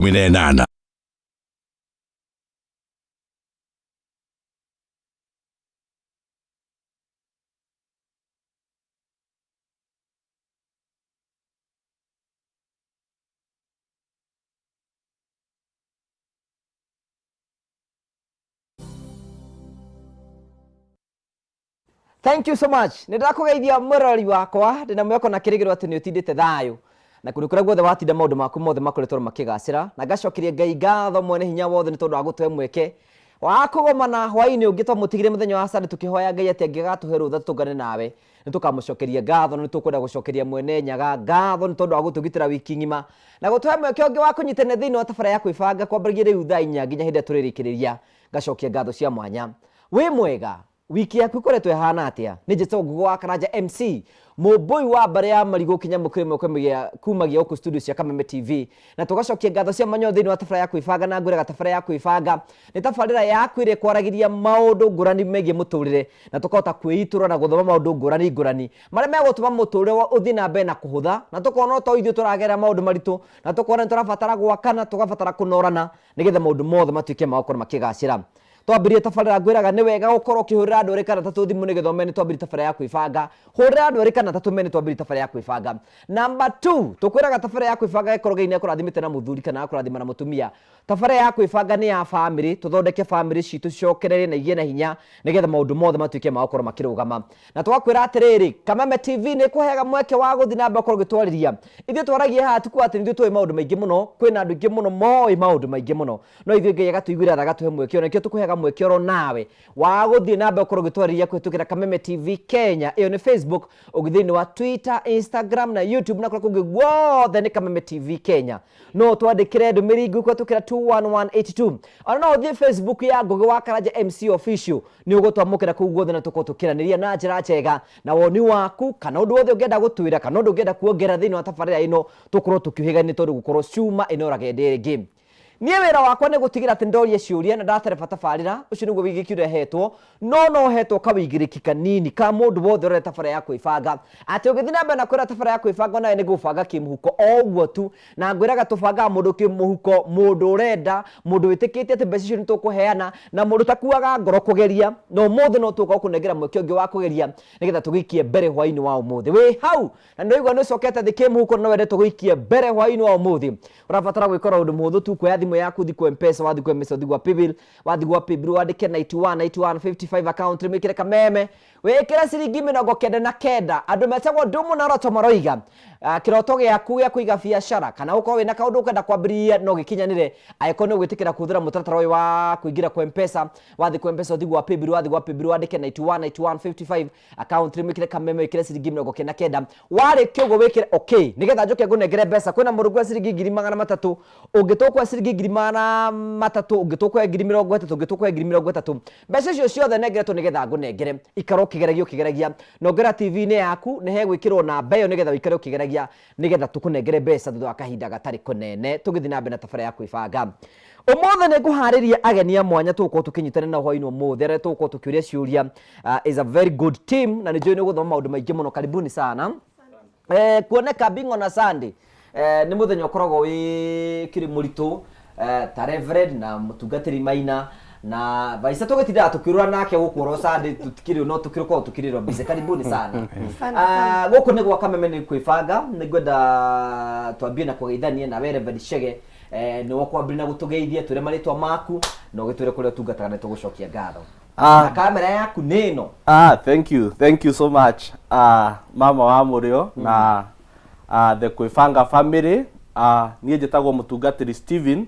18. Thank you so much. Nĩ ndakũgeithia mwĩroreri wakwa, ndĩna mwĩhoko na kĩrĩgĩrĩro atĩ nĩ ũtindĩte thayũ na kũndũ kũrĩa guothe watinda maũndũ maku mothe makoretwo makĩgacĩra, na ngacokeria Ngai ngatho mwene hinya wothe nĩ tondũ wa gũtũhe mweke wa kũgomana hwaĩ-inĩ ũngĩ. Twamũtigire mũthenya wa Sunday tũkĩhoya Ngai atĩ angĩgatũhe rũtha tũtũngane nawe, nĩ tũkamũcokeria ngatho, na nĩ tũkwenda gũcokeria mwene Nyaga ngatho nĩ tondũ wa gũtũgitĩra wiki ng'ima na gũtũhe mweke ũngĩ wa kũnyitanĩra thĩinĩ wa tabarĩra ya kwĩbanga kwambĩrĩria rĩu thaa 4 nginya hĩndĩ ĩrĩa tũrĩrĩkĩrĩria. Ngacokia ngatho cia mwanya. Wĩ mwega? Wiki yaku ĩkoretwo ĩhana atĩa? Nĩ njĩtagwo Ngũgĩ wa Karanja MC, mũmbũi wa mbarĩ ya marigũ kĩnyamũ kĩrĩ moko kumagia gũkũ studio cia Kameme TV. Na tũgacokia ngatho cia mwanya thĩinĩ wa tabarĩra ya kwĩbanga, na ngwĩraga tabarĩra ya kwĩbanga nĩ tabarĩra yaku ĩrĩa ĩkwaragĩria maũndũ ngũrani megiĩ mũtũrĩre, na tũkahota kwĩitũra na gũthoma maũndũ ngũrani ngũrani marĩa megũtũma mũtũrĩre ũthiĩ na mbere na kũhũtha, na tũkona to ithuĩ tũragerera maũndũ maritũ, na tũkona nĩ tũrabatara gwakana, tũgabatara kũnorana nĩgetha maũndũ mothe matuĩke ma gũkorwo makĩgacĩra. Twambĩrĩrie tabarĩra ngwĩraga nĩ wega gũkorwo ũkĩhũrĩra andũ erĩ kana atatũ thimũ nĩgetha ũmenye nĩ twambĩrĩria tabarĩra ya kwĩbanga. Hũrĩra andũ erĩ kana atatũ ũmenye nĩ twambĩrĩria tabarĩra ya kwĩbanga. Number 2, tũkwĩraga tabarĩra ya kwĩbanga ĩkorwo Ngai nĩ akũrathimĩte na mũthuri kana agakũrathima na mũtumia. Tabarĩra ya kwĩbanga nĩ ya famĩlĩ, tũthondeke famĩlĩ citũ cicokererie na igĩe na hinya nĩgetha maũndũ mothe matuĩke ma gũkorwo makĩrũgama. Na tũgakwĩra atĩrĩrĩ, Kameme TV nĩ ĩkũheaga mweke wa gũthiĩ na mbere gũkorwo ũgĩtwarĩria. Ithuĩ twaragia haha ti kuga atĩ nĩ ithuĩ tũĩ maũndũ maingĩ mũno, kwĩna andũ aingĩ mũno moĩ maũndũ maingĩ mũno. No ithuĩ Ngai agatũiguĩra tha agatũhe mweke, ona nĩkĩo tũkũheaga mweke oro nawe wa gũthiĩ na mbere gũkorwo ũgĩtwarĩria kũhĩtũkĩra Kameme TV Kenya. Ĩyo nĩ Facebook, ũngĩ thĩinĩ wa Twitter, Instagram na YouTube na kũrĩa kũngĩ guothe nĩ Kameme TV Kenya. No ũtwandĩkĩre ndũmĩrĩri nguhĩ kũhĩtũkĩra 21182. Ona no ũthiĩ Facebook ya Ngũgĩ wa Karanja MC Official, nĩ ũgũtwamũkĩra kũu guothe na tũkorwo tũkĩranĩria na njĩra njega na woni waku kana ũndũ wothe ũngĩenda gũtwĩra kana ũndũ ũngĩenda kuongerera thĩinĩ wa tabarĩra ĩno, tũkorwo tũkĩũhĩgania tondũ gũkorwo cuma ĩnoraga ĩndĩ ĩngĩ. Niĩ wĩra wakwa nĩ gũtigĩra atĩ ndoria ciũria na ndatereba tabarĩra, ũcio nĩguo wĩigĩrĩki ũrĩa hetwo, no no hetwo kawĩigĩrĩki kanini ka mũndũ wothe ũrĩa tabarĩra ya kwĩbanga, atĩ ũgĩthiĩ na mbere na kwĩra tabarĩra ya kwĩbanga onawe nĩ ngũgũbanga kĩmũhuko o ũguo tu, na ngwĩraga tũbangaga mũndũ kĩmũhuko, mũndũ ũrenda, mũndũ wĩtĩkĩtie atĩ mbeca icio nĩ tũkũheana, na mũndũ ũtakuaga ngoro kũgeria, na ũmũthĩ no tũgũka gũkũnengera mweke ũngĩ wa kũgeria nĩgetha tũgĩikie mbere hwaĩ-inĩ wa ũmũthĩ. Wĩ hau na nĩ ũraigua nĩ ũcokete thĩ kĩmũhuko na no wende tũgũikie mbere hwaĩ-inĩ wa ũmũthĩ, ũrabatara gwĩka ũndũ mũhũthũ tu, kuoya thimũ yaku ũthiĩ kwa M-Pesa, wathiĩ kwa M-Pesa ũthiĩ gwa Paybill, wathiĩ gwa Paybill wandĩke 91 91 55 account name wĩkĩre kameme, wĩkĩre ciringi 99. Andũ metagwo Ndumu na Roto maroiga kĩroto gĩaku gĩa kũiga biacara kana gũkorwo wĩna kaũndũ ũkwenda kwambĩrĩria no gĩkinyanĩre angĩkorwo nĩ ũgwĩtĩkĩra kũhũthĩra mũtaratara ũyũ wa kũingĩra kwa M-Pesa. Wathiĩ kwa M-Pesa ũthiĩ gwa Paybill, wathiĩ gwa Paybill wandĩke 91 91 55 account name wĩkĩre kameme wĩkĩre ciringi 99. Warĩkia ũguo wĩkĩre okay nĩgetha njoke ngũnengere mbeca. Kwĩna mũndũ ũkuoya ciringi 300,000, ũngĩ tũkuoya ciringi 300,000, ũngĩ tũkuoya 30,000, ũngĩ tũkuoya 30,000. Mbeca icio ciothe nengeretwo nĩgetha ngũnengere. Ikara ũkĩgeragia ũkĩgeragia, na ũngĩrora TV-inĩ yaku nĩ hegwĩkĩrwo namba ĩyo nĩgetha ũikare ũkĩgeragia nĩgetha tũkũnengere mbeca thutha wa kahinda gatarĩ kũnene tũgĩthiĩ na mbere na tabarĩra ya kwĩbanga. Ũmũthĩ nĩ ngũharĩria ageni a mwanya tũgũkorwo tũkĩnyitanĩra nao hwaĩ-inĩ ũmũthĩ arĩa tũgũkorwo tũkĩũria ciũria. Is a very good team na nĩ njũĩ nĩ ũgũthoma maũndũ maingĩ mũno. Karibuni sana. Kuoneka being on a Sunday nĩ mũthenya ũkoragwo wĩ kĩrĩ mũritũ ta Reverend na mũtungatĩri Maina na Vaisa tũgĩtindaga tũkĩũrũra nake gũkũ oro Sunday tũtikĩrĩ no tũkĩrĩ tũkĩrĩrwo busy. Karibuni sana. Gũkũ nĩ gwa Kameme nĩ kwĩbanga, nĩ ngwenda twambie na kũgeithania nawe Reverend Chege. Nĩwe ũkwambĩrĩria na gũtũgeithia, twĩre marĩtwa maku na ũgĩtwĩre kũrĩa ũtungataga na tũgũcokia ngatho. Na kamera yaku nĩ ĩno. Thank you, thank you so much, mama wa mũrĩo na the Kwĩbanga family. Niĩ njĩtagwo mũtungatĩri Stephen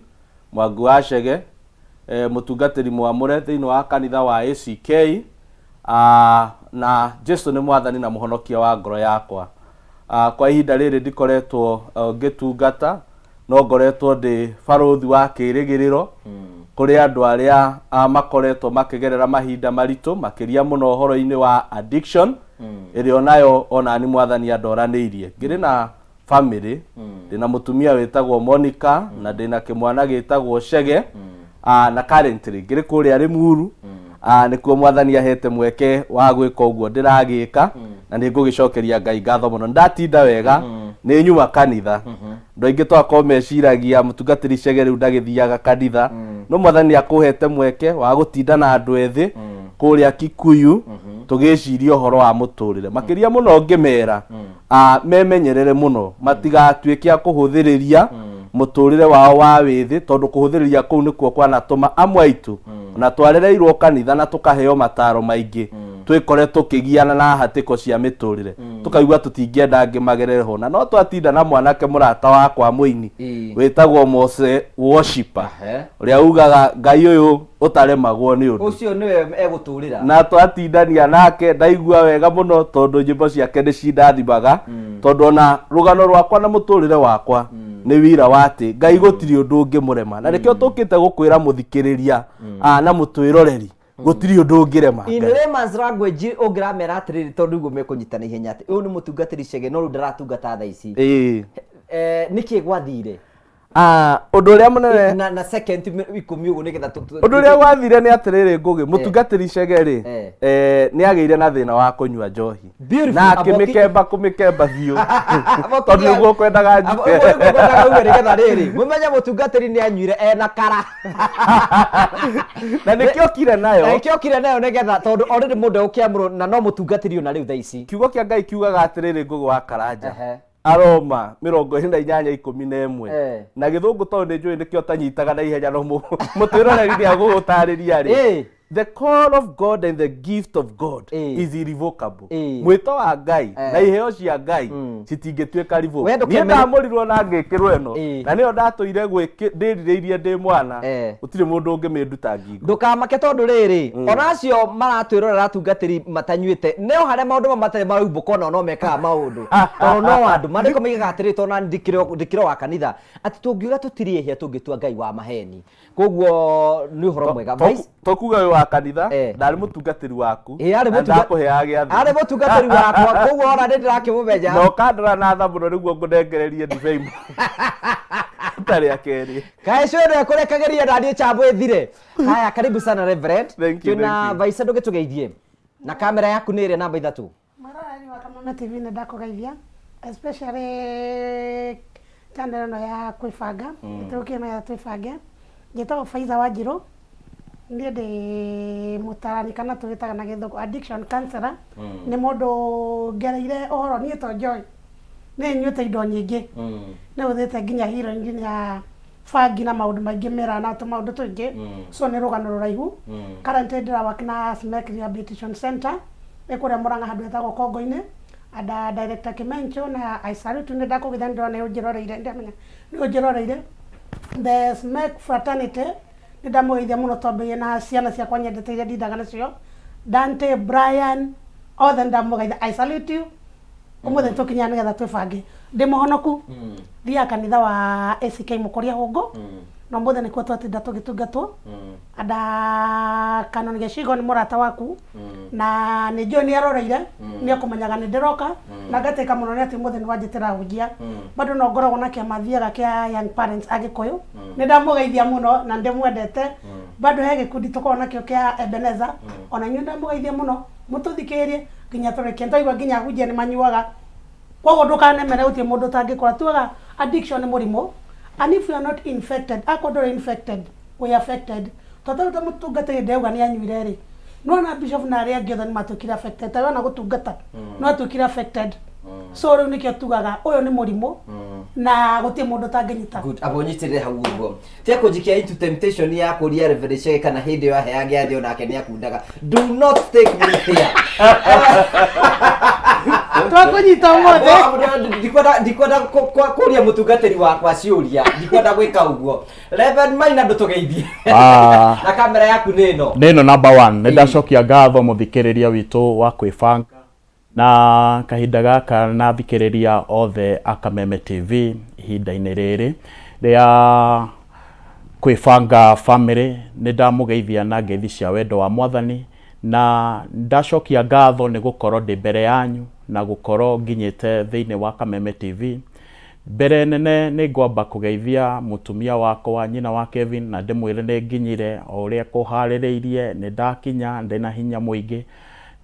Mwangi wa Chege, mũtungatĩri mwamũre thĩinĩ wa kanitha wa ACK, na Jesu nĩ mwathani na mũhonokia wa ngoro yakwa. Kwa ihinda rĩrĩ ndikoretwo ngĩtungata, no ngoretwo ndĩ barũthi wa kĩrĩgĩrĩro kũrĩ andũ arĩa makoretwo makĩgerera mahinda maritũ, makĩria mũno ũhoro-inĩ wa addiction, ĩrĩa onayo onani mwathani andoranĩirie. Ngĩrĩ na family, ndĩna mũtumia wĩtagwo Monica na ndĩna kĩmwana gĩtagwo Chege, na currently ngĩrĩ kũrĩa Limuru. Nĩkuo mwathani ahete mweke wa gwĩka ũguo ndĩragĩka, na nĩ ngũgĩcokeria Ngai ngatho mũno. Ndatinda wega, nĩ nyuma kanitha. Andũ aingĩ twakorwo meciragia mũtungatĩri Chege rĩu ndagĩthiaga kanitha, no Mwathani akũhete mweke wa gũtinda na andũ ethĩ kũrĩa Kikuyu, tũgĩciria ũhoro wa mũtũrĩre makĩria mũno. Ngĩmera memenyerere mũno matigatuĩke a kũhũthĩrĩria mũtũrĩre wao wa wĩthĩ, tondũ kũhũthĩrĩria kũu nĩkuo kwanatũma amwe aitũ na twarereirwo kanitha na tũkaheo mataro maingĩ twĩkore tũkĩgiana na hatĩko cia mĩtũrĩre, tũkaigua tũtingĩenda angĩ magerere ho. Na no twatinda na mwanake mũrata wakwa mũini wĩtagwo Mose Worshiper, ũrĩa ugaga Ngai ũyũ ũtaremagwo nĩ ũndũ. Ũcio nĩwe egũtũrĩra. Na twatindania nake ndaigua wega mũno, tondũ nyĩmbo ciake nĩ cindathimaga, tondũ ona rũgano rwakwa na mũtũrĩre wakwa nĩ wira wa atĩ Ngai gũtirĩ ũndũ ũngĩmũrema. Na nĩkĩo tũkĩte gũkwĩra mũthikĩrĩria na mũtwĩroreri, gũtirĩ ũndũ ũngĩrema In Ngai. layman's language, ũngĩramera atĩrĩrĩ, tondũ nĩguo mekũnyita na ihenya, atĩ ũyũ nĩ mũtungatĩri Chege, no rĩu ndaratungata thaa ici. Nĩkĩ gwathire? Ũndũ ũrĩa mũnene Na second 10 ũguo nĩgetha Ũndũ ũrĩa gwathire nĩ atĩrĩrĩ, Ngũgĩ, mũtungatĩri Chege rĩ, nĩ agĩire na thĩna wa kũnyua njohi Beautiful. na akĩmĩkemba kũmĩkemba biũ, tondũ nĩguo kwendaga Abo- ũguo nĩguo ngwendaga uge, nĩgetha rĩrĩ mũmenye mũtungatĩri nĩ anyuire ena kara. Na nĩkĩo kire nayo. Na nĩkĩo kire nayo, nĩgetha tondũ already mũndũ egũkĩamũrwo na no mũtungatĩri ona rĩu thaa ici. Kiugo kĩa Ngai kiugaga atĩrĩrĩ, Ngũgĩ wa Karanja, Aroma 28:11. Na gĩthũngũ, tondũ nĩ njũĩ nĩkĩo tanyitaga na ihenya, no mũtwĩroreri nĩ agũgũtarĩria rĩ, the call of God and the gift of God is irrevocable. Mwĩto wa Ngai na iheo cia Ngai citingĩtuĩka revoke. We Niĩ ndamũrirwo na ngĩkĩrwo ĩno, na nĩyo ndatũire ndĩrirĩirie ndĩ mwana. Gũtirĩ mũndũ ũngĩmĩnduta ngingo. Ndũkamake, tondũ rĩrĩ, ona acio maratwĩrorera atungatĩri matanyuĩte, no harĩa maũndũ mamwe matarĩ maraumbũka, onao no mekaga maũndũ, tondũ no andũ maandĩko maigaga atĩrĩrĩ, tondũ nani ndikĩrĩ wa kanitha, atĩ tũngiuga tũtirĩ ehia tũngĩtua Ngai wa maheni. Koguo nĩ ũhoro mwega. To kuga wĩ wa kanitha, ndarĩ mũtungatĩri waku Ĩ, arĩ na ndakũheaga gĩathĩ. Arĩ mũtungatĩri wakwa, koguo ona nĩ ndĩrakĩmũmenya. Na ũkandora na tha mũno nĩguo ngũnengererie ndibei rita rĩa kerĩ. Kaĩ cũĩ ĩno ĩkũrekagĩria na niĩ chambo ĩthire. Haya, karibu sana, Reverend. Thank you, Twĩna thank you. Vaisa, ndũgĩtũgeithie na kamera yaku nĩ ĩrĩa namba 3. Mwĩroreri wa Kameme TV, nĩ ndakũgeithia, especially channel ĩno ya kwĩbanga ĩtũkie ĩno ya twĩbange. Njĩtagwo Faiza Wanjirũ, niĩ ndĩ mũtarani kana tũgĩtaga na gĩthũngũ addiction counselor. Nĩ mũndũ ngereire ũhoro niĩ to njohi, nĩ nyuĩte indo nyingĩ, nĩ hũthĩte nginya heroin, nginya bangi na maũndũ maingĩ mĩraa na tũmaũndũ tũingĩ. So nĩ rũgano rũraihu. Currently ndĩra work na SMEC Rehabilitation Center ĩ kũrĩa Mũrang'a, handũ hetagwo Kongo-inĩ, under director Kimencho, na I salute you, nĩ ndakũgeithia, nĩ ndĩrona nĩ ũnjĩroreire, ndĩramenya nĩ ũnjĩroreire. The SMEC fraternity, nĩ ndamũgeithia mũno, twambĩrĩrie na ciana ciakwa nyendete iria ndindaga nacio, Dante, Brian, othe nĩ ndamũgeithia. I salute you. Ũmũthĩ tũkinyaga nĩgetha twĩbange. Ndĩ mũhonoku, thiaga kanitha wa ACK Mũkũria Hũngũ, na ũmũthĩ nĩkuo twatinda tũgĩtungatwo anda Canon Gĩcigo nĩ mũrata waku, na nĩ njũĩ nĩ aroreire, nĩ ekũmenyaga nĩ ndĩroka na ngatĩka mũno nĩ atĩ ũmũthĩ nĩ wanjĩtĩra hunjia. Bado no ngoragwo na kĩama thiaga kĩa Young Parents Agĩkũyũ, nĩ ndamũgeithia mũno na ndĩmwendete. Bado he gĩkundi tũkoragwo nakĩo kĩa Ebeneza, ona inyuĩ ndamũgeithia mũno. Mũtũthikĩrĩrie nginya tũrĩkie. Nĩtwaigua nginya ahunjia nĩ manyuaga, koguo ndũkanemere, gũtirĩ mũndũ ũtangĩkora. Tugaga addiction nĩ mũrimũ, and if you are not infected, akorwo ndũrĩ infected, wĩ affected. Tondũ ta mũtungatĩri ndĩrauga nĩ anyuire rĩ, nĩwona bishop na arĩa angĩ othe nĩ matuĩkire affected, ta wona gũtungata no atuĩkire affected. So rĩu nĩkĩo tugaga ũyũ nĩ mũrimũ na gũtirĩ mũndũ ũtangĩnyita. Good, abo nyitĩrĩre hau ũguo, tia kũnjikia into temptation ya kũria Reverend Chege kana hĩndĩ ĩyo aheaga gĩathĩ onake nĩ akundaga. Do not take me there. Twakũnyita ũmũthĩ. Ndikwenda kũria mũtungatĩri wakwa ciũria, ndikwenda gwĩka ũguo. Reverend Maina, ndũtũgeithie na kamera yaku nĩ ĩno. Nĩ ĩno number one. Nĩ ndacokia ngatho mũthikĩrĩria witũ wa kwĩbanga na kahinda gaka na thikĩrĩria othe a Kameme TV ihinda-inĩ rĩrĩ rĩa kwĩbanga family. Nĩ ndamũgeithia na ngeithi cia wendo wa Mwathani, na ndacokia ngatho nĩ gũkorwo ndĩ mbere yanyu na gũkorwo nginyĩte thĩinĩ wa Kameme TV. Mbere nene nĩ ngwamba kũgeithia mũtumia wakwa, nyina wa Kevin, na ndĩmwĩre nĩ nginyire o ũrĩa kũharĩrĩirie, nĩ ndakinya ndĩna hinya mũingĩ,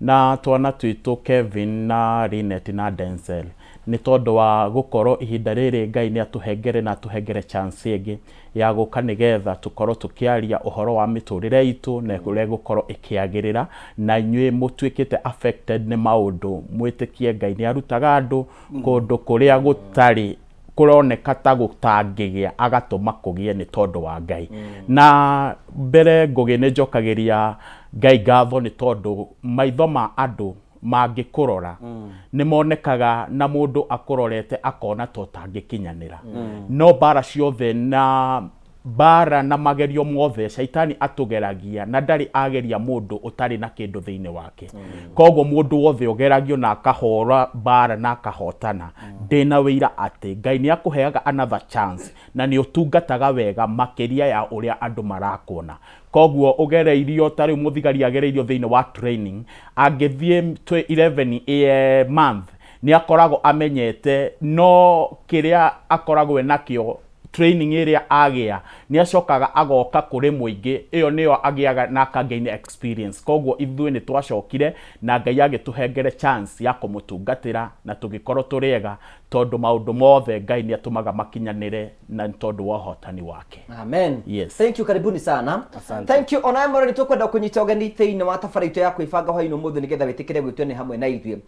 na twana twitũ Kevin na Linet na Denzel. Nĩ tondũ wa gũkorwo ihinda rĩrĩ Ngai nĩ atũhengere na atũhengere chance ĩngĩ ya gũka nĩgetha tũkorwo tũkĩaria ũhoro wa mĩtũrĩre itũ na ũrĩa ĩgũkorwo ĩkĩagĩrĩra, na inyuĩ mũtuĩkĩte affected nĩ maũndũ, mwĩtĩkie Ngai nĩ arutaga andũ kũndũ kũrĩa gũtarĩ kũroneka ta gũtangĩgĩa agatũma kũgĩe nĩ tondũ wa Ngai. Na mbere Ngũgĩ nĩ njokagĩria Ngai ngatho nĩ tondũ maitho ma andũ mangĩkũrora nĩ monekaga na mũndũ akũrorete akona ta ũtangĩkinyanĩra. No mbara ciothe na mbara na magerio mothe caitani atũgeragia na ndarĩ ageria mũndũ ũtarĩ na kĩndũ thĩinĩ wake. Koguo mũndũ wothe ũgeragio na akahũra mbara na akahotana, ndĩna wĩira atĩ Ngai nĩ akũheaga another chance na nĩ ũtungataga wega makĩria ya ũrĩa andũ marakuona. Koguo ũgereirio ta rĩu mũthigari agereirio thĩinĩ wa training, angĩthiĩ 11 month nĩ akoragwo amenyete no kĩrĩa akoragwo enakĩo training ĩrĩa agĩa nĩ acokaga agoka kũrĩ mũingĩ, ĩyo nĩyo agĩaga na akagain experience. Koguo ithuĩ nĩ twacokire na Ngai agĩtũhengere chance ya kũmũtungatĩra na tũgĩkorwo tũrĩ ega, tondũ maũndũ mothe Ngai nĩ atũmaga makinyanĩre na nĩ tondũ wa ũhotani wake. Amen. Yes. Thank you, karibuni sana. Asante. Thank you. Onawe mũrori tũkwenda kũnyita ũgeni thĩinĩ wa tabara itũ ya kwĩbanga hwainĩ ũmũthĩ nĩgetha wĩtĩkĩre gwĩtwo nĩ hamwe na ithuĩ.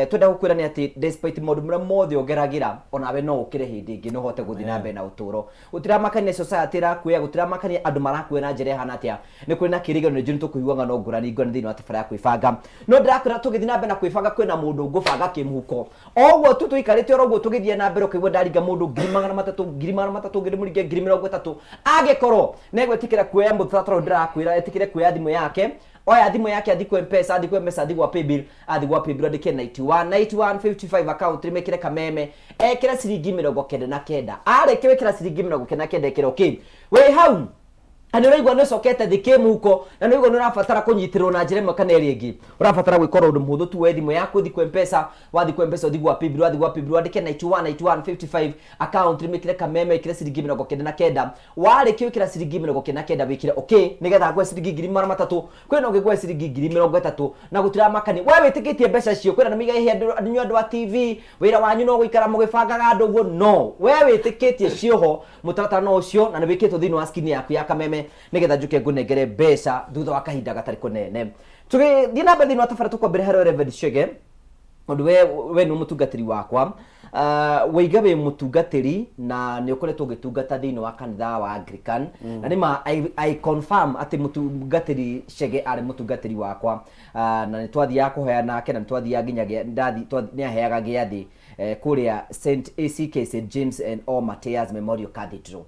Twenda gũkwĩra nĩ atĩ despite maũndũ marĩa mothe ũgeragĩra, onawe no ũkĩre hĩndĩ ĩngĩ na ũhote gũthiĩ na mbere na ũtũũro. Gũtiramakania society ĩrakuoya, gũtiramakania andũ marakuoya na njĩra ĩhana atĩa, nĩ kũrĩ na kĩrĩgĩrĩro nĩ njũĩ nĩ tũkũigua ng'ano ngũrani ngũrani thĩinĩ wa tabara ya kwĩbanga. No ndĩrakwĩra tũgĩthiĩ na mbere na kwĩbanga kwĩna mũndũ ngũbanga kĩmũhuko. O ũguo tu tũikarĩte oro ũguo tũgĩthiĩ na mbere ũkaigua ndaringa mũndũ 300,000, 300,000, ngĩndĩmũringe 30,000. Angĩkorwo nĩ egwĩtĩkĩra kuoya mũtaratara ũyũ ndĩrakwĩra, etĩkĩre kuoya thimũ yake, oya thimũ yake athiĩ kwa M-Pesa, athiĩ kwa M-Pesa, athiĩ gwa Paybill, athiĩ gwa Paybill andĩke 91 91 55 account rĩmĩkĩre kameme, ekĩre ciringi 99. Arĩkia gwĩkĩra ciringi 99 ekĩre okay. Wĩ hau na nĩ ũraigua nĩ ũcokete thĩ kĩmũhuko na nĩ ũraigua nĩ ũrabatara kũnyitĩrĩrwo na njĩra ĩmwe kana ĩrĩa ĩngĩ, ũrabatara gwĩka oro ũndũ mũhũthũ tu, woe thimũ yaku ũthiĩ kwa M-Pesa, wathiĩ kwa M-Pesa ũthiĩ gwa Paybill, wathiĩ gwa Paybill wandĩke 91 91 55 account rĩmĩkĩre kameme ĩkĩre ciringi 99. Warĩkia gwĩkĩra ciringi 99 wĩkĩre okay nĩgetha ngũhe ciringi 300,000, kwĩna ũngĩ ngũhe ciringi 30,000 na gũtiramakania we wĩtĩkĩtie mbeca icio. Kwĩna nĩ mĩiga inyuĩ andũ a TV wĩra wanyu no gũikara mũgĩbangaga andũ ũguo, no we wĩtĩkĩtie ciĩho mũtaratara no ũcio na nĩ wĩkĩtwo thĩinĩ wa skin yaku ya kameme nĩgetha njũke ngũnengere mbeca thutha wa kahinda gatarĩ kũnene. Tũgĩthiĩ na mbere thĩinĩ wa tabarĩra tũkwambĩrĩria harĩ Reverend Chege, tondũ we nĩ mũtungatĩri wakwa. Waiga wĩ mũtungatĩri na nĩ ũkoretwo ũgĩtungata thĩinĩ wa kanitha wa Anglican. Na nĩ ma I confirm atĩ mũtungatĩri Chege arĩ mũtungatĩri wakwa. Na nĩ twathiaga kũhoya nake na nĩ twathiaga nginya nĩ aheaga gĩathĩ kũrĩa St ACK St James and All Martyrs Memorial Cathedral.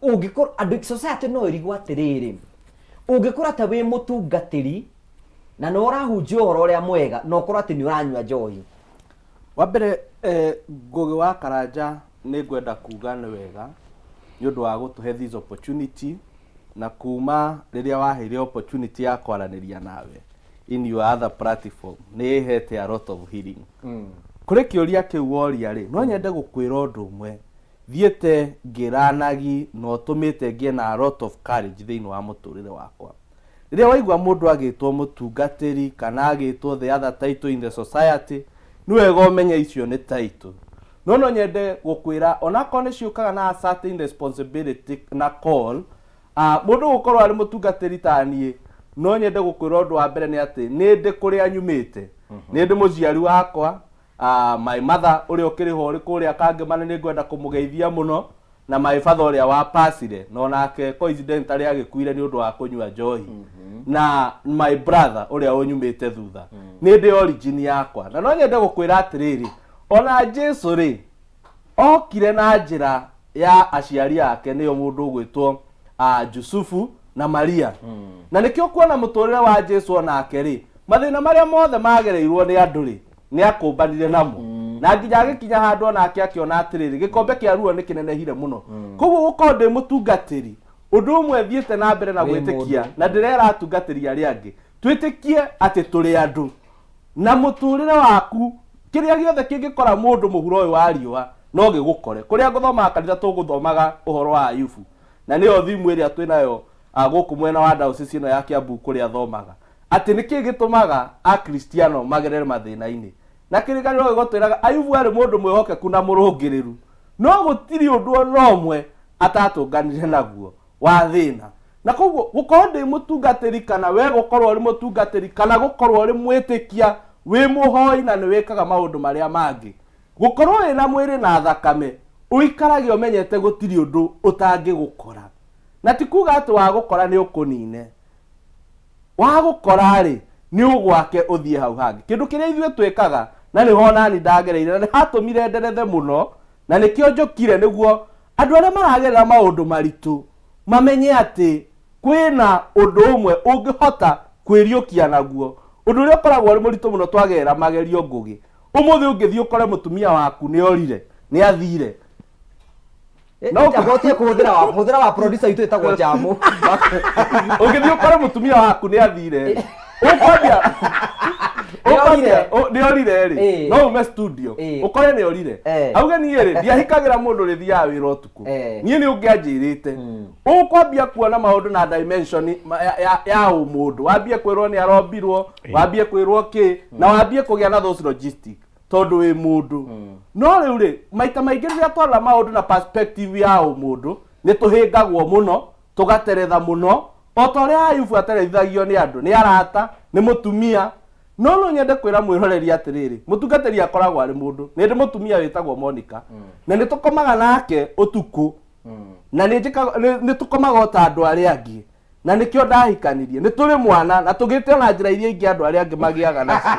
Ũngĩkorwo andũ society no ĩrigwo atĩrĩrĩ, ũngĩkorwo ta wĩ mũtungatĩri na nĩ ũrahunjia ũhoro ũrĩa mwega na ũkorwo atĩ nĩ ũranyua njohi. Wa mbere, Ngũgĩ wa Karanja nĩ ngwenda kuga nĩ wega nĩ ũndũ wa gũtũhe this opportunity, na kuma rĩrĩa waheire opportunity ya kwaranĩria nawe in your other platform nĩ ĩhete a lot of healing. Kũrĩ kĩũria kĩu woria rĩ, no nyende gũkwĩra ũndũ ũmwe thiĩte ngĩranagi na ũtũmĩte ngĩe na a lot of courage thĩinĩ wa mũtũrĩre wakwa. Rĩrĩa waigua mũndũ agĩtwo mũtungatĩri kana agĩtwo the other title in the society, nĩ wega ũmenye icio nĩ title. No no nyende gũkwĩra onakorwo nĩ ciũkaga na a certain responsibility na call, mũndũ gũkorwo arĩ mũtungatĩri ta niĩ, no nyende gũkwĩra ũndũ wa mbere nĩ atĩ nĩ ndĩ kũrĩa nyumĩte, nĩ ndĩ mũciari wakwa, my mother ũrĩa ũkĩrĩ ho ũrĩ kũrĩa Kangĩmane, nĩ ngwenda kũmũgeithia mũno, na my father ũrĩa wapacire na onake coincidentally agĩkuire nĩ ũndũ wa kũnyua njohi, na my brother ũrĩa ũnyumĩte thutha. Nĩ ndĩ origin yakwa, na no nyende gũkwĩra atĩrĩrĩ, ona Jesu rĩ okire na njĩra ya aciari ake, nĩyo mũndũ ũgwĩtwo Jusufu na Maria. Na nĩkĩo kuona mũtũrĩre wa Jesu onake rĩ, mathĩna marĩa mothe magereirwo nĩ andũ rĩ, nĩ akũmbanire namo, na nginya agĩkinya handũ onake akĩona atĩrĩrĩ, gĩkombe kĩa ruo nĩ kĩnenehire mũno. Koguo gũkorwo ndĩ mũtungatĩri, ũndũ ũmwe thiĩte na mbere na Wĩ gwĩtĩkia mũndũ. na ndĩrera atungatĩri arĩa angĩ twĩtĩkie atĩ tũrĩ andũ, na mũtũrĩre waku kĩrĩa gĩothe kĩngĩkora mũndũ mũhuro ũyũ wa riũa no gĩgũkore. Kũrĩa ngũthomaga kanitha tũgũthomaga ũhoro wa Ayubu, na nĩyo thimu ĩrĩa twĩnayo gũkũ mwena wa diocese ĩno ya Kiambu kũrĩa thomaga, atĩ nĩkĩ gĩtũmaga akristiano magerere mathĩna-inĩ. Na kĩrĩkanĩro gĩgũtwĩraga Ayubu arĩ mũndũ mwĩhokeku na mũrũngĩrĩru, no gũtirĩ ũndũ o na ũmwe atatũnganire naguo wa thĩna. Na koguo gũkorwo ndĩ mũtungatĩri kana we gũkorwo ũrĩ mũtungatĩri kana gũkorwo ũrĩ mwĩtĩkia wĩ mũhoi na nĩ wĩkaga maũndũ marĩa mangĩ, gũkorwo wĩna mwĩrĩ na thakame, ũikarage ũmenyete gũtirĩ ũndũ ũtangĩgũkora. Na ti kuga atĩ wagũkora nĩ ũkũnine. Wagũkora rĩ, nĩ ũgwake ũthiĩ hau hangĩ. Kĩndũ kĩrĩa ithuĩ twĩkaga, na nĩho onani ndagereire, na nĩ hatũmire nderethe mũno, na nĩkĩo njũkire nĩguo andũ arĩa maragerera maũndũ maritũ mamenye atĩ kwĩna ũndũ ũmwe ũngĩhota kwĩriũkia naguo. Ũndũ ũrĩa ũkoragwo ũrĩ mũritũ mũno twagerera magerio Ngũgĩ. Ũmũthĩ ũngĩthiĩ ũkore mũtumia waku nĩ orire, nĩ athire. No ũtige kũhũthĩra wa hũthĩra wa producer witũ ĩtagwo Jamu. Ũngĩthiĩ ũkore mũtumia waku nĩ athire rĩ, ũkwambia ũkwambia nĩ orire rĩ, no ume studio ũkore nĩ orire. Auge niĩ rĩ, ndiahikagĩra mũndũ ũrĩthiaga wĩra ũtukũ. Niĩ nĩ ũngĩanjĩrĩte. Ũkwambia kuona maũndũ na dimension ya ũmũndũ. Wambie kwĩrwo nĩ arombirwo, wambie kwĩrwo kĩ, na wambie kũgĩa na those logistic tondũ wĩ mũndũ. No rĩu rĩ, maita maingĩ rĩrĩa twarora maũndũ na perspective ya ũmũndũ, nĩ tũhĩngagwo mũno, tũgateretha mũno, o ta ũrĩa Ayubu aterethithagio nĩ andũ, nĩ arata, nĩ mũtumia. No no nyende kwĩra mwĩroreri atĩrĩrĩ, mũtungatĩri akoragwo arĩ mũndũ. Nĩ ndĩ mũtumia wĩtagwo Monica, na nĩ tũkomaga nake ũtukũ, na nĩ njĩkaga, nĩ tũkomaga o ta andũ arĩa angĩ. Na nĩkĩo ndahikanirie. Nĩ tũrĩ mwana, na tũgĩte ona njĩra iria ingĩ andũ arĩa angĩ magĩaga nacio.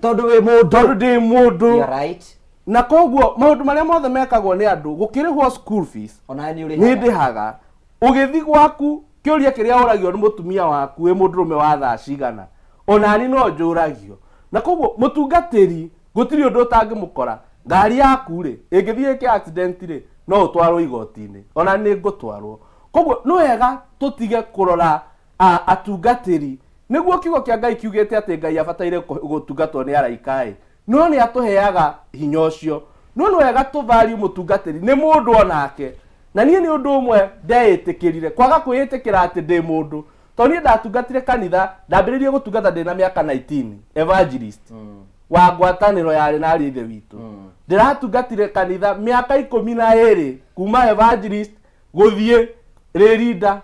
Tondũ wĩ mũndũ. Tondũ ndĩ mũndũ. You're right. Na koguo maũndũ marĩa mothe mekagwo nĩ andũ, gũkĩrĩhwo school fees, Ona nĩ ũrĩhaga. Nĩ ndĩhaga. Ũgĩthiĩ gwaku, kĩũria kĩrĩa ũragio nĩ mũtumia waku wĩ mũndũrũme wa thaa cigana, onani no njũragio. Na koguo mũtungatĩri gũtirĩ ũndũ ũtangĩmũkora. Ngari yaku rĩ, ĩngĩthiĩ ĩke accident rĩ, no ũtwarwo igoti-inĩ. Ona nĩ ngũtwarwo. Koguo nĩ wega tũtige kũrora atungatĩri. Nĩguo kiugo kĩa Ngai kiugĩte atĩ Ngai abataire gũtungatwo nĩ araika ĩ, no nĩ atũheaga hinya ũcio. No nĩ wega tũ value mũtungatĩri, nĩ mũndũ onake. Na niĩ nĩ ũndũ ũmwe ndeĩtĩkĩrire, kwaga kwĩĩtĩkĩra atĩ ndĩ mũndũ. Tondũ niĩ ndatungatire kanitha, ndambĩrĩirie gũtungata ndĩna mĩaka 19, evangelist wa ngwatanĩro yarĩ na ariũ a ithe witũ. Ndĩratungatire kanitha mĩaka 12 kuma evangelist gũthiĩ rĩrinda,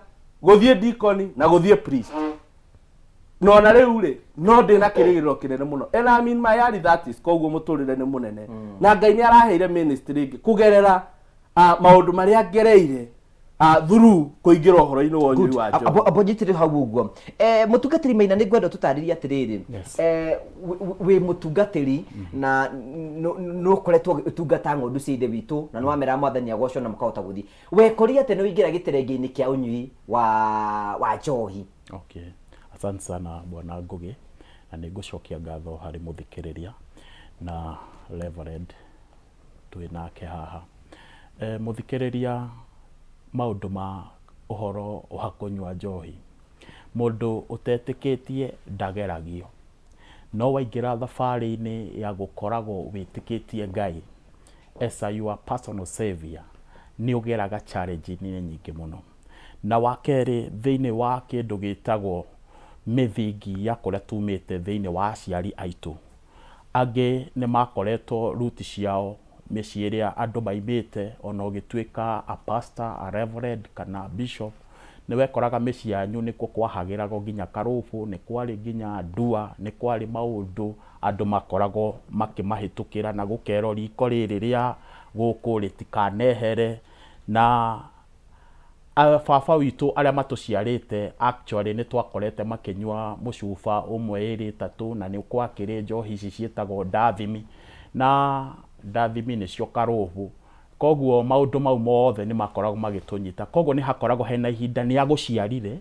gũthiĩ deacon na gũthiĩ priest. Na ona rĩu rĩ, no ndĩ na kĩrĩgĩrĩro kĩnene mũno. And I'm in my early 30s, koguo mũtũrĩre nĩ mũnene. Na Ngai nĩ araheire ministry ĩngĩ kũgerera maũndũ marĩa ngereire through kũingĩra ũhoro-inĩ wa ũnyui wa njohi. Abo njitĩrĩ hau ũguo. Mũtungatĩri Maina, nĩ ngwenda ũtũtarĩrie atĩrĩrĩ, wĩ mũtungatĩri na nĩ ũkoretwo ũgĩtungata ng'ondu cia ithe witũ na nĩ wamera mwathani agocwo na mũkahota gũthiĩ. Wekorire atĩ nĩ waingĩra gĩterengĩ-inĩ kĩa ũnyui wa njohi? Okay. Asante sana Bwana Ngugi, na nĩ ngũcokia ngatho harĩ mũthikĩrĩria na Reverend twĩ nake haha. Mũthikĩrĩria, maũndũ ma ũhoro wa kũnyua njohi, mũndũ ũtetĩkĩtie ndageragio, no waingĩra thabarĩ-inĩ ya gũkoragwo wĩtĩkĩtie Ngai as a your personal savior, nĩ ũgeraga challenge-inĩ nyingĩ mũno. Na wa kerĩ, thĩinĩ wa kĩndũ gĩtagwo mĩthingi ya kũrĩa tumĩte thĩinĩ wa aciari aitũ, angĩ nĩ makoretwo root ciao mĩciĩ ĩrĩa andũ maimĩte, ona ũgĩtuĩka a pastor, a reverend kana bishop, nĩ wekoraga mĩciĩ yanyu nĩkuo kwahagĩragwo nginya karũbũ, nĩ kwarĩ nginya ndua, nĩ kwarĩ maũndũ andũ makoragwo makĩmahĩtũkĩra na gũkerwo riko rĩrĩ rĩa gũkũ rĩtikanehere. Na baba witũ arĩa matũciarĩte actually nĩ twakorete makĩnyua mũcuba ũmwe ĩrĩ ĩtatũ, na nĩ gwakĩrĩ njohi ici ciĩtagwo ndathimi, na ndathimi nĩcio karũbũ. Koguo maũndũ mau mothe nĩ makoragwo magĩtũnyita. Koguo nĩ hakoragwo hena ihinda nĩ agũciarire,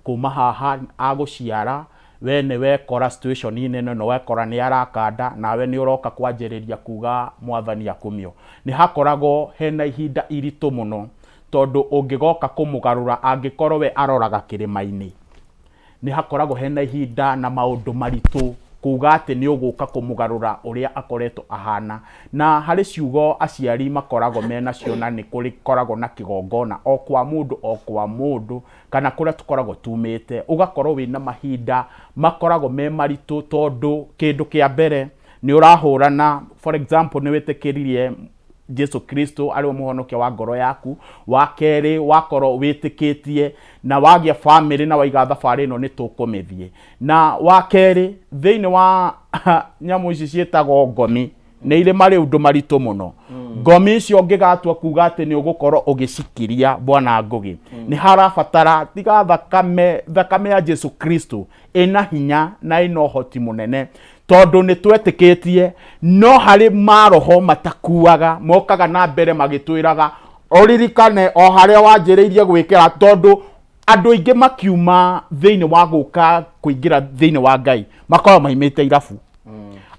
kuma haha agũciara, we nĩ wekora situation-inĩ ĩno, nĩ wekora nĩ arakanda, nawe nĩ ũroka kwanjĩrĩria kuga mwathani akumio. Nĩ hakoragwo hena ihinda iritũ mũno, tondũ ũngĩgoka kũmũgarũra angĩkorwo we aroraga kĩrĩma-inĩ, nĩ hakoragwo hena ihinda na maũndũ maritũ kuga atĩ nĩ ũgũka kũmũgarũra ũrĩa akoretwo ahana. Na harĩ ciugo aciari makoragwo menacio, na nĩ kũrĩ koragwo na kĩgongona o kwa mũndũ o kwa mũndũ, kana kũrĩa tũkoragwo tumĩte, ũgakorwo wĩna mahinda makoragwo me maritũ, tondũ kĩndũ kĩa mbere Nĩ ũrahũrana, for example, nĩ wĩtĩkĩririe Jesu Kristo arĩ we mũhonokia wa ngoro yaku. Wa kerĩ, wakorwo wĩtĩkĩtie na wagĩa bamĩrĩ na waiga thabarĩ ĩno nĩ tũkũmĩthiĩ. Na wa kerĩ, thĩinĩ wa nyamũ ici ciĩtagwo ngomi, nĩ irĩ maũndũ maritũ mũno. Ngomi icio ũngĩgatua kuga atĩ nĩ ũgũkorwo ũgĩcikiria, Bwana Ngũgĩ, nĩ harabatara tiga thakame, thakame ya Jesu Kristo ĩna hinya na ĩna ũhoti mũnene, tondũ nĩ twetĩkĩtie no harĩ maroho matakuaga mokaga na mbere magĩtwĩraga ũririkane o harĩa wanjĩrĩirie gwĩkĩra, tondũ andũ aingĩ makiuma thĩinĩ wa gũka kũingĩra thĩinĩ wa Ngai makoragwo maimĩte irabu,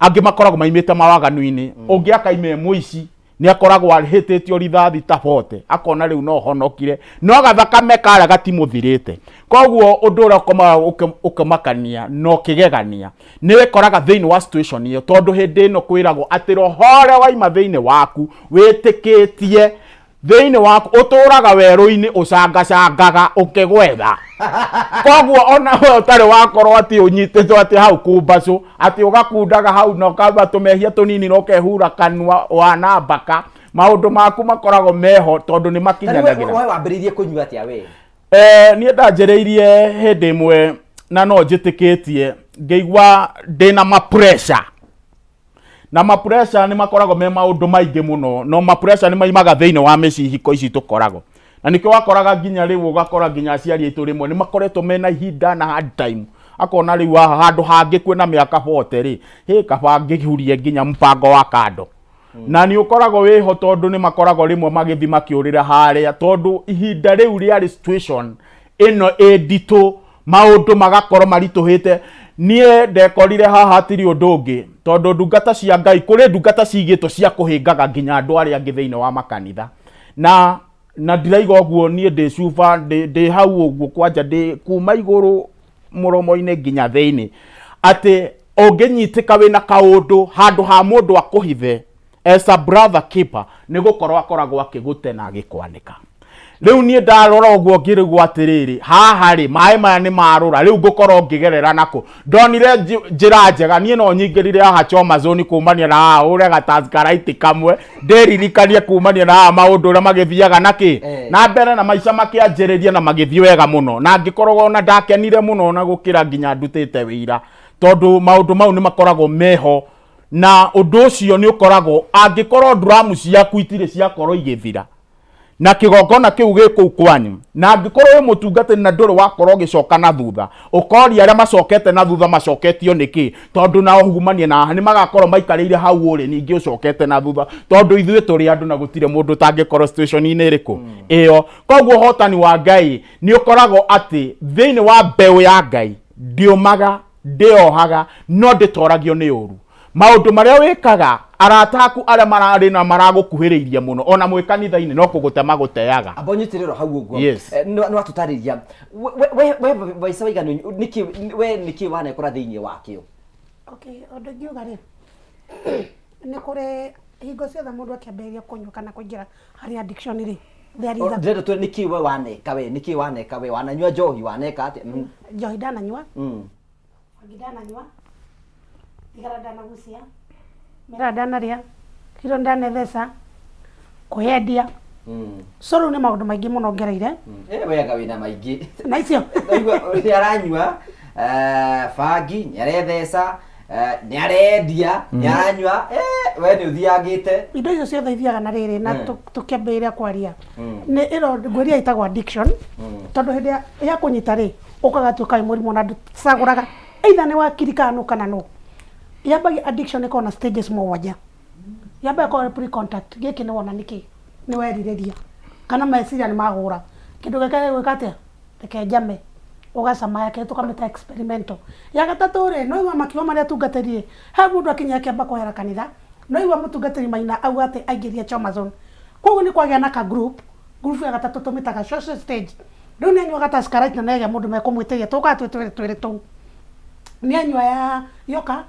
angĩ makoragwo maimĩte mawaganu-inĩ, ũngĩ akaima e mũici, nĩ akoragwo ahĩtĩtio rithathi ta bote, akona rĩu no honokire, no gathakame karĩa gatimũthirĩte. Koguo ũndũ ũrĩa ũkomaga ũkĩmakania na ũkĩgegania nĩ wĩkoraga thĩinĩ wa situation ĩyo, tondũ hĩndĩ ĩno kwĩragwo atĩ roho ũrĩa waima thĩinĩ waku wĩtĩkĩtie thĩinĩ waku ũtũraga werũ-inĩ ũcangacangaga ũkĩgwetha. Koguo ona we ũtarĩ wakorwo atĩ ũnyitĩtwo atĩ hau kumbacũ, atĩ ũgakundaga hau na ũkamba tũmehia tũnini na ũkehura kanua wana mbaka, maũndũ maku makoragwo meho tondũ nĩ makinyanagĩra. We wambĩrĩirie kũnyua atĩa we? Niĩ ndanjĩrĩirie hĩndĩ ĩmwe na no njĩtĩkĩtie ngĩigua ndĩna ma pressure, na ma pressure nĩ makoragwo me maũndũ maingĩ mũno, no ma pressure nĩ maimaga thĩinĩ wa mĩciĩ hiko ici tũkoragwo na nĩkĩo wakoraga nginya rĩu ũgakora nginya aciari aitũ rĩmwe nĩ makoretwo mena ihinda na hard time, akona rĩu haha handũ hangĩ kwĩna mĩaka 40 rĩ, hĩ kaba ngĩhurie nginya mpango wa kando. Na nĩ ũkoragwo wĩho tondũ nĩ makoragwo rĩmwe magĩthiĩ makĩũrĩra harĩa, tondũ ihinda rĩu rĩarĩ situation ĩno ĩ nditũ, maũndũ magakorwo maritũhĩte. Niĩ ndekorire haha hatirĩ ũndũ ũngĩ, tondũ ndungata cia Ngai, kũrĩ ndungata cigĩtwo cia kũhĩngaga nginya andũ arĩa angĩ thĩinĩ wa makanitha, na ndiraiga ũguo niĩ ndĩ cuba, ndĩ hau ũguo kwanja, ndĩ kuma igũrũ mũromo-inĩ nginya thĩinĩ, atĩ ũngĩnyitĩka wĩna kaũndũ handũ ha mũndũ akũhithe as a brother keeper, nĩ gũkorwo akoragwo akĩgũte na agĩkwanĩka. Rĩu niĩ ndarora ũguo ngĩrigwo atĩrĩrĩ, haha rĩ maĩ maya nĩ marũra, rĩu ngũkorwo ngĩgerera nakũ? Ndonire njĩra njega, niĩ no nyingĩrire haha Choma Zone kumania na haha ũrĩa gataskaraiti kamwe ndĩririkanie kumania na haha maũndũ ũrĩa magĩthiaga na kĩ na mbere na maica makĩanjĩrĩria na magĩthiĩ wega mũno, na ngĩkorwo ona ndakenire mũno na gũkĩra nginya ndutĩte wĩira, tondũ maũndũ mau nĩ makoragwo meho, na ũndũ ũcio nĩ ũkoragwo angĩkorwo nduramu ciaku itirĩ ciakorwo igĩthira na kĩgongona kĩu gĩ kũu kwanyu, na angĩkorwo wĩ mũtungatĩri na ndũrĩ wakorwo ũgĩcoka na thutha, ũkoria arĩa macokete na thutha macoketio nĩkĩ, tondũ nao humania na nĩ magakorwo maikarĩire hau ũrĩ ningĩ ũcokete na thutha, tondũ ithuĩ tũrĩ andũ na gũtirĩ mũndũ ũtangĩkorwo situation-inĩ ĩrĩkũ ĩyo. Koguo ũhotani wa Ngai nĩ ũkoragwo atĩ thĩinĩ wa mbeũ ya Ngai ndĩũmaga, ndĩohaga, no ndĩtoragio nĩ ũru. Maũndũ marĩa wĩkaga, arata aku arĩa mararĩ na maragũkuhĩrĩirie mũno, ona mwĩ kanitha-inĩ no kũgũte magũteaga. Amba ũnyitĩrĩro hau ũguo. Yes. Nĩ watũtarĩria. We Vaica Waiganu, nĩkĩ we nĩkĩ wanekora thĩinĩ wakĩo? Okay, ũndũ ingiuga rĩ, nĩ kũrĩ hingo ciothe mũndũ akĩambĩrĩria kũnyua kana kũingĩra harĩ addiction rĩ, there is a Ndĩrenda tũ nĩkĩ we waneka, we nĩkĩ waneka, we wananyua njohi, waneka atĩa? Njohi ndananyua, bangi ndananyua, thigara ndanagucia, mĩraa ndanarĩa, kiro ndanetheca, kwĩyendia. So rĩu nĩ maũndũ maingĩ mũno ngereire. Wega wĩna maingĩ. Na icio Ndaigua nĩ aranyua bangi, nĩ aretheca, nĩ arendia, nĩ aranyua, we nĩ ũthiangĩte. Indo icio ciothe ithiaga na rĩrĩ na tũkĩambĩrĩria kwaria nĩ ĩro ngwĩria ĩtagwo addiction, tondũ hĩndĩ ya kũnyita rĩ, ũkagatuĩka wĩ mũrimũ na ndũcagũraga either nĩ wakiri kana nũ kana nũ. Yambagia addiction ĩkoragwo na stages mũgwanja. Yambagia ĩkoragwo pre contact, gĩkĩ nĩ wona nĩkĩ nĩ werirĩria kana meciria nĩ mahũra kĩndũ gĩkĩ gwĩka atĩa, reke njame, ũgacama. Ya kerĩ tũkamĩta experimental. Ya gatatũ rĩ, no igua makiuga marĩa atungatĩri rĩ, he mũndũ akinya akĩamba kwehera kanitha, no igua mũtungatĩri Maina auga atĩ aingĩria Choma Zone, koguo nĩ kwagĩa na ka group. Group ya gatatũ tũmĩtaga social stage. Rĩu nĩ anyuaga Tusker na nĩ agĩa mũndũ mekũmwĩtĩria, tũkaga twĩ twĩrĩ twĩrĩ tũu, nĩ anyua ya yoka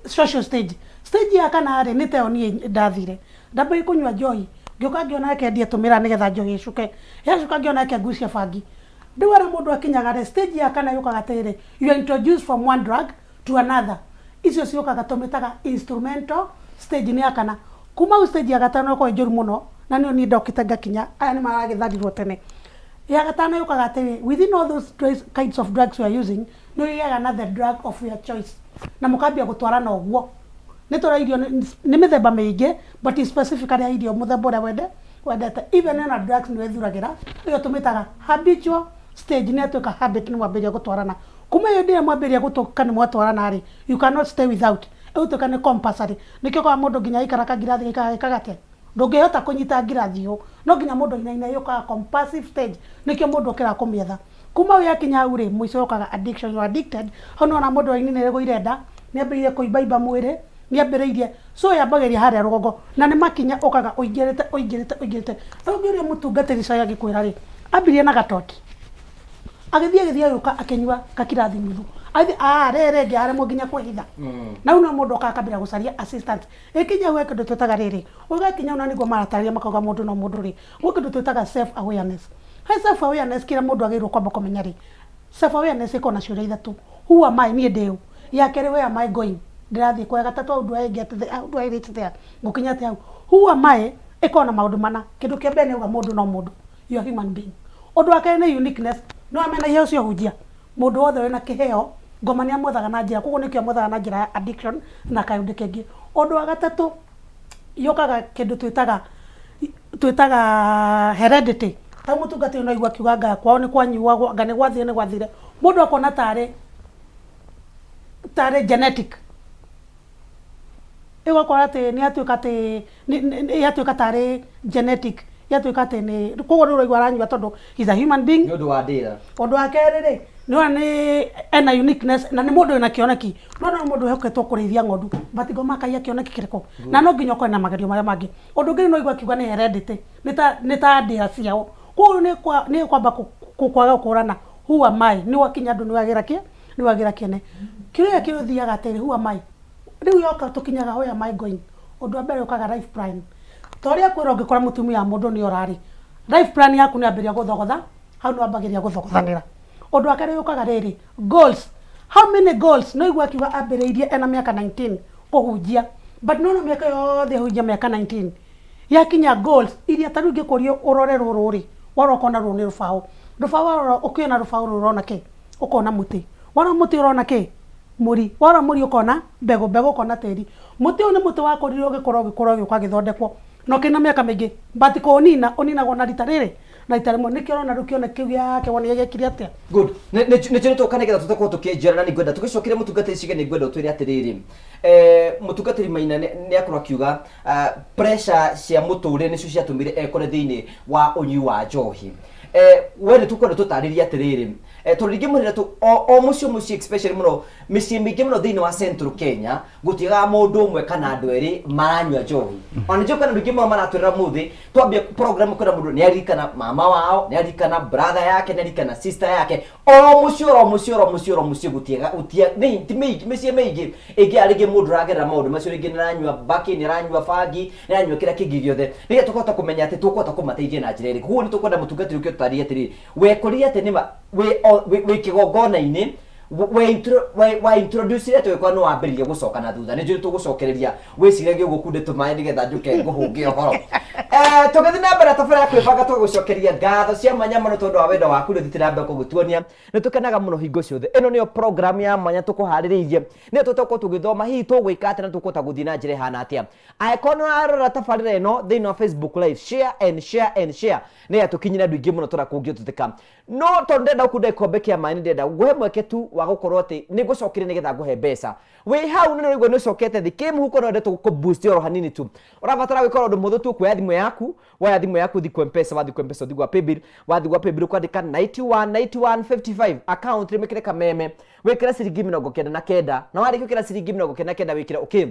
social stage. Stage ya kana rĩ, nĩ ta ĩyo niĩ ndathire ndambĩrĩria kũnyua njohi, ngĩũka ngĩona reke ndie tũmĩra nĩgetha njohi ĩcuke, yacuka ngĩona reke ngucie bangi. Rĩu harĩa mũndũ akinyaga rĩ, stage ya kana yũkaga atĩrĩrĩ, you are introduced from one drug to another. Icio ciũkaga tũmĩtaga instrumental stage nĩ ya kana. Kuma hau stage ya gatano ĩkoragwo ĩ njũru mũno na nĩyo niĩ ndokĩte ngakinya, aya nĩ maragĩtharirwo tene. Ya gatano yũkaga atĩrĩ, within all those kinds of drugs you are using, nĩ ũgĩaga na the drug of your choice na mũkambia gũtwarana ũguo. Nĩ tũrairio nĩ mĩthemba mĩingĩ but specifically ya irio mũthemba ũrĩa wende wendete. Even ona drugs nĩ wĩthuragĩra, ĩyo tũmĩtaga habitual stage, nĩ yatuĩka habit nĩ mwambĩrĩria gũtwarana. Kuma hĩndĩ ĩrĩa mwambĩrĩria gũtũka nĩ mwatwarana rĩ, you cannot stay without. Ĩgũtuĩka nĩ compulsory. Nĩkĩo ũkoraga mũndũ nginya aikara kangirathi gaikaraga gekaga atĩa? Ndũngĩhota kũnyita ngirathi ũũ. No nginya mũndũ ainaine yũkaga compulsive stage. Nĩkĩo mũndũ okĩraga kũmĩetha. Kuma hau yakinya hau rĩ, mũico yũkaga addiction, you are addicted. Hau nĩwona mũndũ ainainire nĩrĩgũire nda, nĩambĩrĩirie kũimbaimba mwĩrĩ, nĩambĩrĩirie, so yambagĩrĩria harĩa rũgongo. Na nĩ makinya ũkaga ũingĩrĩte ũingĩrĩte ũingĩrĩte. Rĩu ũngĩũria mũtungatĩri Cai angĩkwĩra rĩ, ambirie na gatoti. Agĩthiĩ agĩthiĩ agĩũka akĩnyua kakirathi nuthu. Agĩthiĩ ah rĩrĩ rĩngĩ aremwo nginya kwĩhitha. Na rĩu no mũndũ okaga akambĩrĩria gũcaria assistance. Ĩkinya hau he kĩndũ twĩtaga rĩrĩ, ũgakinya hau na nĩguo maratarĩria makauga mũndũ no mũndũ rĩ, gwĩ kĩndũ twĩtaga self awareness. He self awareness kĩrĩa mũndũ agĩrĩirwo kwamba kũmenya rĩ, self awareness ĩkoragwo na ciũria ithatũ. Who am I? Niĩ ndĩ ũ? Ya kerĩ where am I going? Ndĩrathiĩ kũ? Ya gatatũ how do I get there? How do I reach there? Ngũkinya atĩa hau? Who am I? Ĩkoragwo na maũndũ mana. Kĩndũ kĩa mbere nĩ auga mũndũ no mũndũ. You are human being. Ũndũ wa kerĩ nĩ uniqueness. Nĩ wamenya iheo cia ũhunjia? Mũndũ wothe wĩna kĩheo, ngoma nĩ amwethaga na njĩra, koguo nĩkĩo amwethaga na njĩra ya addiction na kaũndũ kangĩ. Ũndũ wa gatatũ, yũkaga kĩndũ twĩtaga twĩtaga heredity. Ta rĩu mũtungatĩri no aigue akiuga anga kwao nĩ kwanyuagwo, anga nĩ gwathire nĩ gwathire. Mũndũ akona tarĩ tarĩ genetic. Ĩgakora atĩ nĩ yatuĩka atĩ yatuĩka tarĩ genetic, yatuĩka atĩ nĩ koguo rĩu ũraigua aranyua tondũ he's a human being. Nĩ ũndũ wa ndĩra. Ũndũ wa kerĩ rĩ, nĩ wona nĩ ena uniqueness na nĩ mũndũ wĩna kĩoneki. No nĩ mũndũ wĩhoketwo kũrĩithia ng'ondu but ngoma akaiya kĩoneki kĩrĩkũ? Na no nginya ũkorwo na magerio marĩa mangĩ. Ũndũ ũngĩ no ũigua akiuga nĩ heredity, nĩ ta nĩ ta ndĩra ciao. Koguo nĩ nĩ kwamba kwaga gũkũrana who am I? Nĩ wakinya andũ nĩ wagĩra kĩ? Nĩ wagĩra kĩene. Kĩũria kĩũthiaga atĩrĩ who am I? Rĩu yoka tũkinyaga where am I going? Ũndũ wa mbere ũkaga life plan. Ta ũrĩa kwĩra ũngĩkora mũtumia wa mũndũ nĩ ora rĩ, life plan yaku nĩ yambĩrĩria gũthogotha, hau nĩ wambagĩrĩria gũthogothanĩra. Ũndũ wa kerĩ ũkaga rĩrĩ, goals. How many goals? No igua akiuga ambĩrĩirie ena mĩaka 19 kũhunjia. But nĩwona mĩaka yothe ahunjia mĩaka 19, yakinya goals iria ta rĩu ingĩkũria ũrore rũrũ rĩ, warora ũkona rũrũ nĩ rũbaũ. Rũbaũ warora ũkĩona rũbaũ rũrũ ũrona kĩ? Ũkona mũtĩ. Warora mũtĩ ũrona kĩ? Mũri. Warora mũri ũkona mbegũ, mbegũ ũkona tĩri. Mũtĩ ũyũ nĩ mũtĩ wakũrire ũgĩkũra ũgĩkũra ũgĩũka ũgĩthondekwo na ũkĩrĩ na mĩaka mĩingĩ but kũũnina ũninagwo na rita rĩrĩ na rita rĩmwe. Nĩkĩo ũrona rĩu kĩoneki kĩu gĩake wona gĩekire atĩa. Good. Nĩkĩo nĩtwoka nĩgetha tũtakorwo tũkĩnjĩra na nĩngwenda tũgĩcokere mũtungatĩri Chege nĩngwenda ũtwĩre atĩrĩrĩ mũtungatĩri Maina nĩ akorwo akiuga pressure cia mũtũrĩre nĩcio ciatũmire ekore thĩinĩ wa ũnyui wa njohi. We nĩ tũkwenda tũtarĩrie atĩrĩrĩ tondũ rĩngĩ mũrĩra tũ o mũciĩ o mũciĩ especially mũno mĩciĩ mĩingĩ mũno thĩinĩ wa Central Kenya gũtiagaga mũndũ ũmwe kana andũ erĩ maranyua njohi. Ona nĩnjũĩ kwĩna andũ aingĩ mũno maratwĩrora ũmũthĩ twambia program kwĩna mũndũ nĩ aririkana mama wao, nĩ aririkana brother yake, nĩ aririkana sister yake. O mũciĩ oro mũciĩ oro mũciĩ oro mũciĩ gũtiaga gũtia nĩ ti mĩingĩ mĩciĩ mĩingĩ ĩngĩ rĩngĩ mũndũ ũragerera maũndũ macio rĩngĩ nĩ aranyua mbakĩ, nĩ aranyua bangi, nĩ aranyua kĩrĩa kĩngĩ gĩothe nĩgetha tũkahota kũmenya atĩ tũkũhota kũmateithia na njĩra ĩrĩkũ. Koguo nĩ tũkwenda mũtungatĩri ũke ũtũtarĩrie atĩrĩrĩ wekorire atĩ nĩma wĩ wĩ kĩgongona-inĩ wa introduce atĩ ũgĩkorwo nĩ wambĩrĩria gũcoka na thutha. Nĩ njũĩ tũgũcokereria wĩciragie ũguo kunde tũmaĩ nĩgetha njũke ngũhũnge ũhoro. Tũgĩthiĩ na mbere tabarĩra ya kwĩbanga tũgagũcokeria ngatho cia mwanya mũno tondũ wa wendo waku nĩ ũthiĩte na mbere kũgĩtuonia. Nĩ tũkenaga mũno hingo ciothe. Ĩno nĩyo program ya mwanya tũkũharĩrĩirie nĩyo tũgũkorwo tũgĩthoma hihi tũgwĩka atĩa na tũkũhota gũthiĩ na njĩra ĩhana atĩa. Angĩkorwo nĩ ũrarora tabarĩra ĩno thĩinĩ wa Facebook live, share and share and share nĩgetha tũkinyĩre andũ aingĩ mũno tũrĩa kũngĩhoteka. No tondũ ndĩrenda gũkunda gĩkombe kĩa maĩ nĩ ndĩrenda ngũhe mweke tu wa gũkorwo atĩ nĩ ngũcokeria nĩgetha ngũhe mbeca. Wĩ hau nĩ ũraigua nĩ ũcokete thĩ kĩmũhuko no wende tũkũ boost oro hanini tu. Ũrabatara gwĩka ũndũ mũhũthũ tu kuoya thimũ yaku, woya thimũ yaku ũthiĩ kwa M-Pesa, wathiĩ kwa M-Pesa ũthiĩ gwa paybill, wathiĩ gwa paybill ũkwandĩka 91 91 55 account wĩkĩre kameme, wĩkĩre ciringi 99 na warĩkia gwĩkĩra ciringi 99 wĩkĩre okay.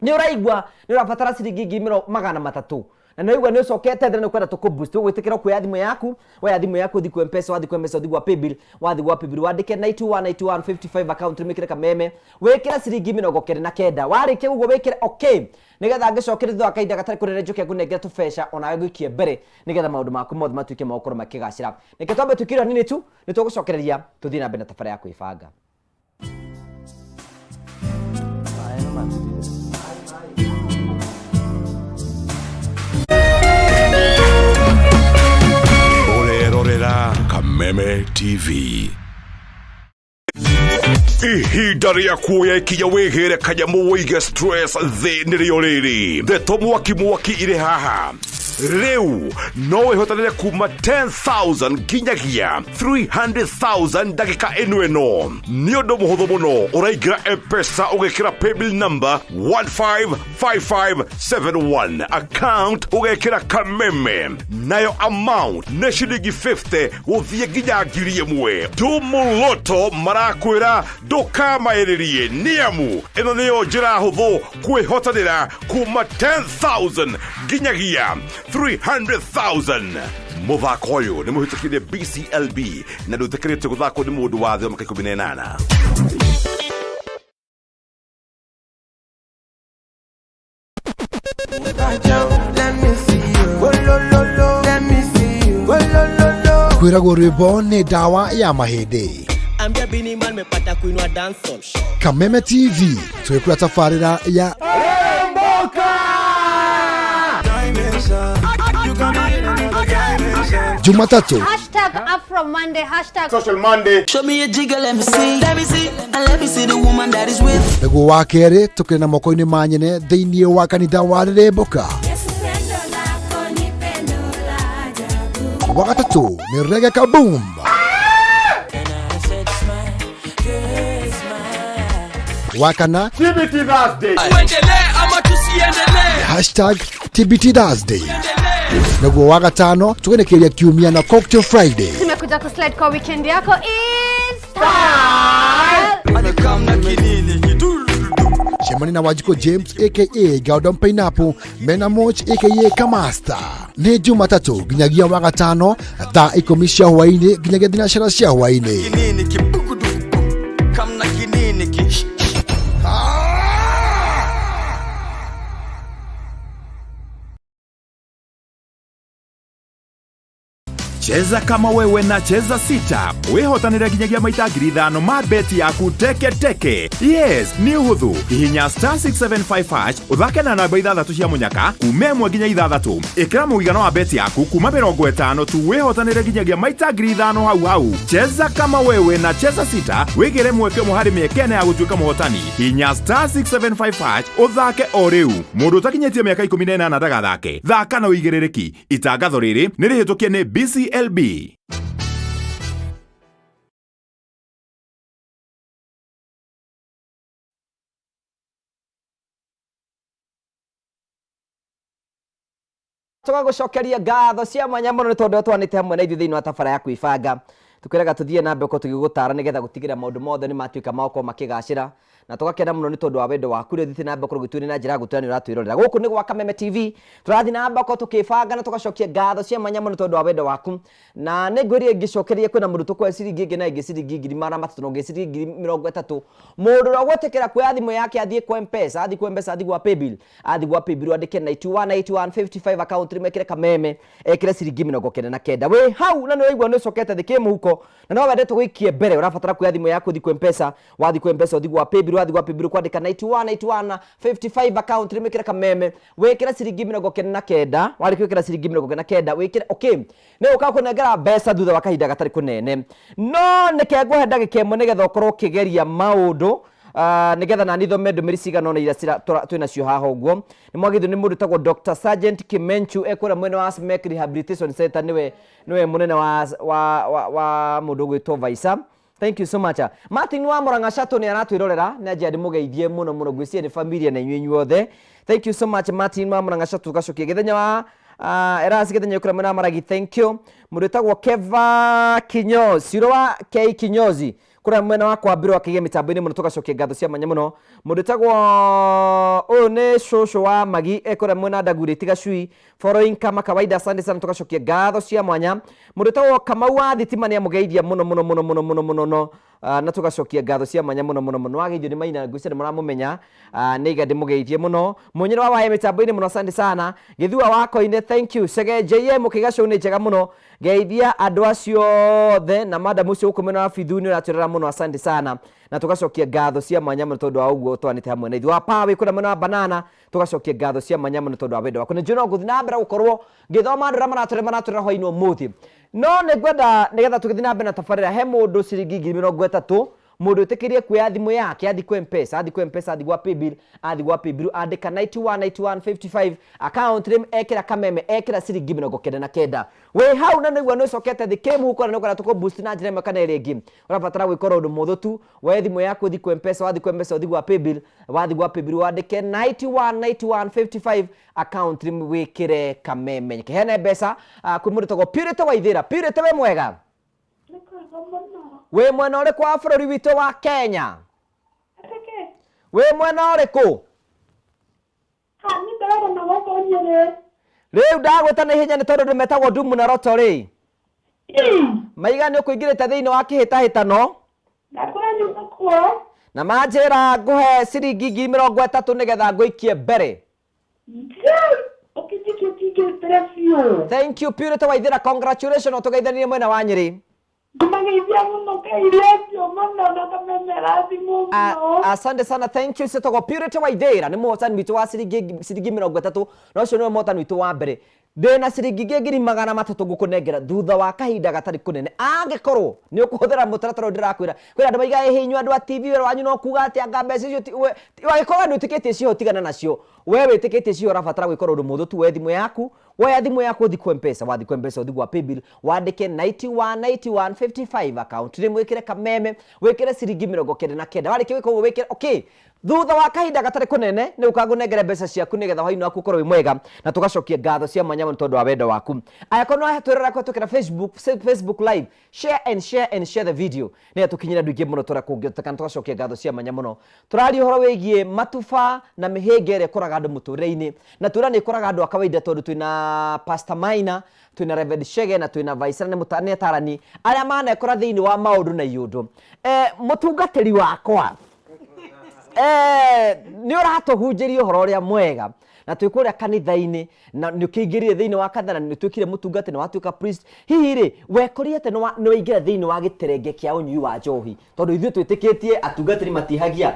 Nĩ ũraigua nĩ ũrabatara ciringi ngiri 300 na nĩ ũraigua nĩ ũcokete thĩ na nĩ ũkwenda tũkũ boost ũgwĩtĩkĩra kuoya thimũ yaku, woya thimũ yaku ũthiĩ kwa M-Pesa, wathiĩ kwa M-Pesa ũthiĩ gwa paybill, wathiĩ gwa paybill wandĩke 91 91 55 account wĩkĩre kameme, wĩkĩre ciringi 99 warĩkia ũguo wĩkĩre okay nĩgetha ngĩcokerie thutha wa kahinda gatarĩ kũnene njũke ngũnengere tũbeca onawe ngũikie mbere nĩgetha maũndũ maku mothe matuĩke ma gũkorwo makĩgacĩra. Reke twambe twĩkĩre hanini tu nĩ tũgũcokereria tũthiĩ na mbere na tabarĩra ya kwĩbanga. Kameme TV. Ihinda rĩa kuoya ikinya wĩgĩre kanyamũ wĩige stress thĩ nĩrĩo rĩrĩ. Ndeto mwaki mwaki irĩ haha. Rĩu no wĩhotanĩre kuma 10,000 nginyagia 300,000 ndagĩka ĩno ĩno. Nĩ ũndũ mũhũthũ mũno, ũraingĩra M-Pesa ũgekĩra paybill number 155571, account ũgekĩra Kameme, nayo amount nĩ ciringi 50 gũthiĩ nginya 1,000. Tumuloto marakwĩra ndũkamaĩrĩrie, nĩamu ĩno nĩyo njĩra hũthũ kwĩhotanĩra kuma 10,000 nginyagia 300,000. Mũthako ũyũ nĩ mũhĩtũkire BCLB na ndũtĩkĩrĩtio gũthakwo nĩ mũndũ wa thĩ wa mĩaka 18. Kwĩragwo rwĩmbo nĩ ndawa ya mahĩndĩ. Ambia Bini Man mepata kuinua dancehall. Kameme TV twĩkũra tabarĩra ya Jumatatu Hashtag Afro Monday, hashtag Show me a jigger, let me see. Let me see, and let me see the woman that is with. Nĩguo wa kerĩ tũkĩrĩ na moko-inĩ ma nyene thĩinĩ wa kanitha wa Rĩrĩmbũka. Wa gatatũ nĩ Reggae Kaboom. Wa kana hashtag TBT Thursday. Naguo wa gatano tũgenekeria kiumia na Cocktail Friday. Tumekuja kuslide kwa weekend yako is style. Cemania na Wanjikũ James aka Gordon Pineapple mena Moch aka Kamasta. Nĩ Jumatatũ nginyagia wa gatano thaa 10 cia hwaĩ-inĩ nginyagia thinacara cia hwaĩ-inĩ. Cheza kama wewe na Cheza Sita wĩhotanĩre nginyagia maita 5,000 ma beti yaku teke teke. Yes, nĩ ũhũthũ. Hihinya star 675 hash ũthake na namba ithathatũ cia mũnyaka kuma 1 nginya 6. Ĩkĩra mũigana wa beti yaku kuma 50 tu wĩhotanĩre nginyagia maita 5,000 hau hau. Cheza kama wewe na Cheza Sita wĩgĩre mweke ũmwe harĩ mĩeke ĩna ya gũtuĩka mũhotani. Hihinya star 675 hash ũthake o rĩu. Mũndũ ũtakinyĩtie mĩaka 18 ndagathake. Thaka na ũigĩrĩrĩki. Itangatho rĩrĩ nĩ rĩhĩtũkie nĩ BCLB. Tũgagũcokeria ngatho cia mwanya mũno nĩ tondũ twanĩte hamwe na ithuĩ thĩinĩ wa tabara ya kwĩbanga. Tũkwĩraga tũthiĩ na mbere tũgĩgũtara nĩgetha gũtigĩrĩra maũndũ mothe nĩ matuĩka ma gũkorwo makĩgacĩra, na tũgakena mũno nĩ tondũ wa wendo waku rĩu ũthiĩte na mbere gũkorwo ũgĩtwĩra na njĩra ya gũtwĩra nĩ ũratwĩrorera. Gũkũ nĩ gwa Kameme TV, tũrathiĩ na mbere gũkorwo tũkĩbanga na tũgacokia ngatho cia mwanya mũno tondũ wa wendo waku. Na nĩ ngwĩrire ngĩcokeria kwĩna mũndũ tũkũhe ciringi ĩngĩ na ĩngĩ ciringi 300,000 na ũngĩ ciringi 30,000. Mũndũ ũrĩa ũgwĩtĩkĩra kuoya thimũ yake athiĩ kwa M-Pesa, athiĩ kwa M-Pesa, athiĩ gwa Paybill, athiĩ gwa Paybill andĩke 91 81 55 account rimekĩre Kameme, ekĩre ciringi 99. Wĩ hau na nĩ ũraigua nĩ ũcokete thĩ kĩmũhuko na no wendete gũikie mbere, ũrabatara kuoya thimũ yaku ũthiĩ kwa M-Pesa, wathiĩ kwa M-Pesa ũthiĩ gwa Paybill, wathiĩ gwa Paybill kwandĩka 91 81 55 account rimekĩre Kameme, wĩkĩre ciringi 99. Warĩkia gwĩkĩra ciringi 99 wĩkĩre okay, nĩ ũka kũnengera mbeca thutha wa kahinda gatarĩ kũnene. No nĩke ngũhe ndagĩka ĩmwe nĩgetha ũkorwo ũkĩgeria maũndũ, nĩgetha nani thome ndũmĩrĩri cigana ũna iria twĩ nacio haha ũguo. Nĩ mwagithio nĩ mũndũ ũtagwo Dr. Sergeant Kimenchu ekũrĩa mwena wa Smek Rehabilitation Center, nĩwe mũnene wa mũndũ ũgwĩtwo Vaisa. Thank you so much. Martin wa Murang'a Chateau nĩ aratwĩrorera, nĩ anjia ndĩmũgeithie mũno mũno, ngwĩciria nĩ familia na inyuĩ inyuothe. Thank you so much Martin wa Murang'a Chateau. Gacokia gĩthenya wa Erasi gĩthenya ũkũrĩa mwena wa Maragi, thank you. Mũndũ wĩtagwo Keva Kinyozi, Ciro wa K Kinyozi kũrĩa mwena wa kwambĩrwo akĩgĩa mĩtambo-inĩ mũno, tũgacokia ngatho cia mwanya mũno. Mũndũ wĩtagwo ũyũ nĩ cũcũ wa Magi ekũrĩa mwena Ndagurĩti Gacui, following kama kawaida, asante sana, tũgacokia ngatho cia mwanya. Mũndũ wĩtagwo Kamau wa thitima nĩ amũgeithia mũno mũno mũno mũno mũno mũno no na tũgacokia ngatho cia mwanya mũno mũno mũno. Wageithio nĩ Maina, ngwĩciria nĩ mũramũmenya, nĩ iga ndĩmũgeithie mũno. Mũnyĩrĩ wa waĩ mĩtambo-inĩ mũno, asante sana. Gĩthua wa Koine, thank you. Chege JM ũkĩga show nĩ njega mũno. Geithia andũ acio othe na madam ũcio gũkũ mwena wa Bithu nĩ ũratwĩrora mũno, asante sana, na tũgacokia ngatho cia mwanya mũno tondũ wa ũguo ũtwanĩte hamwe na ithuĩ. Wa Pawe kũrĩa mwena wa Banana, tũgacokia ngatho cia mwanya mũno tondũ wa wendo waku. Nĩ njũĩ no ngũthiĩ na mbere gũkorwo ngĩthoma andũ arĩa maratwĩrora maratwĩrora hwainĩ ũmũthĩ, no nĩ ngwenda nĩgetha tũgĩthiĩ na mbere na tabarĩra, he mũndũ ciringi 30,000, mũndũ wĩtĩkĩrie kuoya thimũ yake athiĩ kwa M-Pesa, athiĩ kwa M-Pesa, athiĩ gwa Paybill, athiĩ gwa Paybill andĩka 91 91 55 account name, ekĩra Kameme, ekĩra ciringi 99. Wĩ hau na nĩguo nĩ ũcokete thĩ kĩmũhuko na nĩ ũkwenda tũkũ boost na njĩra ĩmwe kana ĩrĩa ĩngĩ, ũrabatara gwĩka oro ũndũ mũhũthũ tu, woe thimũ yaku ũthiĩ kwa M-Pesa, wathiĩ kwa M-Pesa ũthiĩ gwa Paybill, wathiĩ gwa Paybill wandĩke 91 91 55 account name wĩkĩre Kameme. Kĩheane mbeca kwĩ mũndũ wĩtagwo Purity Waithĩra. Purity, wĩ mwega? Nĩ kwega mũno. Wĩ mwena ũrĩkũ wa bũrũri witũ wa Kenya? Atĩkĩ? Wĩ mwena ũrĩkũ? Ha, niĩ ndĩrona na gũkũ Nyĩrĩ. Rĩu ndagwĩta na ihenya nĩ tondũ andũ metagwo Ndumu na Roto rĩ, maiga nĩ ũkũingĩrĩte thĩinĩ wa kĩhĩtahĩtano. Ndakwĩra nyuma kuo. Na manjĩra ngũhe ciringi 30,000 nĩgetha ngũikie mbere. Ngai, ũkĩnjikia ũkĩingĩrĩte biũ. Thank you Purity Waithĩra, congratulations, ũtũgeithanirie mwena wa Nyĩrĩ. Ngũmageithia mũno, Ngai rĩacio mũno na kamemera thimũ mũno. Asante sana, thank you. Citagwo Purity Waithĩra, nĩ mũhotani witũ wa ciringi 30, na ũcio nĩwe mũhotani witũ wa mbere. Ndĩna ciringi ingĩ 300,000 ngũkũnengera thutha wa kahinda gatarĩ kũnene, angĩkorwo nĩ ũkũhũthĩra mũtaratara ũyũ ndĩrakwĩra. Kwĩna andũ maigaga ĩhĩ, inyuĩ andũ a TV wĩra wanyu no kuga atĩ anga mbeca icio angĩkorwo we nĩ wĩtĩkĩtie ciho, tigana nacio. We wĩtĩkĩtie ciho, ũrabatara gwĩka ũndũ mũhũthũ tu, woe thimũ yaku, woya thimũ yaku ũthiĩ kwa M-Pesa, wathiĩ kwa M-Pesa ũthiĩ gwa Paybill wandĩke 91 91 55 account name wĩkĩre Kameme, wĩkĩre ciringi 99. Warĩkia gwĩka ũguo wĩkĩre okay, thutha wa kahinda gatarĩ kũnene nĩ ũka ngũnengere mbeca ciaku nĩgetha hwainĩ waku ũkorwo wĩ mwega, na tũgacokia ngatho cia mwanya mũno tondũ wa wendo waku. Angĩkorwo nĩ watwĩrora kũhetũkĩra Facebook, Facebook live, share and share and share the video nĩgetha tũkinyĩre andũ aingĩ mũno tũrĩa kũngĩhoteka, na tũgacokia ngatho cia mwanya mũno. Tũraria ũhoro wĩgiĩ matuba na mĩhĩnga ĩrĩa ĩkoraga andũ mũtũrĩre-inĩ, na twĩra nĩ ĩkoraga andũ a kawaida tondũ twĩna Pastor Maina, twĩna Reverend Chege na twĩna Vaisera, nĩ atarani arĩa manekora thĩinĩ wa maũndũ na iũndũ. Mũtungatĩri wakwa, nĩ ũratũhunjĩria ũhoro ũrĩa mwega na twĩ kũrĩa kanitha-inĩ, na nĩ ũkĩingĩrire thĩinĩ wa kanitha na nĩ ũtuĩkire mũtungati na watuĩka priest. Hihi rĩ, wekorire atĩ nĩ waingĩra thĩinĩ wa gĩterenge kĩa ũnyui wa njohi, tondũ ithuĩ twĩtĩkĩtie atungatĩri matihagia?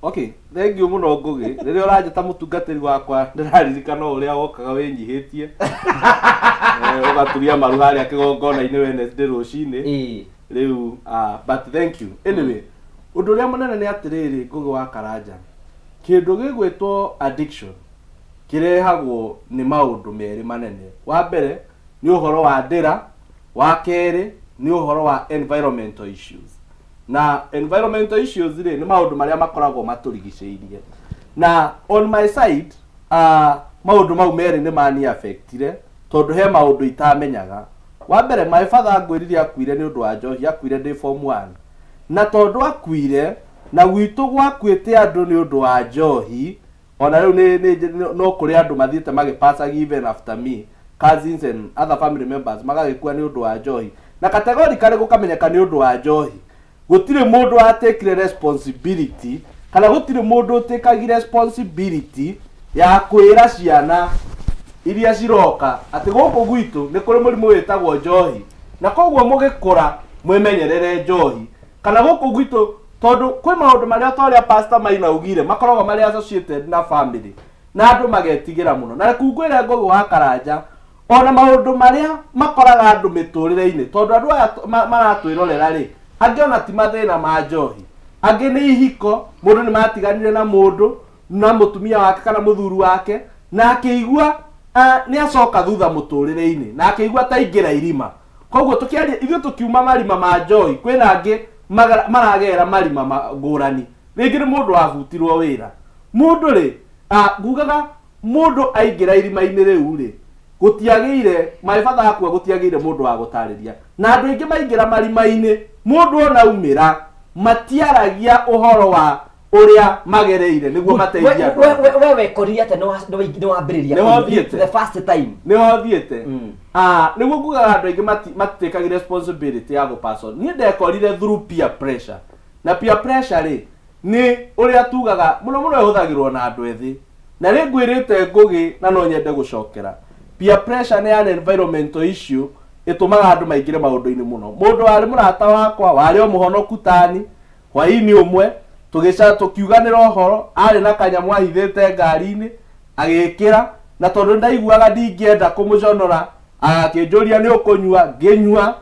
Okay, thank you mũno Ngũgĩ. Rĩrĩa ũranjĩta mũtungatĩri wakwa, ndĩraririkana ũrĩa wokaga wĩnyihĩtie, ũgaturia maru harĩa kĩgongona-inĩ Wednesday rũcinĩ. Rĩu, but thank you. Anyway, ũndũ ũrĩa mũnene nĩ atĩrĩrĩ, Ngũgĩ wa Karanja, kĩndũ gĩgwĩtwo addiction kĩrehagwo nĩ maũndũ merĩ manene. Wa mbere nĩ ũhoro wa ndĩra, wa kerĩ nĩ ũhoro wa environmental issues. Na environmental issues rĩ, nĩ maũndũ marĩa makoragwo matũrigicĩirie. Na on my side, maũndũ mau merĩ nĩ mani affectire tondũ he maũndũ itamenyaga. Wa mbere, my father ngwĩrire akuire nĩ ũndũ wa njohi, akuire ndĩ form 1. Na tondũ akuire, na gwitũ gwakuĩte andũ nĩ ũndũ wa njohi, ona rĩu nĩ no kũrĩ andũ mathiĩte magĩpacagia even after me, cousins and other family members magagĩkua nĩ ũndũ wa njohi. Na categorically gũkamenyeka nĩ ũndũ wa njohi. Gũtirĩ mũndũ watekire responsibility, kana gũtirĩ mũndũ ũtĩkagi responsibility ya kwĩra ciana iria ciroka atĩ gũkũ gwitũ nĩ kũrĩ mũrimũ wĩtagwo njohi, na koguo mũgĩkũra mwĩmenyerere njohi, kana gũkũ gwitũ tondũ kwĩ maũndũ marĩa ta ũrĩa Pastor Maina augire makoragwo marĩ associated na family, na andũ magetigĩra mũno. Na reke ngwĩre Ngũgĩ wa Karanja, ona maũndũ marĩa makoraga andũ mĩtũrĩre-inĩ, tondũ andũ aya maratwĩrorera rĩ, angĩ ona ti mathĩna ma njohi, angĩ nĩ ihiko, mũndũ nĩ matiganire na mũndũ na mũtumia wake kana mũthuri wake, na akĩigua nĩ acoka thutha mũtũrĩre-inĩ, na akĩigua ta aingĩra irima. Koguo tũkĩaria ithuĩ tũkiuma marima ma njohi, kwĩna angĩ maragera marima ngũrani. Rĩngĩ nĩ mũndũ wabutirwo wĩra. Mũndũ rĩ, ngugaga mũndũ aingĩra irima-inĩ rĩu rĩ, gũtiagĩire, my father akua gũtiagĩire mũndũ wa gũtarĩria. Na andũ aingĩ maingĩra marima-inĩ, mũndũ ona aumĩra, matiaragia ũhoro wa ũrĩa magereire nĩguo mateithie andũ angĩ. We wekorire atĩa nĩ wambĩrĩria Nĩ kũnyua hothiĩte. the first time? Nĩ hothiĩte. Nĩguo ngugaga andũ aingĩ matitĩkaga responsibility ya gũpass on. Niĩ ndekorire through peer pressure. Na peer pressure rĩ, nĩ ũrĩa tugaga mũno mũno ĩhũthagĩrwo na andũ ethĩ. Na rĩ ngwĩrĩte Ngũgĩ na no nyende gũcokera. Peer pressure nĩ an environmental issue Ĩtũmaga andũ maingĩre maũndũ-inĩ mũno. Mũndũ warĩ mũrata wakwa, warĩ o mũhonoku tani, hwaĩ-inĩ ũmwe tũgĩca tũkiuganĩra ũhoro, arĩ na kanyamũ ahithĩte ngari-inĩ, agĩkĩra, na tondũ nĩndaiguaga ndingĩenda kũmũconora, akĩnjũria nĩ ũkũnyua, ngĩnyua,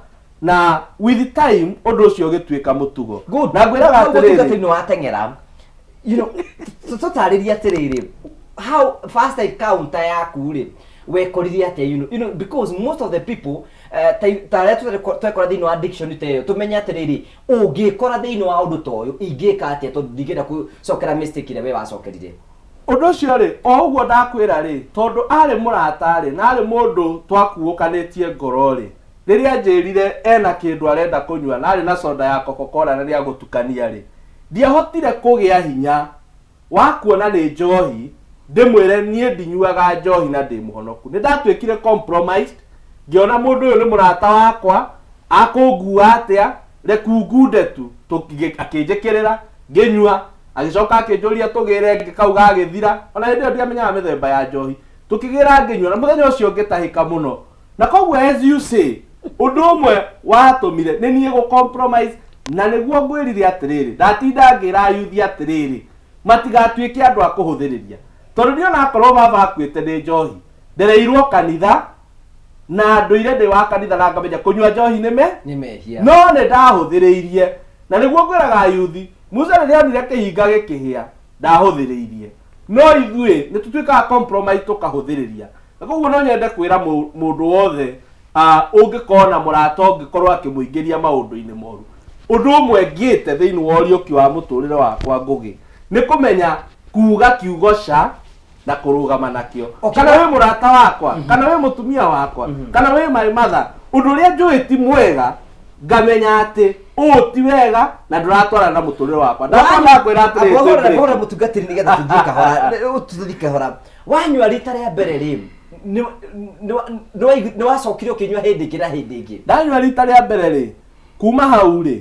na with time ũndũ ũcio ũgĩtuĩka mũtugo. Good. Na ngwĩraga Hau atĩrĩrĩ, ũtungata-inĩ wateng'era you know, tũtarĩrie atĩrĩrĩ, how first encounter yaku rĩ wekorire atĩa, because most of the people ta arĩa twekora thĩinĩ wa addiction ta ĩyo, tũmenye atĩrĩrĩ, ũngĩkora thĩinĩ wa ũndũ ta ũyũ ingĩka atĩa, tondũ ndingĩenda gũcokera mistake ĩrĩa we wacokerire. Ũndũ ũcio rĩ, o ũguo ndakwĩra rĩ, tondũ arĩ mũrata rĩ, na arĩ mũndũ twakuũkanĩtie ngoro rĩ, rĩrĩa anjĩrire ena kĩndũ arenda kũnyua na arĩ na soda ya Coca-Cola na nĩagũtukania rĩ, ndiahotire kũgĩa hinya wa kuona nĩ njohi ndĩmwĩre niĩ ndinyuaga njohi na ndĩ mũhonoku. Nĩ ndatuĩkire compromised, ngĩona mũndũ ũyũ nĩ mũrata wakwa, akũngua atĩa, reku ngunde tu. Akĩnjĩkĩrĩra, ngĩnyua, agĩcoka akĩnjũria tũgĩre, ĩngĩ kau gagĩthira. Ona hĩndĩ ĩyo ndiamenyaga mĩthemba ya njohi. Tũkĩgĩra ngĩnyua, na mũthenya ũcio ngĩtahĩka mũno. Na koguo as you say, ũndũ ũmwe watũmire nĩ niĩ gũ compromise, na nĩguo ngwĩrire atĩrĩrĩ, ndatinda ngĩra ayuthi atĩrĩrĩ, matigatuĩke andũ a kũhũthĩrĩria. Tondũ niĩ onakorwo baba akuĩte nĩ njohi, ndereirwo kanitha, na ndũire ndĩ wa kanitha na ngamenya kũnyua njohi nĩ me? Nĩ mehia. No nĩ ndahũthĩrĩirie. Na nĩguo ngwĩraga ayuthi, Musa rĩrĩa onire kĩhinga gĩkĩhĩa, ndahũthĩrĩirie. No ithuĩ nĩ tũtuĩkaga compromise tũkahũthĩrĩria. Na koguo no nyende kwĩra mũndũ wothe ũngĩkona mũrata ũngĩkorwo akĩmũingĩria maũndũ-inĩ moru. Ũndũ ũmwe ngĩte thĩinĩ wa ũriũki wa mũtũrĩre wakwa Ngũgĩ, nĩ kũmenya kuga kiugo ca na kũrũgama nakĩo. Kana wĩ mũrata wakwa, kana wĩ mũtumia wakwa, kana wĩ my mother, ũndũ ũrĩa njũĩ ti mwega, ngamenya atĩ ũũ ti wega na ndũratwarana na mũtũrĩre wakwa. Ndakwa ndakwĩra atĩrĩrĩ, Hũra twĩ hũra mũtungatĩri nĩgetha tũthiĩ kahora. Tũthiĩ kahora. Wanyua rita rĩa mbere rĩ, nĩ wacokire ũkĩnyua hĩndĩ ĩngĩ na hĩndĩ ĩngĩ? Ndanyua rita rĩa mbere rĩ, kuma hau rĩ,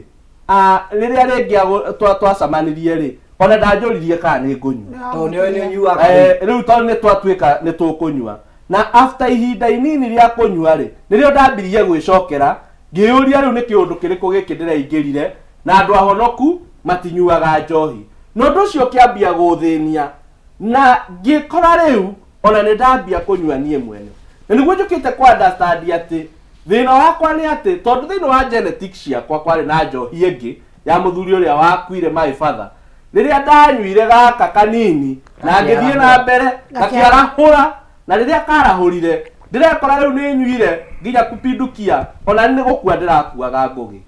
rĩrĩa rĩngĩ twacemanirie rĩ, ona ndanjũririe kana nĩ ngũnyua. Tondũ nĩ nĩ ũnyuaga rĩu. Rĩu tondũ nĩ twatuĩka nĩ tũkũnyua. Na after ihinda inini rĩa kũnyua rĩ, nĩrĩo ndambirie gwĩcokera, ngĩyũria rĩu nĩ kĩũndũ kĩrĩkũ gĩkĩ ndĩraingĩrire, na andũ ahonoku matinyuaga njohi. Na ũndũ ũcio ũkĩambia gũthĩnia, na ngĩkora rĩu ona nĩ ndambia kũnyua niĩ mwene. Na nĩguo njũkĩte kũ understand atĩ thĩna wakwa nĩ atĩ tondũ thĩinĩ wa genetics ciakwa kwarĩ na njohi ĩngĩ ya mũthuri ũrĩa wakuire my father. Rĩrĩa ndanyuire gaka kanini na ngĩthiĩ na mbere gakĩarahũra, na rĩrĩa karahũrire ndĩrekora rĩu nĩ nyuire nginya kupindukia, ona nĩ gũkua ndĩrakuaga Ngũgĩ.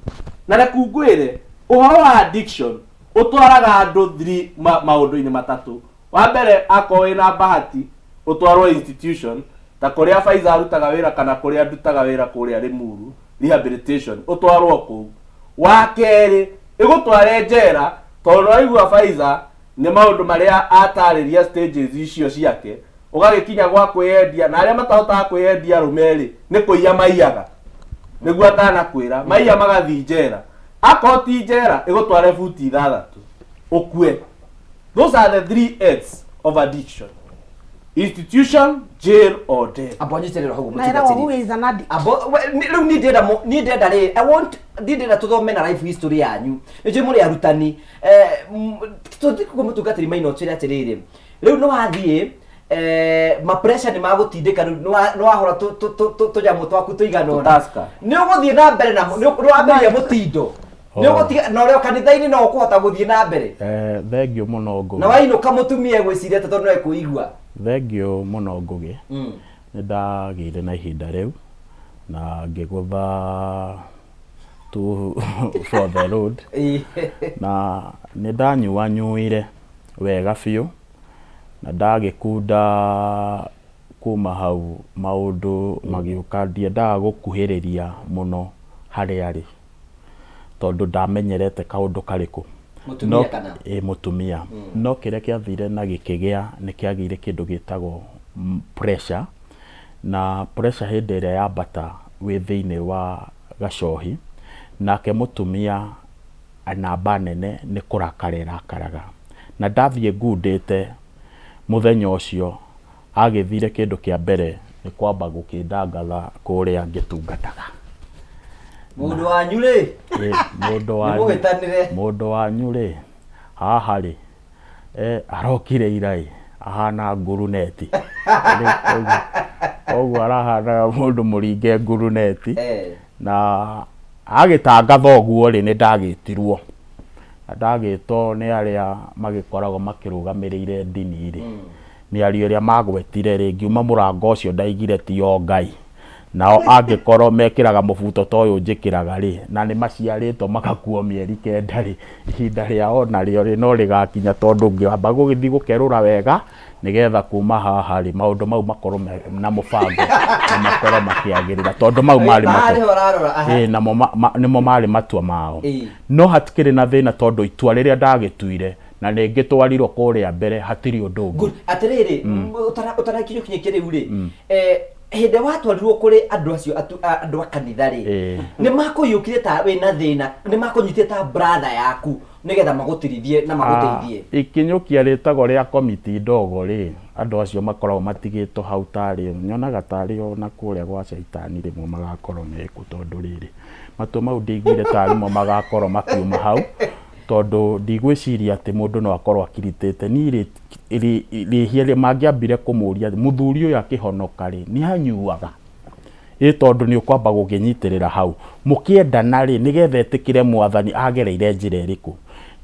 Na reku ngwĩre ũhoro wa addiction ũtwaraga andũ three maũndũ-inĩ matatũ. Wa mbere, akorwo wĩna bahati ũtwarwo institution ta kũrĩa Faiza arutaga wĩra kana kũrĩa ndutaga wĩra kũrĩa Limuru rehabilitation, ũtwarwo kũu. Wa kerĩ, ĩgũtware njera tondũ nĩwaigua Faiza nĩ maũndũ marĩa atarĩria stages icio ciake, ũgagĩkinya gwa kwĩyendia, na arĩa matahotaga kwĩyendia arũme rĩ, nĩ kũiya maiyaga, nĩguo atanakwĩra maiya magathiĩ njera. Akorwo ti njera, ĩgũtware buti ithathatũ ũkue. Those are the three F's of addiction: institution, jail or death. Amba ũnyitĩrĩre hau Na ĩragwo who is an addict. Amba, rĩu niĩ ndĩrenda niĩ ndĩrenda rĩ, I want, niĩ ndĩrenda tũthome na life history yanyu. Nĩ njũĩ mũrĩ arutani. Tũthiĩ kwĩ mũtungatĩri Maina ũtwĩre atĩrĩrĩ, rĩu nĩ wathiĩ, ma pressure nĩ magũtindĩka rĩu, nĩ wahũra tũnyamũ twaku tũigana ũna. Tũtaska. Nĩ ũgũthiĩ na mbere na nĩ wambĩrĩria mũtindo. Nĩ ũgũtiga, na ũrĩ o kanitha-inĩ no ũkũhota gũthiĩ na mbere. Thengiũ mũno Ngũgĩ. Na wainũka mũtumia egwĩciria atĩ tondũ no ekũigua. Thengiũ mũno Ngũgĩ. Nĩ ndagĩire na ihinda rĩu na ngĩgũtha two for the road. Na nĩ ndanyuanyuire wega biũ na ndagĩkunda kuma hau maũndũ magĩũka. Ndiendaga gũkuhĩrĩria mũno harĩa arĩ tondũ ndamenyerete kaũndũ karĩkũ. Mũtumia kana? Ĩ, mũtumia. No kĩrĩa kĩathire na gĩkĩgĩa nĩ kĩagĩire kĩndũ gĩtagwo pressure, na pressure hĩndĩ ĩrĩa yambata wĩ thĩinĩ wa gacohi, nake mũtumia namba nene nĩ kũrakara ĩrakaraga. Na ndathiĩ ngundĩte mũthenya ũcio, agĩthire kĩndũ kĩa mbere nĩ kwamba gũkĩndangatha kũrĩa ngĩtungataga. Mũndũ wanyu rĩ, Ĩ, mũndũ wanyu nĩmũhĩtanĩre. Mũndũ wanyu rĩ, haha rĩ, arokire ira ĩ, ahana nguruneti. Rĩu koguo arahanaga mũndũ mũringe nguruneti. Na agĩtangatha ũguo rĩ, nĩ ndagĩtirwo. Na ndagĩtwo nĩ arĩa magĩkoragwo makĩrũgamĩrĩire ndini rĩ, mĩario ĩrĩa magwetire rĩ, ngiuma mũrango ũcio ndaigire ti o Ngai. Nao angĩkorwo mekĩraga mũbuto ta ũyũ njĩkĩraga rĩ, na nĩ maciarĩtwo magakuo mĩeri kenda rĩ, ihinda rĩao narĩo rĩ, no rĩgakinya tondũ ngĩamba gũgĩthiĩ gũkerũra wega, nĩgetha kuma haha rĩ, maũndũ mau makorwo me na mũbango na makorwo makĩagĩrĩra tondũ mau marĩ Haha matua nĩho ũrarora, aha. Ĩĩ, namo nĩmo marĩ matua mao. No hatikĩrĩ na thĩna tondũ itua rĩrĩa ndagĩtuire na nĩ ngĩtwarirwo kũrĩa mbere hatirĩ ũndũ ũngĩ. Good. Atĩrĩrĩ, ũtanakinyũkinyĩkia rĩu rĩ, hĩndĩ ĩrĩa watwarirwo kũrĩ andũ acio andũ a kanitha rĩ, nĩ makũiyũkire ta wĩna thĩna, nĩ makũnyitire ta brother yaku nĩgetha magũtirithie na magũteithie? Ikinyũkia rĩtagwo rĩa komiti ndogo rĩ, andũ acio makoragwo matigĩtwo hau tarĩ, nyonaga tarĩ o na kũrĩa gwa caitani rĩmwe magakorwo mekuo tondũ rĩrĩ, matua mau ndiaiguire tarĩ mo magakorwo makiuma hau, tondũ ndigwĩciria atĩ mũndũ no akorwo akiritĩte. Niĩ rĩ, rĩhia rĩ mangĩambire kũmũria mũthuri ũyũ akĩhonoka rĩ, nĩ anyuaga? Ĩ tondũ nĩ ũkwamba gũkĩnyitĩrĩra hau. Mũkĩendana rĩ, nĩgetha etĩkĩre mwathani agereire njĩra ĩrĩkũ?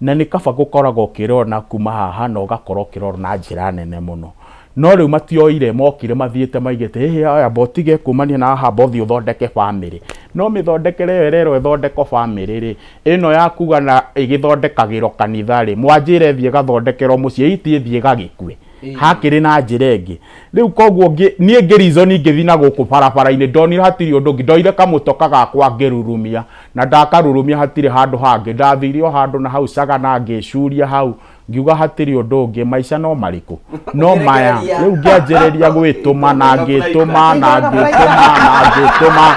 Na nĩ kaba gũkoragwo ũkĩrora na kuma haha na ũgakorwo ũkĩrora na njĩra nene mũno. No rĩu matioire, mokire mathiĩte maigĩte, hĩhĩ aya amba ũtige kumania na haha amba ũthiĩ ũthondeke bamĩrĩ. No mĩthondekere ĩyo ĩrerwo ĩthondekwo bamĩrĩ rĩ, ĩno ya kuga na ĩgĩthondekagĩrwo kanitha rĩ, mwanjĩra ĩthiĩ ĩgathondekerwo mũciĩ, iti ĩthiĩ ĩgagĩkue. Hakĩrĩ na njĩra ĩngĩ. Rĩu koguo niĩ ngĩ reason ngĩthiĩ na gũkũ barabara-inĩ, ndonire hatirĩ ũndũ ũngĩ, ndoire kamũtoka gakwa ngĩrurumia, na ndakarurumia hatirĩ handũ hangĩ, ndathire o handũ na hau Sagana ngĩcuria hau, ngiuga hatirĩ ũndũ ũngĩ, maica no marĩkũ? No maya. Rĩu ngĩanjĩrĩria gwĩtũma na ngĩtũma na ngĩtũma na ngĩtũma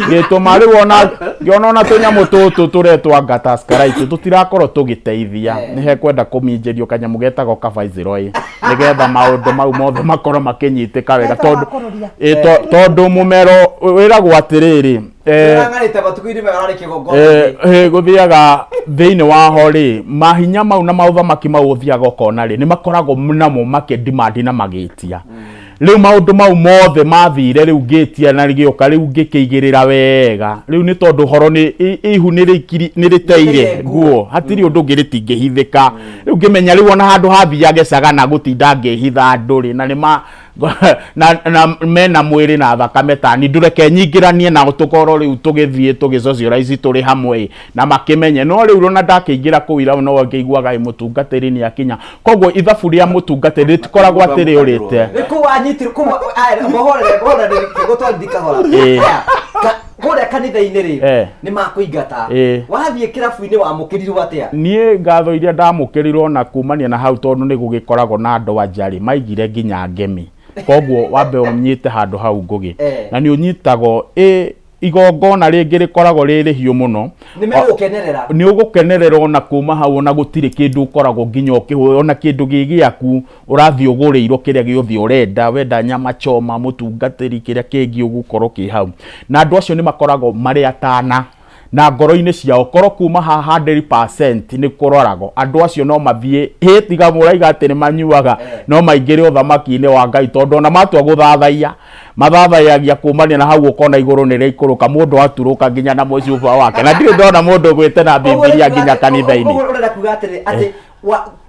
ngĩtũma rĩu ona ngĩona ona tũnyamũ tũtũ tũretwo ngataskarite tũtirakorwo tũgĩteithia, nĩ hekwenda kũminjĩrio kanyamũ getagwo kabaizĩroĩ nĩgetha maũndũ mau mothe makorwo makĩnyitĩka wega tondũ tondũ mũmero wĩragwo atĩrĩrĩ Ũrang'arĩte matukũ-inĩ maya ũrarĩ kĩgongona. Gũthiaga thĩinĩ waho rĩ, mahinya mau na maũthamaki mau ũthiaga ũkona rĩ, nĩ makoragwo namo makĩ demand na magĩtia. Rĩu maũndũ mau mothe mathire rĩu ngĩtia na gĩũka rĩu ngĩkĩigĩrĩra wega. Rĩu nĩ tondũ ũhoro nĩ ihu nĩ rĩteire nguo, hatirĩ ũndũ ũngĩ rĩtingĩhithĩka. Rĩu ngĩmenya rĩu ona handũ hathiage Sagana gũtinda ngĩhitha andũ rĩ, na nĩ ma na, na mena mwĩrĩ na thakame tani ndũreke nyingĩranie nao tũkorwo rĩu tũgĩthiĩ tũgĩsocialize tũrĩ hamwe na makĩmenye no rĩu ona ndakĩingĩra kũu irabu no ngĩiguaga ĩ mũtungatĩri nĩ akinya koguo ithabu rĩa mũtungatĩri rĩtikoragwo atĩ rĩũrĩte. Nĩ kũu wanyitirwo kũu aya, mũhorere mũhorere gũtwarithia kahora. Aya, kũrĩa kanitha-inĩ rĩ, nĩ makũingata. Wathiĩ kĩrabu-inĩ wamũkĩrirwo atĩa? Niĩ ngatho iria ndamũkĩrirwo na kumania na hau tondũ nĩ gũgĩkoragwo na andũ a nja rĩ, maigire nginya ngemi. Koguo wambe ũnyite handũ hau Ngũgĩ. Na nĩ ũnyitagwo ĩ igongona rĩngĩ rĩkoragwo rĩ rĩhiũ mũno. Nĩ megũkenerera. Nĩ ũgũkenerera ona kuma hau ona gũtirĩ kĩndũ ũkoragwo nginya ũkĩhũra ona kĩndũ gĩ gĩaku ũrathiĩ ũgũrĩirwo kĩrĩa gĩothe ũrenda, wenda nyama choma, mũtungatĩri, kĩrĩa kĩngĩ ũgũkorwo kĩ hau. Na andũ acio nĩ makoragwo marĩ atana na ngoro-inĩ ciao, korwo kuma haha 100% nĩ kũroragwo, andũ acio no mathiĩ, hĩ tiga mũraiga atĩ nĩ manyuaga, no maingĩre ũthamaki-inĩ wa Ngai tondũ ona matua gũthathaiya, mathathayagia kumania na hau ũkona igũrũ nĩ rĩaikũrũka mũndũ aturũka nginya na mũcuba wake, na ndirĩ ndona mũndũ ũgwĩte na Bibilia nginya kanitha-inĩ. Ũguo ũrenda kuga atĩrĩ, atĩ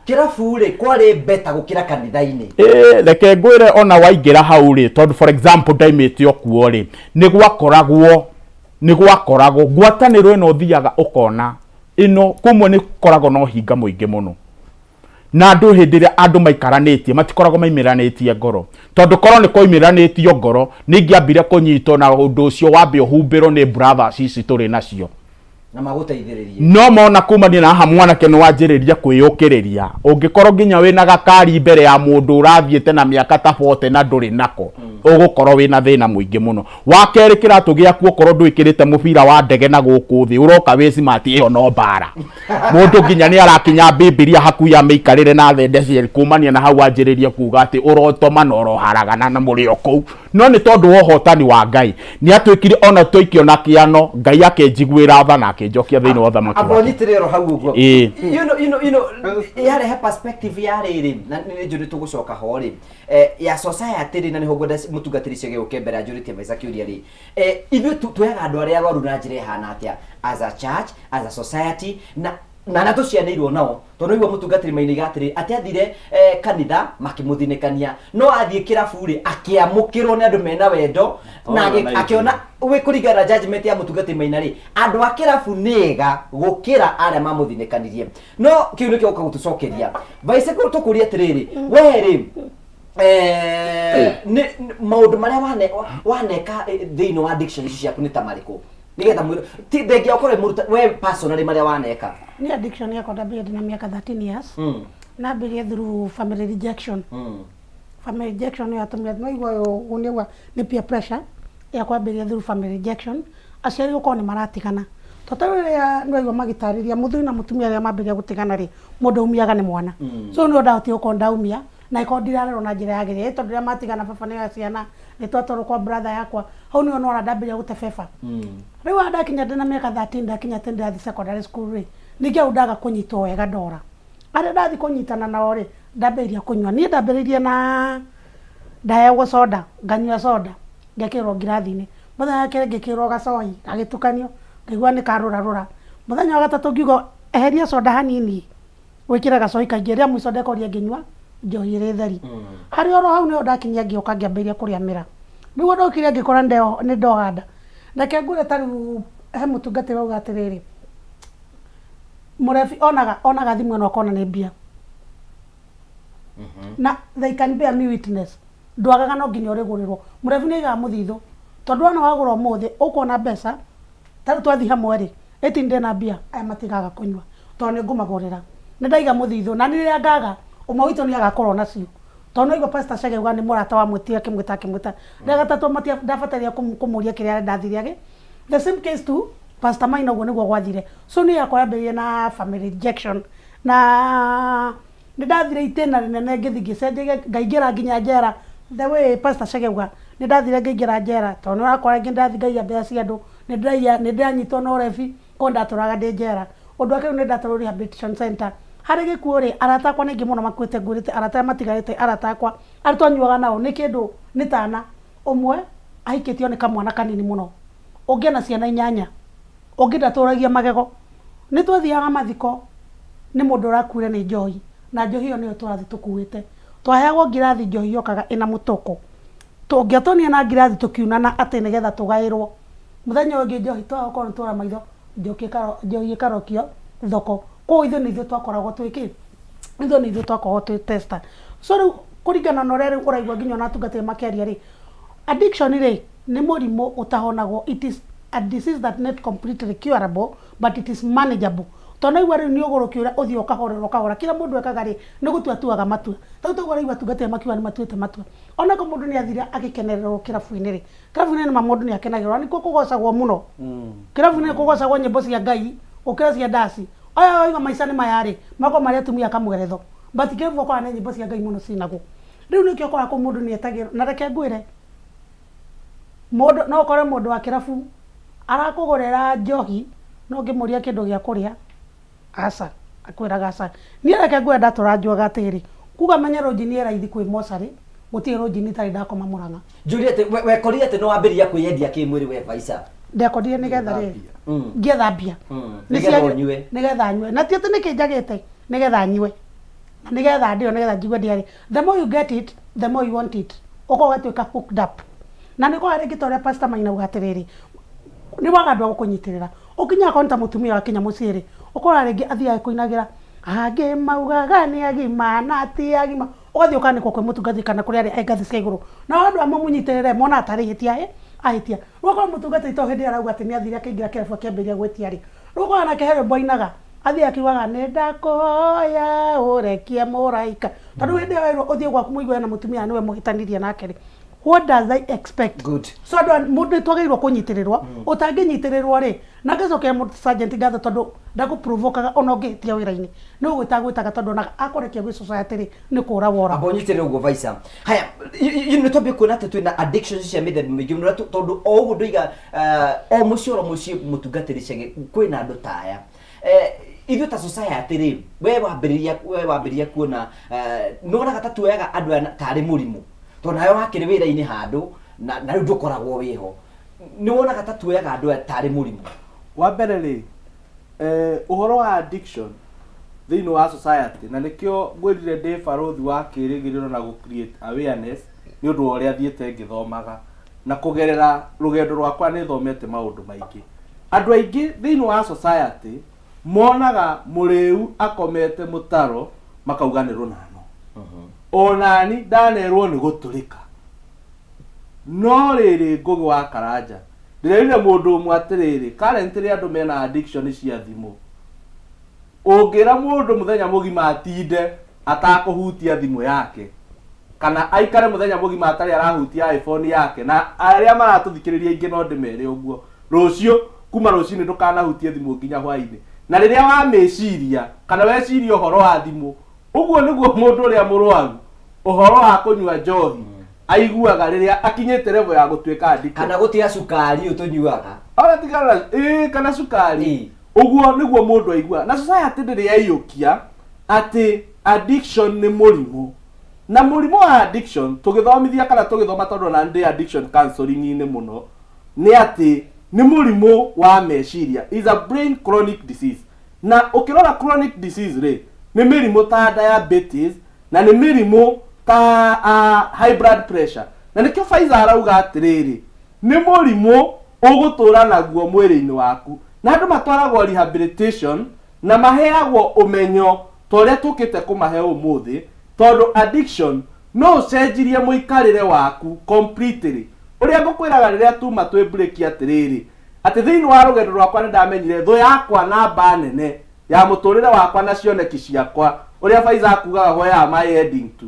kĩrabu rĩ kwarĩ beta gũkĩra kanitha-inĩ. Ĩĩ, reke ngwĩre ona waingĩra hau rĩ, tondũ for example ndaimĩte o kuo rĩ, nĩ gwakoragwo nĩ gwakoragwo ngwatanĩro ĩno ũthiaga ũkona ĩno kũmwe nĩ gũkoragwo na ũhinga mũingĩ mũno na andũ hĩndĩ ĩrĩa andũ maikaranĩtie matikoragwo maimĩranĩtie ngoro tondũ korwo nĩ kwaimĩranĩtio ngoro nĩ ingĩambire kũnyitwo na ũndũ ũcio wambe ũhumbĩrwo nĩ brothers ici tũrĩ nacio. Na magũteithĩrĩrie. No mona kumania na haha mwanake nĩ wanjĩrĩria kwĩyũkĩrĩria, ũngĩkorwo nginya wĩna gakari mbere ya mũndũ ũrathiĩte na mĩaka ta 40 na ndũrĩ nako, ũgũkorwo wĩna thĩna mũingĩ mũno. Wa kerĩ, kĩratũ gĩaku okorwo ndwĩkĩrĩte mũbira wa ndege na gũkũ thĩ, ũroka wĩ smart, ĩyo no mbara. Mũndũ nginya nĩ arakinya Bibilia hakuhĩ amĩikarĩre na thende cierĩ, kumania na hau wanjĩrĩrie kuga atĩ ũrotoma na ũroharagana na mũrĩ o kũu. No nĩ tondũ wa ũhotani wa Ngai, nĩ atuĩkire ona twaikio na kĩano, Ngai akĩnjiguĩra tha na akĩnjokia thĩinĩ wa ũthamaki Amba wake. ũnyitĩrĩre oro hau ũguo. Ĩĩ. Yarehe perspective ya rĩrĩ, na nĩ njũĩ nĩ tũgũcoka ho rĩ, ya society rĩ, na nĩho ngwenda mũtungatĩri Chege ũke mbere anjũrĩtie maica kĩũria rĩ, ithuĩ tuoyaga andũ arĩa arwaru na njĩra ĩhana atĩa as a church, as a society, na arĩa tũcianĩirwo nao? Tondũ nĩguo mũtungatĩri Maina oiga atĩrĩ, atĩ athire kanitha makĩmũthinĩkania, no athiĩ kĩrabu rĩ, akĩamũkĩrwo nĩ andũ mena wendo na akĩona wĩ kũringana na judgment ya mũtungatĩri Maina rĩ, andũ a kĩrabu nĩ ega gũkĩra arĩa mamũthinĩkanirie. No kĩu nĩkĩo gũka gũtũcokeria Vice, tũkũria atĩrĩrĩ, we rĩ, nĩ maũndũ marĩa waneka thĩinĩ wa addiction ici ciaku nĩ ta marĩkũ, nĩgetha mwĩrĩ ti thengia ũkorwo mũruta we personally marĩa waneka? Ni addiction yakwa ndambĩrĩria ndĩna mĩaka 13 years. Ndambĩrĩria through family rejection. Family rejection nĩyo yatũmire naigua ũyũ nĩauga nĩ peer pressure yakwa, yambĩrĩria through family rejection, aciari gũkorwo nĩ maratigana. To ta rĩu rĩrĩa nĩwaigua magĩtarĩria mũthuri na mũtumia rĩrĩa mambĩrĩria gũtigana rĩ, mũndũ aumiaga nĩ mwana. So nĩo ndahotire gũkorwo ndaumia na ĩkorwo ndirarerwo na njĩra yagĩrĩire, tondũ rĩrĩa matigana baba nĩoya ciana nĩ twatwarwo kwa brother yakwa, hau nĩho nĩwona ndambĩrĩria gũtebeba. Rĩu haha ndakinya ndĩna mĩaka 13, ndakinya atĩ ndĩrathiĩ secondary school rĩ, ningĩ hau ndaga kũnyitwo wega, ndora arĩa ndathiĩ kũnyitana nao rĩ, ndambĩrĩria kũnyua. Niĩ ndambĩrĩirie na ndaheagwo soda, nganyua soda ngekĩrwo ngirathi-inĩ. Mũthenya wa kerĩ ngĩkĩrwo gacohi gagĩtukanio, ngaigua nĩ karũrarũra. Mũthenya wa gatatũ ngiuga eheria soda hanini wĩkĩre gacohi kaingĩ. Rĩa mũico ndekorire ngĩnyua njohi ĩrĩ theri. Harĩ oro hau nĩho ndakinyia ngĩũka ngĩambĩrĩria kũrĩa mĩra. Nĩguo ndokire ngĩkora nĩ ndoha nda. Reke ngwĩre, ta rĩu he mũtungatĩri wauga atĩrĩrĩ, mũrebi onaga thimũ ĩno akona nĩ mbia, na they can bear me witness, ndwagaga no nginya ũrĩgũrĩrwo. Mũrebi nĩ aigaga mũthithũ, tondũ wona wagũra ũmũthĩ ũkuona mbeca. Ta rĩu twathiĩ hamwe rĩ, ĩti ndĩ na mbia, aya matigaga kũnyua tondũ nĩ ngũmagũrĩra, nĩ ndaiga mũthithũ, na niĩ rĩrĩa ngaga ũmwe witũ nĩ agakorwo nacio. Tondũ no igua Pastor Chege auga nĩ mũrata wa mwĩtire, akĩmwĩta akĩmwĩta rĩa gatatũ, ndabatarire kũmũria kĩrĩa arenda, athire agĩ the same case to Pastor Maina, ũguo nĩguo gwathire. So niĩ yakwa yambĩrĩirie na family rejection, na nĩ ndathire itĩna rĩnene, ngĩthiĩ ngĩcenjagia, ngaingĩra nginya njera. The way Pastor Chege auga, nĩ ndathire ngaingĩra njera, tondũ nĩ ũrakora rĩngĩ ndathiĩ ngaiya mbeca cia andũ, nĩ ndĩraiya, nĩ ndĩranyitwo na ũrebi, korwo ndatũraga ndĩ njera. Ũndũ wa kerĩ, nĩ ndatwarwo rehabilitation center. Harĩ gĩkuũ rĩ, arata akwa nĩ aingĩ mũno makuĩte. Ngwĩrĩte arata arĩa matigarĩte, arata akwa arĩa twanyuaga nao nĩ kĩndũ nĩ tana ũmwe ahikĩtio nĩ kamwana kanini mũno, ũngĩ ena ciana inyanya, ũngĩ ndatũragia magego. Nĩ twathiaga mathiko nĩ mũndũ ũrakuire nĩ njohi, na njohi ĩyo nĩyo tũrathiĩ tũkuĩte. Twaheagwo ngirathi, njohi yokaga ĩna mũtũkũ, tũngĩatonire na ngirathi tũkiunana atĩ nĩgetha tũgaĩrwo. Mũthenya ũyũ ũngĩ njohi twaga gũkorwo nĩ tuora maitho, njohi ĩkarokio thoko. Koguo ithuĩ nĩ ithuĩ twakoragwo twĩ kĩ, ithuĩ nĩ ithuĩ twakoragwo twĩ tester. So rĩu kũringana na ũrĩa rĩu ũraigua nginya ona atungatĩri makĩaria rĩ, addiction rĩ nĩ mũrimũ ũtahonagwo. It is a disease that not completely curable, but it is manageable, tondũ naigua rĩu nĩ ũgũrũki ũrĩa ũthiĩ ũkahorera ũkahora. Kĩrĩa mũndũ ekaga rĩ, nĩ gũtua atuaga matua. Ta rĩu toguo ũraigua atungatĩri makiuga nĩ matuĩte matua. Onako mũndũ nĩ athire agĩkenererwo kĩrabu-inĩ rĩ, kĩrabu-inĩ nĩma mũndũ nĩ akenagĩrwo, na nĩkuo kũgocagwo mũno. Kĩrabu-inĩ nĩ kũgocagwo nyĩmbo cia Ngai gũkĩra cia ndaci. Aya oiga maica nĩ maya rĩ, makorwo marĩ atumia kamweretho, but kĩrabu ũkoraga nĩ nyĩmbo cia Ngai mũno cinagwo. Rĩu nĩkĩo ũkoraga kũu mũndũ nĩ etagĩrwo. Na reke ngwĩre, mũndũ no ũkore mũndũ wa kĩrabu arakũgũrĩra njohi, no ũngĩmũria kĩndũ gĩa kũrĩa, aca, akwĩraga aca. Niĩ reke ngwĩre, ndatũra njuaga atĩrĩ, kuga menye rũnjini ĩ raithi kwĩ mocarĩ, gũtirĩ rũnjini itarĩ ndakoma Mũrang'a. Njũrie atĩ wekorire atĩ nĩ wambĩrĩria kwĩyendia kĩmwĩrĩ we Vaica? Ndekorire nĩgetha rĩrĩ ngĩetha mbia. Nĩgetha ũnyue. Nĩgetha nyue, na ti atĩ nĩkĩ njagĩte, nĩgetha nyue na nĩgetha ndĩo, nĩgetha njigue ndĩarĩ. The more you get it, the more you want it, ũkorwo ũgatuĩka hooked up. Na nĩ ũkoraga rĩngĩ ta ũrĩa Pastor Maina auga atĩrĩrĩ, nĩ waga andũ a gũkũnyitĩrĩra. Ũkinyaga akorwo nĩ ta mũtumia wakinya mũciĩ rĩ, ũkoraga rĩngĩ athiaga kũinagĩra angĩ maugaga nĩ agima na ti agima, ũgathiĩ ũkanĩkwo kwĩ mũtungatĩri kana kũrĩ arĩa e ngathĩ cia igũrũ, nao andũ a mamũnyitĩrĩre monaga tarĩ ihĩtia ahĩtia. Rĩu okorwo mũtungatĩri to hĩndĩ ĩrĩa arauga atĩ nĩ athire akĩingĩra kĩrabu akĩambĩrĩria gwĩtia rĩ, Rĩu ũkona nake he rwĩmbo ainaga athiĩ akiugaga nĩ ndakũhoya ũrekie mũraika tondũ hĩndĩ ĩyo werwo ũthiĩ gwaku mũigue na mũtumia nĩwe mũhĩtanirie nake rĩ what does they expect Good. so andũ mũndũ nĩ twagĩrĩirwo kũnyitĩrĩrwo ũtangĩnyitĩrĩrwo rĩ na ngĩcokeria mũndũ sergeant ngatho tondũ ndagũprovokaga ona ũngĩhĩtia wĩra-inĩ nĩ ũgwĩta gwĩtaga tondũ onaga akũrekia gwĩ society rĩ nĩ kũra wora amba ũnyitĩrĩre ũguo vaisa haya nĩ twambie kuona atĩ twĩna addictions cia mĩthemba mĩingĩ mũno tondũ o ũguo ndoiga o mũciĩ oro mũciĩ mũtungatĩri cege kwĩna andũ ta aya Eh, ithuĩ ta society rĩ we wambĩrĩria we wambĩrĩria kuona eh, nĩwonaga ta tuoyaga andũ aya tarĩ mũrimũ tondũ nawe wakĩrĩ wĩra-inĩ handũ na na rĩu ndũkoragwo wĩho nĩwonaga ta tuoyaga andũ aya tarĩ mũrimũ wa mbere rĩ eh, ũhoro wa addiction thĩinĩ wa society na nĩkĩo ngwĩrire ndĩ barũthi wa kĩrĩgĩrĩro na gũ create awareness nĩ ũndũ wa ũrĩa thiĩte ngĩthomaga na kũgerera rũgendo rwakwa nĩ thomete maũndũ maingĩ andũ aingĩ thĩinĩ wa society monaga mũrĩu akomete mũtaro makauga nĩ rũnano onani ndanerwo nĩ gũtũrĩka no rĩrĩ ngũgĩ wa karanja ndĩrerire mũndũ ũmwe atĩrĩrĩ currently andũ mena addiction cia thimũ ũngĩra mũndũ mũthenya mũgima atinde atakũhutia thimũ yake kana aikare mũthenya mũgima atarĩ arahutia iphone yake na arĩa maratũthikĩrĩria aingĩ no ndĩmere ũguo rũciũ kuma rũcinĩ ndũkanahutie thimũ nginya hwainĩ na rĩrĩa wamĩciria kana weciria ũhoro wa thimũ ũguo nĩguo mũndũ ũrĩa mũrwaru ũhoro wa kũnyua njohi aiguaga rĩrĩa akinyĩte level ya gũtuĩka addicted. Kana gũtiga cukari ũyũ tũnyuaga. Ona tigana ĩĩ kana cukari ũguo nĩguo mũndũ aiguaga na society ndĩrĩ yaiyũkia atĩ addiction nĩ mũrimũ na mũrimũ wa addiction tũgĩthomithia kana tũgĩthoma tondũ ona ndĩ addiction counseling-inĩ mũno nĩ atĩ nĩ mũrimũ wa meciria is a brain chronic disease na ũkĩrora chronic disease rĩ nĩ mĩrimũ ta diabetes na nĩ mĩrimũ ta uh, high blood pressure na nĩkĩo Pfizer arauga atĩrĩrĩ nĩ mũrimũ ũgũtũra naguo mwĩrĩ-inĩ waku na andũ matwaragwo rehabilitation na maheagwo ũmenyo ta ũrĩa tũkĩte kũmahe ũmũthĩ tondũ addiction no ũcenjirie mũikarĩre waku completely ũrĩa ngũkwĩraga rĩrĩa tuma twĩ break atĩrĩrĩ atĩ thĩinĩ wa rũgendo rwakwa nĩ ndamenyire thũ yakwa namba nene ya mũtũrĩre wakwa na cioneki ciakwa ũrĩa Faiza akugaga where am I heading to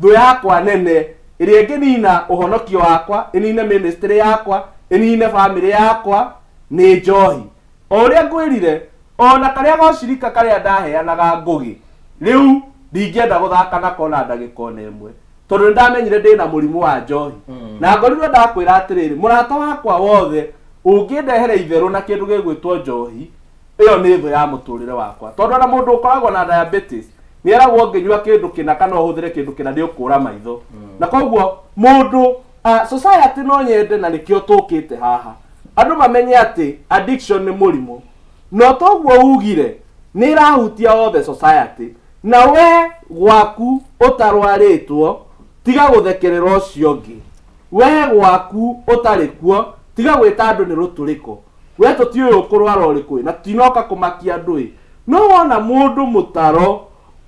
thũ yakwa nene ĩrĩa ĩngĩnina ũhonokio wakwa ĩnine ministry yakwa ĩnine family yakwa nĩ njohi o ũrĩa ngwĩrire ona karĩa gocirika karĩa ndaheanaga ngũgĩ rĩu ndingĩenda gũthaka nako na ndagĩka ona ĩmwe tondũ nĩndamenyire ndĩna mũrimũ wa njohi na ngorirwo ndakwĩra atĩrĩrĩ mũrata wakwa wothe ũngĩndehera itherũ na kĩndũ gĩgwĩtwo njohi ĩyo nĩ thũ ya mũtũrĩre wakwa tondũ ona mũndũ ũkoragwo na diabetes nĩ eragwo ũngĩnyua kĩndũ kĩna kana ũhũthĩre kĩndũ kĩna nĩ ũkũra maitho na koguo mũndũ uh, society no nyende na nĩkĩo tũkĩte haha andũ mamenye atĩ addiction nĩ mũrimũ no toguo ugire nĩ ĩrahutia othe society na we gwaku ũtarwarĩtwo tiga gũthekerera ũcio ũngĩ we gwaku ũtarĩ kuo tiga gwĩta andũ nĩ rũtũrĩko we tũtiũĩ ũkũrwara ũrĩkũ ĩ na tũtinoka kũmakia andũ ĩ no wona mũndũ mũtaro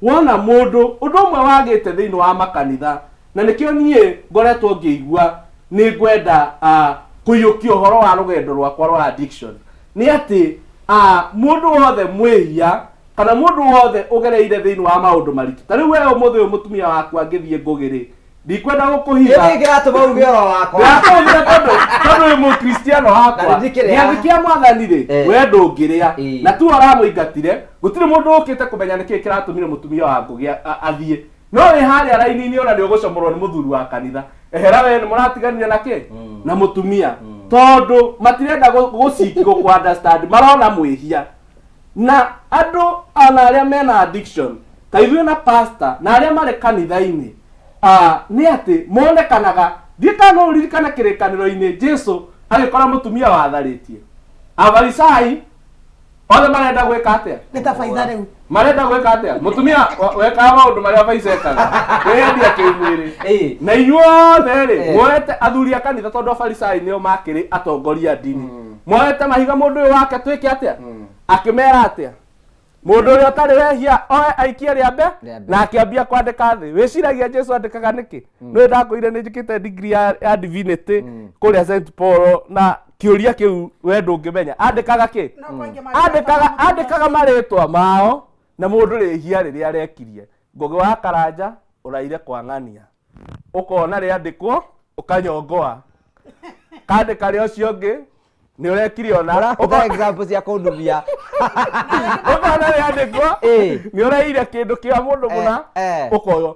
wona mũndũ ũndũ ũmwe wagĩte thĩinĩ wa makanitha na nĩkĩo niĩ ngoretwo ngĩigua nĩ ngwenda uh, kũiyũkia ũhoro wa rũgendo rwakwa rwa addiction nĩ atĩ uh, mũndũ wothe mwĩhia kana mũndũ wothe ũgereire thĩinĩ wa maũndũ maritũ ta rĩu we ũmũthĩ ũyũ mũtumia waku angĩthiĩ ngũgĩ rĩ ndikwenda gũkũhitha Gĩkĩ kĩratũma uge ũhoro wakwa. Ndĩrakũhitha tondũ tondũ wĩ mũkristiano Na wakwa ndingĩkĩrĩa. gĩathĩ kĩa mwathani rĩ Eh. we ndũngĩrĩa Ĩĩ. na tu ũramũingatire gũtirĩ mũndũ ũkĩte kũmenya nĩkĩĩ kĩratũmire mũtumia wa ngũgĩ athiĩ no wĩ harĩa raini-inĩ ona nĩ ũgũcomorwo nĩ mũthuri wa kanitha ehera we nĩ mũratiganire na kĩ na mũtumia tondũ matirenda gũciki gũkũ understand marona mwĩhia na andũ ona arĩa mena addiction ta ithuĩ na pastor na arĩa marĩ kanitha-inĩ ah, nĩ atĩ monekanaga ndiĩ kana no ũririkane kĩrĩkanĩro-inĩ jesu agĩkora mũtumia watharĩtie afarisai othe marenda gwĩka atĩa nĩ ta baitha rĩu marenda gwĩka atĩa mũtumia wekaga maũndũ marĩa baisa ekaga kwĩyendia kĩmwĩrĩ na inyuothe rĩ muoete athuri a kanitha tondũ afarisai nĩo makĩrĩ atongoria a ndini muoete mahiga mũndũ ũyũ wake twĩke atĩa akĩmera atĩa mũndũ ũrĩa ũtarĩ wehia oe aikie rĩambe na akĩambia kwandĩka thĩ wĩciragia jesu andĩkaga nĩkĩ nĩwe ndakwĩire nĩ njĩkĩte degree ya, ya divinity kũrĩa St Paul na Kĩũria kĩu we ndũngĩmenya andĩkaga kĩ andĩkaga andĩkaga marĩtwa mao na mũndũ rĩhia rĩrĩa arekirie. Ngũgĩ wa Karanja ũraire kwang'ania, ũkona rĩandĩkwo ũkanyongoa, kandĩka rĩa ũcio ũngĩ nĩ ũrekire ona. Ũrahũthĩra example cia kũndumia. Ũkona rĩandĩkwo nĩ ũraire kĩndũ kĩa mũndũ mũna, ũkoywo.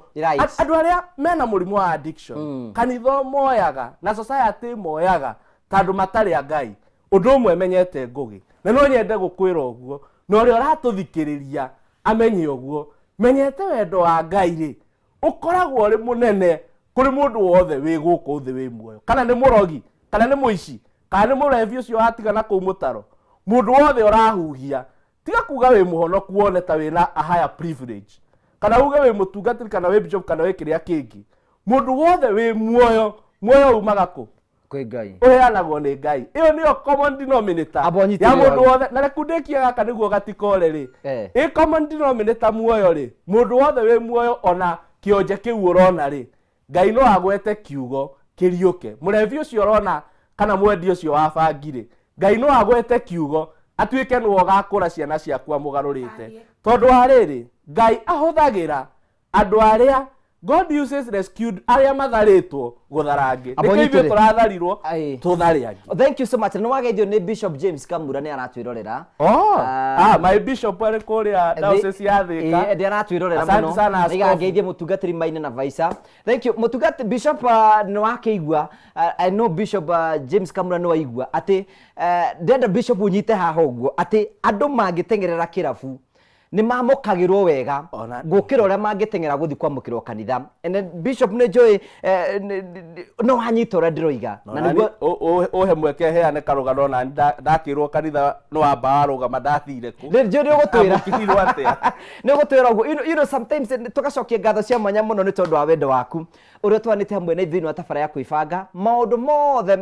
Andũ arĩa mena mũrimũ wa addiction, kanitha moyaga na society moyaga ta andũ matarĩ a Ngai. Ũndũ ũmwe menyete, Ngũgĩ, na no nyende gũkwĩra ũguo na ũrĩa ũratũthikĩrĩria amenye ũguo, menyete wendo wa Ngai rĩ ũkoragwo ũrĩ mũnene kũrĩ mũndũ wothe wĩ gũkũ thĩ wĩ muoyo, kana nĩ mũrogi, kana nĩ mũici, kana nĩ mũrebi ũcio watigana kũu mũtaro. Mũndũ wothe ũrahuhia, tiga kuga wĩ mũhonoku wone ta wĩna a higher privilege, kana uge wĩ mũtungatĩri, kana wĩ bishop, kana wĩ kĩrĩa kĩngĩ. Mũndũ wothe wĩ muoyo, muoyo umaga kũ? Kwĩ Ngai. Ũheanagwo nĩ Ngai. Ĩyo nĩyo common denominator Amba ũnyitĩrĩre ya mũndũ hau. wothe. Na reku ndĩkie gaka nĩguo gatikore rĩ. Ĩ common denominator muoyo rĩ, mũndũ wothe wĩ muoyo, ona kĩonje kĩu ũrona rĩ, Ngai no agwete kiugo kĩriũke. Mũrebi ũcio ũrona kana mwendi ũcio wa bangi rĩ, Ngai no agwete kiugo atuĩke nĩwe ũgakũra ciana ciaku amũgarũrĩte, tondũ wa rĩrĩ, Ngai ahũthagĩra andũ arĩa, God uses rescued, arĩa matharĩtwo gũthara angĩ. Amba Nĩkĩo ithuĩ ũnyitĩrĩre. tũratharirwo tũthare angĩ. Thank you so much. Nĩ wageithio nĩ Bishop James Kamura, nĩ aratwĩrorera. Oh, my bishop arĩ kũrĩa diocese ya Thĩka. Ndĩ aratwĩrorera Asante mũno. sana, askofu. Nĩgangeithie mũtungatĩri Maina na Vaisa. Thank you. Mũtungati Bishop, nĩ wakĩigua, I know Bishop James Kamura nĩ waigua atĩ ndenda Bishop ũnyite haha ũguo atĩ andũ mangĩteng'erera kĩrabu nĩ mamũkagĩrwo wega gũkĩra ũrĩa mangĩteng'era gũthiĩ kwamũkĩrwo kanitha. And then Bishop nĩ njũĩ no wanyita ũrĩa ndĩroiga na Nani, nĩguo ũhe mweke heane karũgano nani ndakĩrwo kanitha nĩ wamba warũgama ndathire kũ. Nĩ njũĩ nĩ ũgũtwĩra. Amũkĩrirwo atĩa? Nĩ ũgũtwĩra ũguo. Sometimes tũgacokia ngatho cia mwanya mũno nĩ tondũ wa wendo waku ũrĩa twanĩte hamwe na ithuĩ thĩinĩ wa tabara ya kwĩbanga. Maũndũ mothe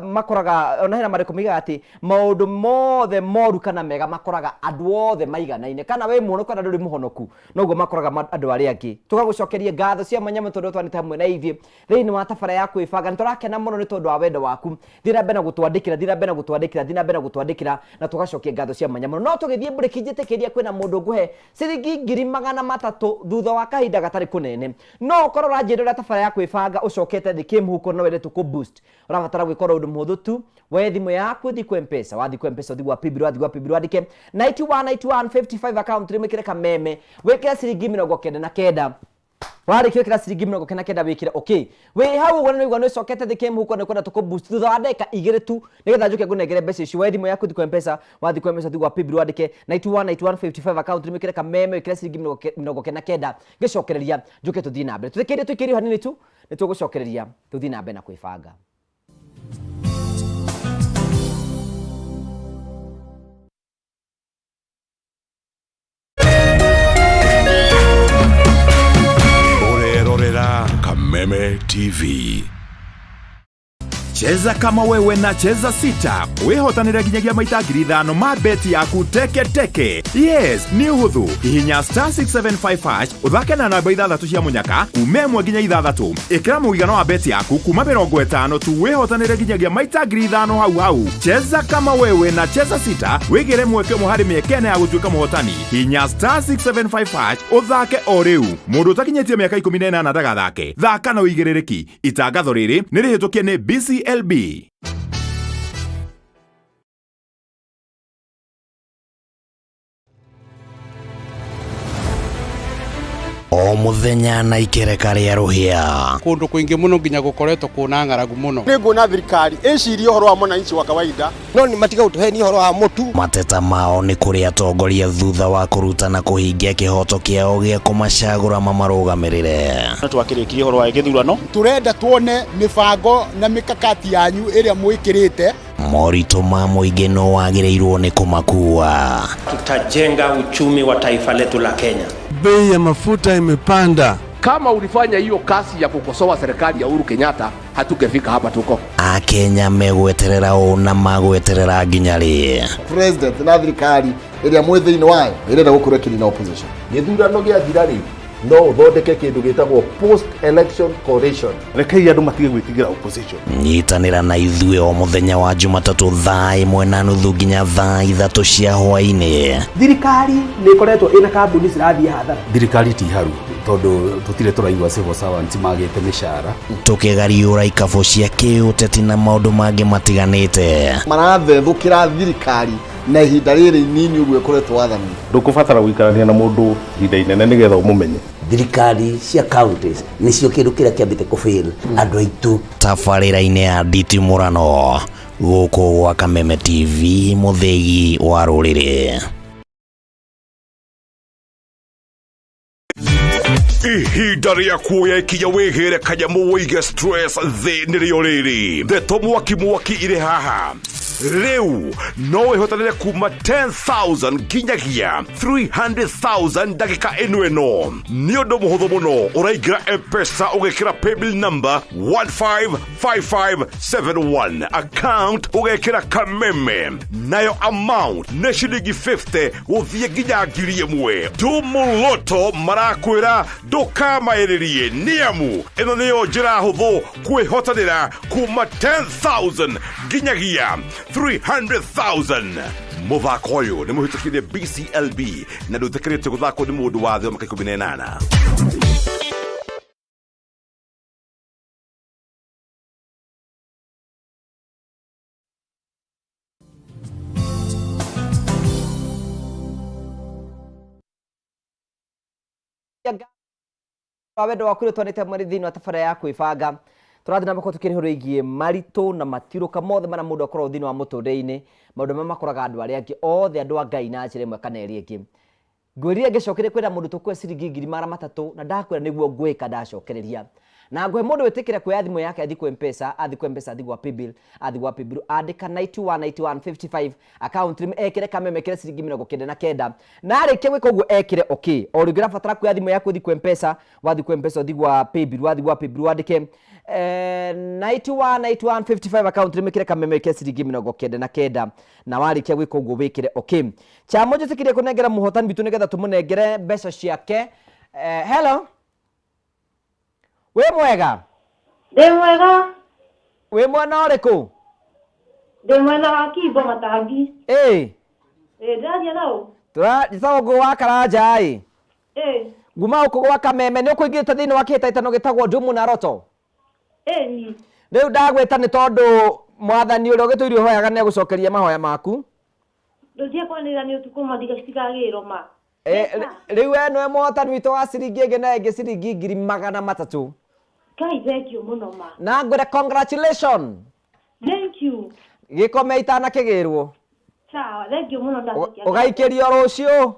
makoraga ona hena marĩkũ moigaga atĩ maũndũ mothe moru kana mega makoraga andũ othe maiganaine, kana wĩ mũhonoku kana ndũrĩ mũhonoku, noguo makoraga andũ arĩa angĩ. Tũgagũcokeria ngatho cia mwanya mũno tondũ twanĩte hamwe na ithuĩ thĩinĩ wa tabara ya kwĩbanga. Nĩ tũrakena mũno nĩ tondũ wa wendo waku. Thiĩ na mbere na gũtwandĩkĩra, thiĩ na mbere na gũtwandĩkĩra, thiĩ na mbere na gũtwandĩkĩra, na tũgacokia ngatho cia mwanya mũno. No tũgĩthiĩ mburĩki, njĩtĩkĩria kwĩna mũndũ ngũhe ciringi 300,000 thutha wa kahinda gatarĩ kũnene. No ũkorwo ũranjĩra ũrĩa tabara ya kwĩbanga ũcokete thĩ kĩmũhuko no wende tũkũ boost, ũrabatara gwĩka oro ũndũ mũhũthũ tu. Woe thimũ yaku ũthiĩ kwa M-Pesa, wathiĩ kwa M-Pesa ũthiĩ gwa Paybill, wathiĩ gwa Paybill wandĩke 919155 account name wĩkĩre kameme, wĩkĩre ciringi 99. Warĩkia gwĩkĩra ciringi 99 wĩkĩre okay. Wĩ hau ũguo nĩ ũraigua nĩ ũcokete thĩ kĩmũhuko nĩ ũkwenda tũkũ boost thutha wa ndagĩka 2 tu nĩgetha njũke ngũnengere mbeca ici. Woe thimũ yaku ũthiĩ kwa M-Pesa, wathiĩ kwa M-Pesa ũthiĩ gwa Paybill wandĩke 919155 account name wĩkĩre kameme wĩkĩre ciringi 99. Ngĩcokereria njũke tũthiĩ na mbere. Tũthikĩrĩrie tũikĩrie hanini tu nĩ tũgũcokereria tũthiĩ na mbere na kwĩbanga. Ũrerorera Kameme TV. Cheza kama wewe na Cheza Sita wĩhotanĩre nginyagia maita 5,000 ma beti yaku teke teke. Yes, nĩ ũhũthũ. Hihinya star 675 hash ũthake na namba ithathatũ cia mũnyaka kuma 1 nginya 6. Ĩkĩra mũigana wa beti yaku kuma 50 tu wĩhotanĩre nginyagia maita 5,000 hau hau. Cheza kama wewe na Cheza Sita wĩgĩre mweke ũmwe harĩ mĩeke ĩna ya gũtuĩka mũhotani. Hihinya star 675 hash ũthake o rĩu. Mũndũ ũtakinyĩtie mĩaka 18 ndagathake. Thaka na ũigĩrĩrĩki. Itangatho rĩrĩ nĩ rĩhĩtũkie nĩ BCLB. O muthenya na ikereka rĩa rũhĩa. Kũndũ kũingĩ mũno nginya gũkoretwo kũna ng'aragu mũno. Nĩ nguona thirikari ĩcirie ũhoro wa mwananchi wa kawaida. No nĩ matiga gũtũhenia ũhoro wa mũtu. Mateta mao nĩ kũrĩ atongoria thutha wa kũruta na kũhingia kĩhoto kĩao gĩa kũmacagũra mamarũgamĩrĩre. Nĩ twakĩrĩkirie ũhoro wa gĩthurano. Tũrenda tuone mĩbango na mĩkakati yanyu ĩrĩa mwĩkĩrĩte. Moritũ ma mũingĩ no wagĩrĩirwo nĩ kũmakua. Tutajenga uchumi wa taifa letu la Kenya. Bei ya mafuta imepanda. Kama ulifanya hiyo kazi ya kukosoa serikali ya Uhuru Kenyatta, hatungefika hapa tuko. Akenya megweterera ũ na magweterera nginya rĩ? President na thirikari ĩrĩa mwĩ thĩinĩ wayo ĩrenda gũkorwo ĩkĩnina opposition. Gĩthurano gĩathira rĩ, No ũthondeke kĩndũ gĩtagwo post election coalition. Rekei andũ matige gwĩtigĩra opposition. Nyitanĩra na ithuĩ o mũthenya wa Jumatatũ thaa 1:30 nginya thaa 3 cia hwaĩ-inĩ. Thirikari nĩ ĩkoretwo ĩna kambuni cirathiĩ hathara. Thirikari ti haru tondũ tũtirĩ tũraigua civil servants magĩte mĩcara. Tũkĩgariũra ikabũ cia kĩũteti na maũndũ mangĩ matiganĩte. Marathethũkĩra thirikari na ihinda rĩrĩ inini ũguo ĩkoretwo wathani. Ndũkũbatara gũikarania na mũndũ ihinda inene nĩgetha ũmũmenye. Thirikari cia counties nĩcio kĩndũ kĩrĩa kĩambĩte kũfail andũ aitũ. Tabarĩra-inĩ ya nditimũrano gũkũ gwa Kameme TV mũthĩgi wa rũrĩrĩ. Ihinda rĩa kuoya ikinya wĩgĩre kanyamũ wĩige stress thĩ nĩrĩo rĩrĩ. Ndeto mwaki mwaki irĩ haha. Rĩu no wĩhotanĩre kuma 10,000 nginyagia 300,000 ndagĩka ĩno ĩno. Nĩ ũndũ mũhũthũ mũno, ũraingĩra M-Pesa ũgekĩra paybill number 155571, account ũgekĩra Kameme, nayo amount nĩ ciringi 50 gũthiĩ nginya 1,000. Tumũloto marakwĩra ndũkamaĩrĩrie, nĩamu ĩno nĩyo njĩra hũthũ kwĩhotanĩra kuma 10,000 nginyagia 300,000. Mũthako ũyũ nĩ mũhĩtũkire BCLB na ndũĩtĩkĩrĩtio gũthakwo nĩ mũndũ wa thĩ wa mĩaka 18. Wa wendo waku rä twanä te mweri thä inä wa tabara ya kwĩbanga tũrathiĩ na mbere tũkĩrĩ horo ĩgiĩ maritũ na matirũka mothe marĩa mũndũ akoragwo thĩinĩ wa mũtũrĩre-inĩ, maũndũ marĩa makoraga andũ arĩa angĩ othe, andũ a Ngai na njĩra ĩmwe kana ĩrĩa ĩngĩ. Ngwĩrire ngĩcokeria kwĩra mũndũ tũkũhe ciringi 300,000 na ndakwĩra nĩguo ngwĩka ndacokereria. Na ngũhe mũndũ wĩtĩkĩre kuoya thimũ yake athiĩ kwĩ M-Pesa, athiĩ kwĩ M-Pesa, athiĩ gwa Paybill, athiĩ gwa Paybill, andĩka 919155 account name, ekĩre Kameme, ekĩre ciringi 99. Na arĩkia gwĩka ũguo ekĩre okay. O rĩngĩ ũrabatara kuoya thimũ yaku ũthiĩ kwĩ M-Pesa, wathiĩ kwĩ M-Pesa ũthiĩ gwa Paybill, wathiĩ gwa Paybill wandĩke 919155 account name, ĩkĩre Kameme, ĩkĩre ciringi 99. Na warĩkia gwĩka ũguo wĩkĩre okay. Chamo njĩtĩkĩrie kũnengera mũhotani witũ nĩgetha tũmũnengere mbeca ciake. Hello. Wĩ mwega? Ndĩ mwega. Wĩ mwena ũrĩkũ? Ndĩ mwena wa Kimbo Matangi. Ĩĩ. Ĩĩ, ndĩraria na ũ? Njĩtagwo Ngũgũ wa Karanja ĩ. Ĩĩ. Nguma gũkũ gwa Kameme, nĩ ũkũingĩrĩte thĩinĩ wa kĩhĩtahĩtano gĩtagwo Ndumu na Roto? Ĩni. Rĩu ndagwĩta nĩ tondũ mwathani ũrĩa ũgĩtũire ũhoyaga nĩ agũcokeria mahoya maku. Ndũthiĩ kwanĩrĩra nĩ ũtukũ ma cigagĩrwo ma. Rĩu we nĩwe mũhotani witũ wa ciringi ĩngĩ na ĩngĩ ciringi 300,000. Ngai thank you mũno ma. Na ngwĩre congratulations. Thank you. Gĩkome itanakĩgĩrwo. Sawa, thank you mũno ndacokia. Ũgaikĩrio rũciũ.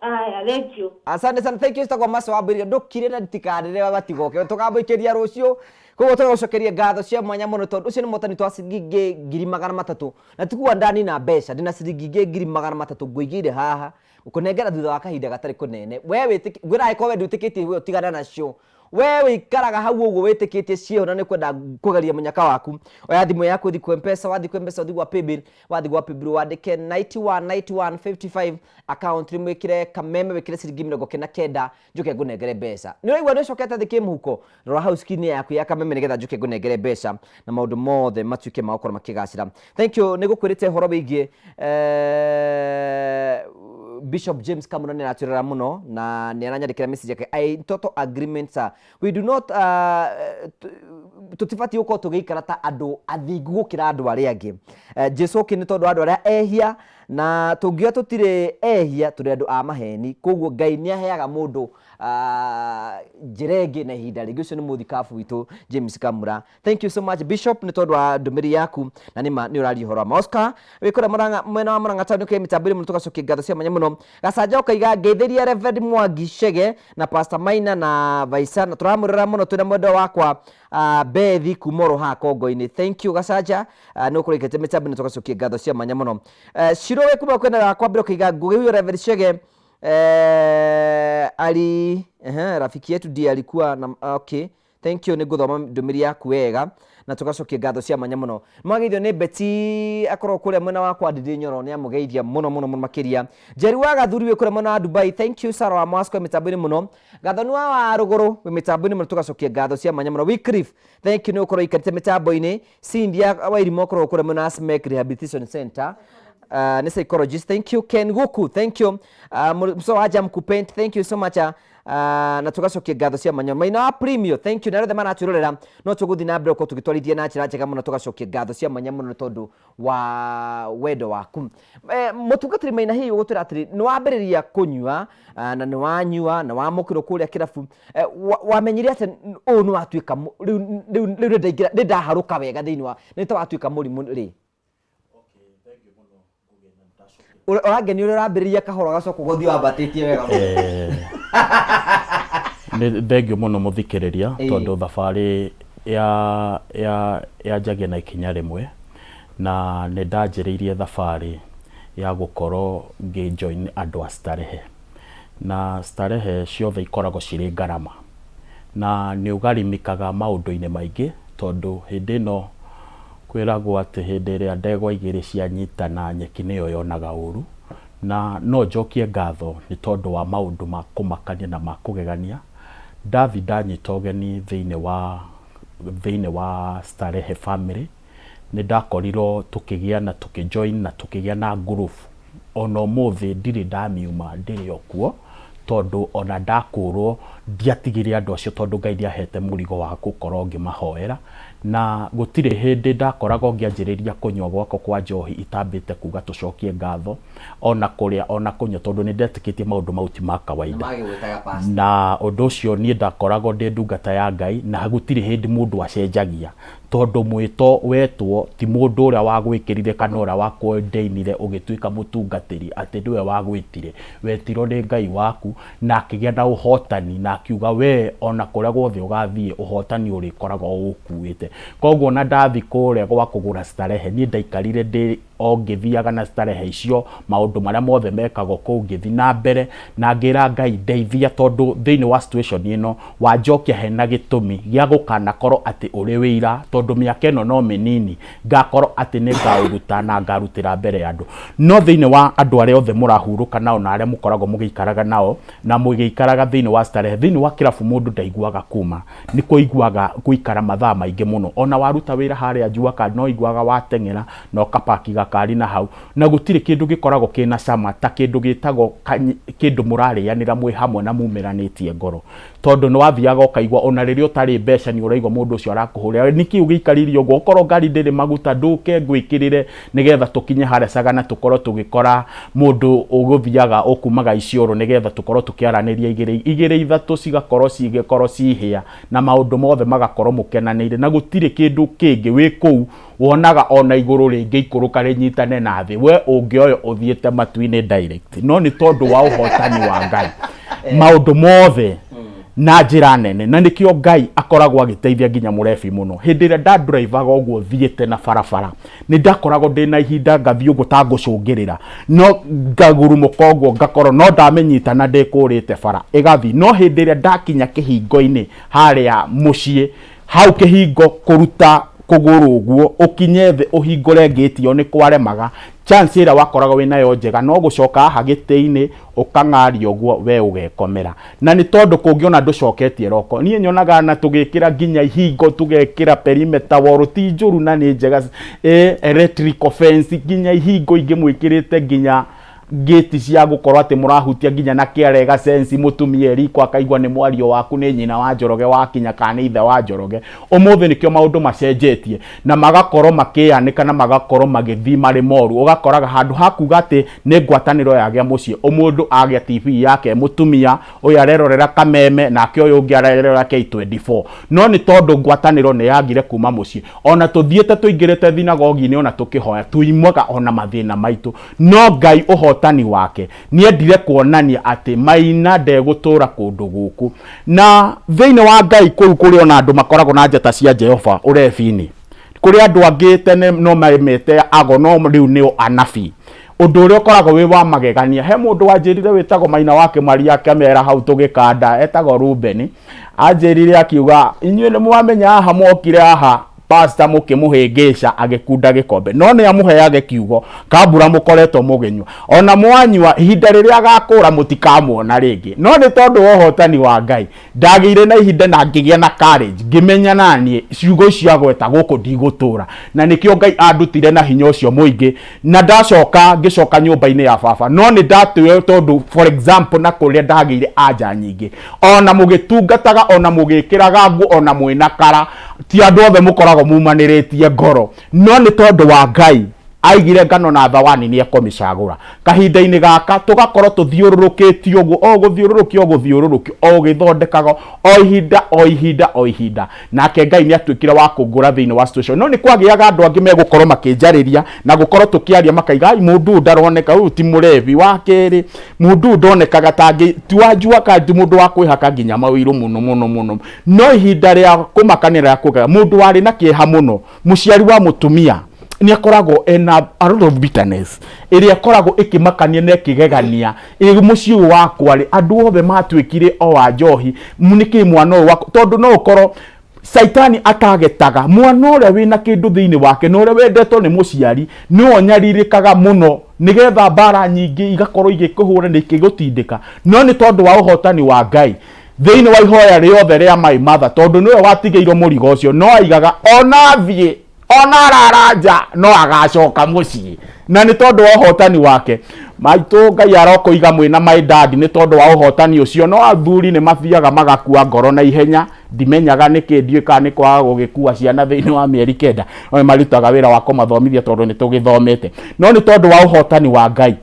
Aya, thank you. Asante sana, thank you. Citagwo Maso wa Mbũri. Ndũkire na ndikanĩre gatigoke. Tũkamũikĩria rũciũ. Koguo tũgũcokeria ngatho cia mwanya mũno tondũ ũcio nĩ mũhotani witũ wa ciringi 300,000. Na tikuga ndanina mbeca, ndĩna ciringi ingĩ 300,000 ngũigĩire haha gũkũnengera thutha wa kahinda gatarĩ kũnene. We wĩtĩki, ngwĩra angĩkorwo we ndwĩtĩkĩtie we ũtigane nacio. We wĩikaraga hau ũguo wĩtĩkĩtie ciĩho na nĩ kwenda kũgeria mũnyaka waku. Oya thimũ yaku ũthiĩ kwĩ M-Pesa, wathiĩ kwĩ M-Pesa ũthiĩ gwa Paybill, wathiĩ gwa Paybill wandĩke 919155 account nĩ mwĩkĩre Kameme, wĩkĩre ciringi 99 njoke ngũnengere mbeca. Nĩ ũraigua nĩ ũcokete thĩ kĩmũhuko? Rora hau screen yaku ya Kameme nĩgetha njoke ngũnengere mbeca na maũndũ mothe matuĩke ma gũkorwo makĩgacĩra. Thank you, nĩ gũkwĩrĩte ũhoro wĩgiĩ Bishop James Kamuna nĩ aratwĩrora mũno na nĩ aranyandĩkĩra message yake. I total agreement sir. We do not tũtibatiĩ gũkorwo tũgĩikara ta andũ athingu gũkĩra andũ arĩa angĩ. Jesu okire nĩ tondũ wa andũ arĩa ehia, na tũngiuga tũtirĩ ehia tũrĩ andũ a maheni. Koguo Ngai nĩ aheaga mũndũ njĩra ĩngĩ na ihinda rĩngĩ. Ũcio nĩ mũthikabu witũ James Kamura. Thank you so much Bishop nĩ tondũ wa ndũmĩrĩri yaku na nĩ ma nĩ ũraria ũhoro wa ma. Oscar wĩ kũrĩa Murang'a, mwena wa Murang'a town ũkĩrĩ mĩtambo-inĩ mũno, tũgacokia ngatho cia mwanya mũno. Gacanja ũkaiga ngeithĩria Reverend Mwangi Chege na Pastor Maina na Vaisa, na tũramwĩrora mũno twĩna mwendwa wakwa Bethi kuma oro haha Kongo-inĩ. Thank you Gacanja, nĩ ũkũrĩkĩte mĩtambo-inĩ, tũgacokia ngatho cia mwanya mũno. Shiro wĩ kuma kwena wakwa mbere ũkaiga Ngũgĩ huyo Reverend Chege ali rafiki yetu ndiye alikuwa na, okay. Thank you, nĩ ngũthoma ndũmĩrĩri yaku wega na tũgacokia ngatho cia mwanya mũno. Mwageithio nĩ Betty akorwo kũrĩa mwena wa kwa Ndindi Nyoro, nĩ amũgeithia mũno mũno mũno makĩria. Njeri wa Gathuri wĩ kũrĩa mwena wa Dubai, thank you. Sarah wa Mwasko mĩtambo-inĩ mũno. Gathoni wa Warũgũrũ wĩ mĩtambo-inĩ mũno, tũgacokia ngatho cia mwanya mũno. Wycliffe, thank you nĩ gũkorwo ũikarĩte mĩtambo-inĩ. Cynthia Wairimu akorwo kũrĩa mwena wa Smek Rehabilitation Center, nĩ psychologist, thank you. Ken Guku, thank you. Muso wa Jam Kupent, thank you so much. Na tugacokia ngatho cia mwanya. Maina wa Premio, thank you. Na arĩa othe maratwĩrorera, no tũgũthiĩ na mbere gũkorwo tũgĩtwarithia na njĩra njega mũno, tũgacokia ngatho cia mwanya mũno nĩ tondũ wa wendo waku. Mũtungatĩri Maina, hihi ũgũtwĩra atĩrĩ, nĩ wambĩrĩria kũnyua na nĩ wanyua na wamũkĩrwo kũrĩa kĩrabu, wamenyire atĩ ũyũ nĩ watuĩka rĩu rĩu rĩu nĩ ndaingĩra, nĩ ndaharũka wega thĩinĩ wa nĩ ta watuĩka mũrimũ rĩ? Ũrangenia ũrĩa ũrambĩrĩria kahora ũgacoka ũgũthiĩ wambatĩtie wega mũno. Nĩ thengio mũno mũthikĩrĩria, tondũ thabarĩ ya yanjagia na ikinya rĩmwe, na nĩ ndanjĩrĩirie thabarĩ ya gũkorwo ngĩ join andũ a starehe, na starehe ciothe ikoragwo cirĩ ngarama, na nĩ ũgarimikaga maũndũ-inĩ maingĩ, tondũ hĩndĩ ĩno kwĩragwo atĩ hĩndĩ ĩrĩa ndegwa igĩrĩ cianyitana nyeki nĩyo yonaga ũru, na no njokie ngatho nĩ tondũ wa maũndũ ma kũmakania na ma kũgegania. Ndathi ndanyita ũgeni thĩinĩ wa Starehe Family, nĩ ndakorirwo tũkĩgĩa na tũkĩ join na tũkĩgĩa na group. Ona ũmũthĩ ndirĩ ndamiuma, ndĩrĩ o kuo, tondũ ona ndakũrwo ndiatigire andũ acio, tondũ Ngai nĩahete mũrigo wa gũkorwo ngĩmahoera, na gũtirĩ hĩndĩ ndakoragwo ngĩanjĩrĩria kũnyua gwakwa kwa njohi itambĩte kuga tũcokie ngatho, ona kũrĩa ona kũnyua, tondũ nĩ ndetĩkĩtie maũndũ mau ti ma kawaida. Magĩgwĩtaga pastor. Na ũndũ ũcio niĩ ndakoragwo ndĩ ndungata ya Ngai, na gũtirĩ hĩndĩ mũndũ acenjagia, tondũ mwĩto wetwo ti mũndũ ũrĩa wagwĩkĩrire kana ũrĩa wakwendainire ũgĩtuĩka mũtungatĩri atĩ nĩwe wagwĩtire. Wetirwo nĩ Ngai waku, na akĩgĩa na ũhotani na akiuga we ona kũrĩa guothe ũgathiĩ ũhotani ũrĩkoragwo ũkuĩte. Koguo ona ndathi kũrĩa gwa kũgũra starehe, niĩ ndaikarire ndĩ o ngĩthiaga na starehe icio, maũndũ marĩa mothe mekagwo kũu, ngĩthi na mbere na ngĩra Ngai ndeithia, tondũ thĩinĩ wa situation ĩno wanjokia hena gĩtũmi gĩa gũkanakorwo atĩ ũrĩ wĩira, tondũ mĩaka ĩno no mĩnini ngakorwo atĩ nĩ ngaũruta na ngarutĩra mbere ya andũ. No thĩinĩ wa andũ arĩa othe mũrahurũka nao na arĩa mũkoragwo mũgĩikaraga nao na mũgĩikaraga thĩinĩ wa starehe, thĩinĩ wa kĩrabu, mũndũ ndaiguaga kuma nĩ kũiguaga gũikara mathaa maingĩ mũno. Ona waruta wĩra harĩa jua kali, no iguaga wateng'era na ũkapaki gakari na hau, na gũtirĩ kĩndũ gĩkoragwo kĩna cama ta kĩndũ gĩtagwo kĩndũ mũrarĩanĩra mwĩ hamwe na mumĩranĩtie ngoro, tondũ nĩ wathiaga ũkaigua ona rĩrĩa ũtarĩ mbeca nĩ ũraigua mũndũ ũcio arakũhũrĩra, nĩkĩ ũgĩikarire ũguo, okorwo ngari ndĩrĩ maguta ndũke ngwĩkĩrĩre nĩgetha tũkinye harĩa Sagana, tũkorwo tũgĩkora mũndũ ũgũthiaga ũkumaga Isiolo, nĩgetha tũkorwo tũkĩaranĩria igĩrĩ igĩrĩ ithatũ, cigakorwo cigĩkorwo cihĩa na maũndũ mothe magakorwo mũkenanĩire, na gũtirĩ kĩndũ kĩngĩ wĩ kũu wonaga ona igũrũ rĩngĩikũrũka rĩnyitane na thĩ, we ũngĩoyo ũthiĩte matu-inĩ direct. No nĩ tondũ wa ũhotani wa Ngai maũndũ mothe na njĩra nene, na nĩkĩo Ngai akoragwo agĩteithia nginya mũrebi mũno. Hĩndĩ ĩrĩa ndandrivaga ũguo thiĩte na barabara, nĩ ndakoragwo ndĩ na ihinda ngathiĩ ũguo ta ngũcũngĩrĩra, no ngagurumũka ũguo ngakorwo no ndamĩnyita na ndĩkũrĩte bara ĩgathiĩ. No hĩndĩ ĩrĩa ndakinya kĩhingo-inĩ harĩa mũciĩ, hau kĩhingo kũruta kũgũrũ ũguo ũkinye thĩ ũhingũre ngĩti ĩyo nĩ kwaremaga. Chance ĩrĩa wakoragwo wĩnayo njega no gũcoka haha gĩtĩ-inĩ ũkang'aria ũguo we ũgekomera, na nĩ tondũ kũngĩona ndũcoketie roko. Niĩ nyonaga na tũgĩkĩra nginya ihingo, tũgekĩra perimeter wall, ti njũru na nĩ njega, electrical fence, nginya ihingo ingĩ mwĩkĩrĩte nginya ngĩti cia gũkorwo atĩ mũrahutia nginya na kĩara ĩgacenci mũtumia eriko akaigua nĩ mwario waku, nĩ nyina wa Njoroge wakinya kana nĩ ithe wa Njoroge. Ũmũthĩ nĩkĩo maũndũ macenjetie na magakorwo makĩyanĩka na magakorwo magĩthiĩ marĩ moru. Ũgakoraga handũ ha kuga atĩ nĩ ngwatanĩro yagĩa mũciĩ, ũmũndũ agĩa TV yake, mũtumia ũyũ arerorera Kameme nake ũyũ ũngĩ arerorera K24. No nĩ tondũ ngwatanĩro nĩ yagire kuma mũciĩ. Ona tũthiĩte tũingĩrĩte thinagogi-inĩ, ona tũkĩhoya, tuimaga ona mathĩna maitũ. No Ngai ũhotani wake nĩendire kuonania atĩ Maina ndegũtũra kũndũ gũkũ na thĩinĩ wa Ngai kũu kũrĩ ona andũ makoragwo na njata cia Jehova ũrebi-inĩ. Kũrĩ andũ angĩ tene no memete ago, no rĩu nĩo anabii. Ũndũ ũrĩa ũkoragwo wĩ wa magegania, he mũndũ wanjĩrire wĩtagwo Maina wa Kĩmaria, akĩmera hau tũgĩkanda, etagwo Rubeni. Anjĩrire akiuga, inyuĩ nĩ mwamenya haha mwokire haha pastor mũkĩmũhĩngĩca agĩkunda gĩkombe, no nĩ amũheage kiugo kambura mũkoretwo mũgĩnyua, ona mwanyua ihinda rĩrĩa agakũra mũtikamuona rĩngĩ. No nĩ tondũ wa ũhotani wa Ngai ndagĩire na ihinda na ngĩgĩa na courage, ngĩmenya naniĩ ciugo icio agweta gũkũ ndigũtũra, na nĩkĩo Ngai andutire na hinya ũcio mũingĩ, na ndacoka ngĩcoka nyũmba-inĩ ya baba. No nĩ ndatũire tondũ for example na kũrĩa ndagĩire anja nyingĩ, ona mũgĩtungataga, ona mũgĩkĩraga nguo, ona mwĩna kara, ti andũ othe mũkoragwo mumanĩrĩtie ngoro, no nĩ tondũ wa Ngai aigire ngano na thawani nĩ ekũmĩcagũra. Kahinda-inĩ gaka tũgakorwo tũthiũrũrũkĩtio ũguo, o gũthiũrũrũkio, o gũthiũrũrũkio, o ũgĩthondekaga o ihinda, o ihinda, o ihinda. Nake Ngai nĩ atuĩkire wa kũngũra thĩinĩ wa situation. No nĩ kwagĩaga andũ angĩ megũkorwo makĩnjarĩria na gũkorwo tũkĩaria makaiga, ai mũndũ ũyũ ndaroneka, ũyũ ti mũrebi. Wa kerĩ, mũndũ ũyũ ndonekaga tangĩ, ti wa njua kana ti mũndũ wa kwĩhaka nginya mawĩirũ mũno mũno mũno. No ihinda rĩa kũmakania rĩa kũgega, mũndũ warĩ na kĩeha mũno, mũciari wa mũtumia, nĩ akoragwo ena a lot of bitterness ĩrĩa ĩkoragwo ĩkĩmakania na ĩkĩgegania. Ĩ mũciĩ ũyũ wakwa rĩ, andũ othe matuĩkire o a njohi, nĩkĩ mwana ũyũ wakwa? Tondũ no ũkorwo Saitani atagetaga mwana ũrĩa wĩna kĩndũ thĩinĩ wake na ũrĩa wendetwo nĩ mũciari, nĩwe ũnyarirĩkaga mũno, nĩgetha mbara nyingĩ igakorwo igĩkũhũra na ikĩgũtindĩka. No nĩ tondũ wa ũhotani wa Ngai thĩinĩ wa ihoya rĩothe rĩa my mother, tondũ nĩwe watigĩirwo mũrigo ũcio, no aigaga ona athiĩ ona arara nja no agacoka mũciĩ. Na nĩ tondũ wa ũhotani wake, maitũ, Ngai arokũiga mwĩna my dad nĩ tondũ wa ũhotani ũcio. No athuri nĩ mathiaga magakua ngoro na ihenya, ndimenyaga nĩkĩ, ndiũĩ kana nĩ kwaga gũgĩkua ciana thĩinĩ wa mĩeri 9, no nĩ marutaga wĩra wa kũmathomithia tondũ nĩ tũgĩthomete. No nĩ tondũ wa ũhotani wa Ngai,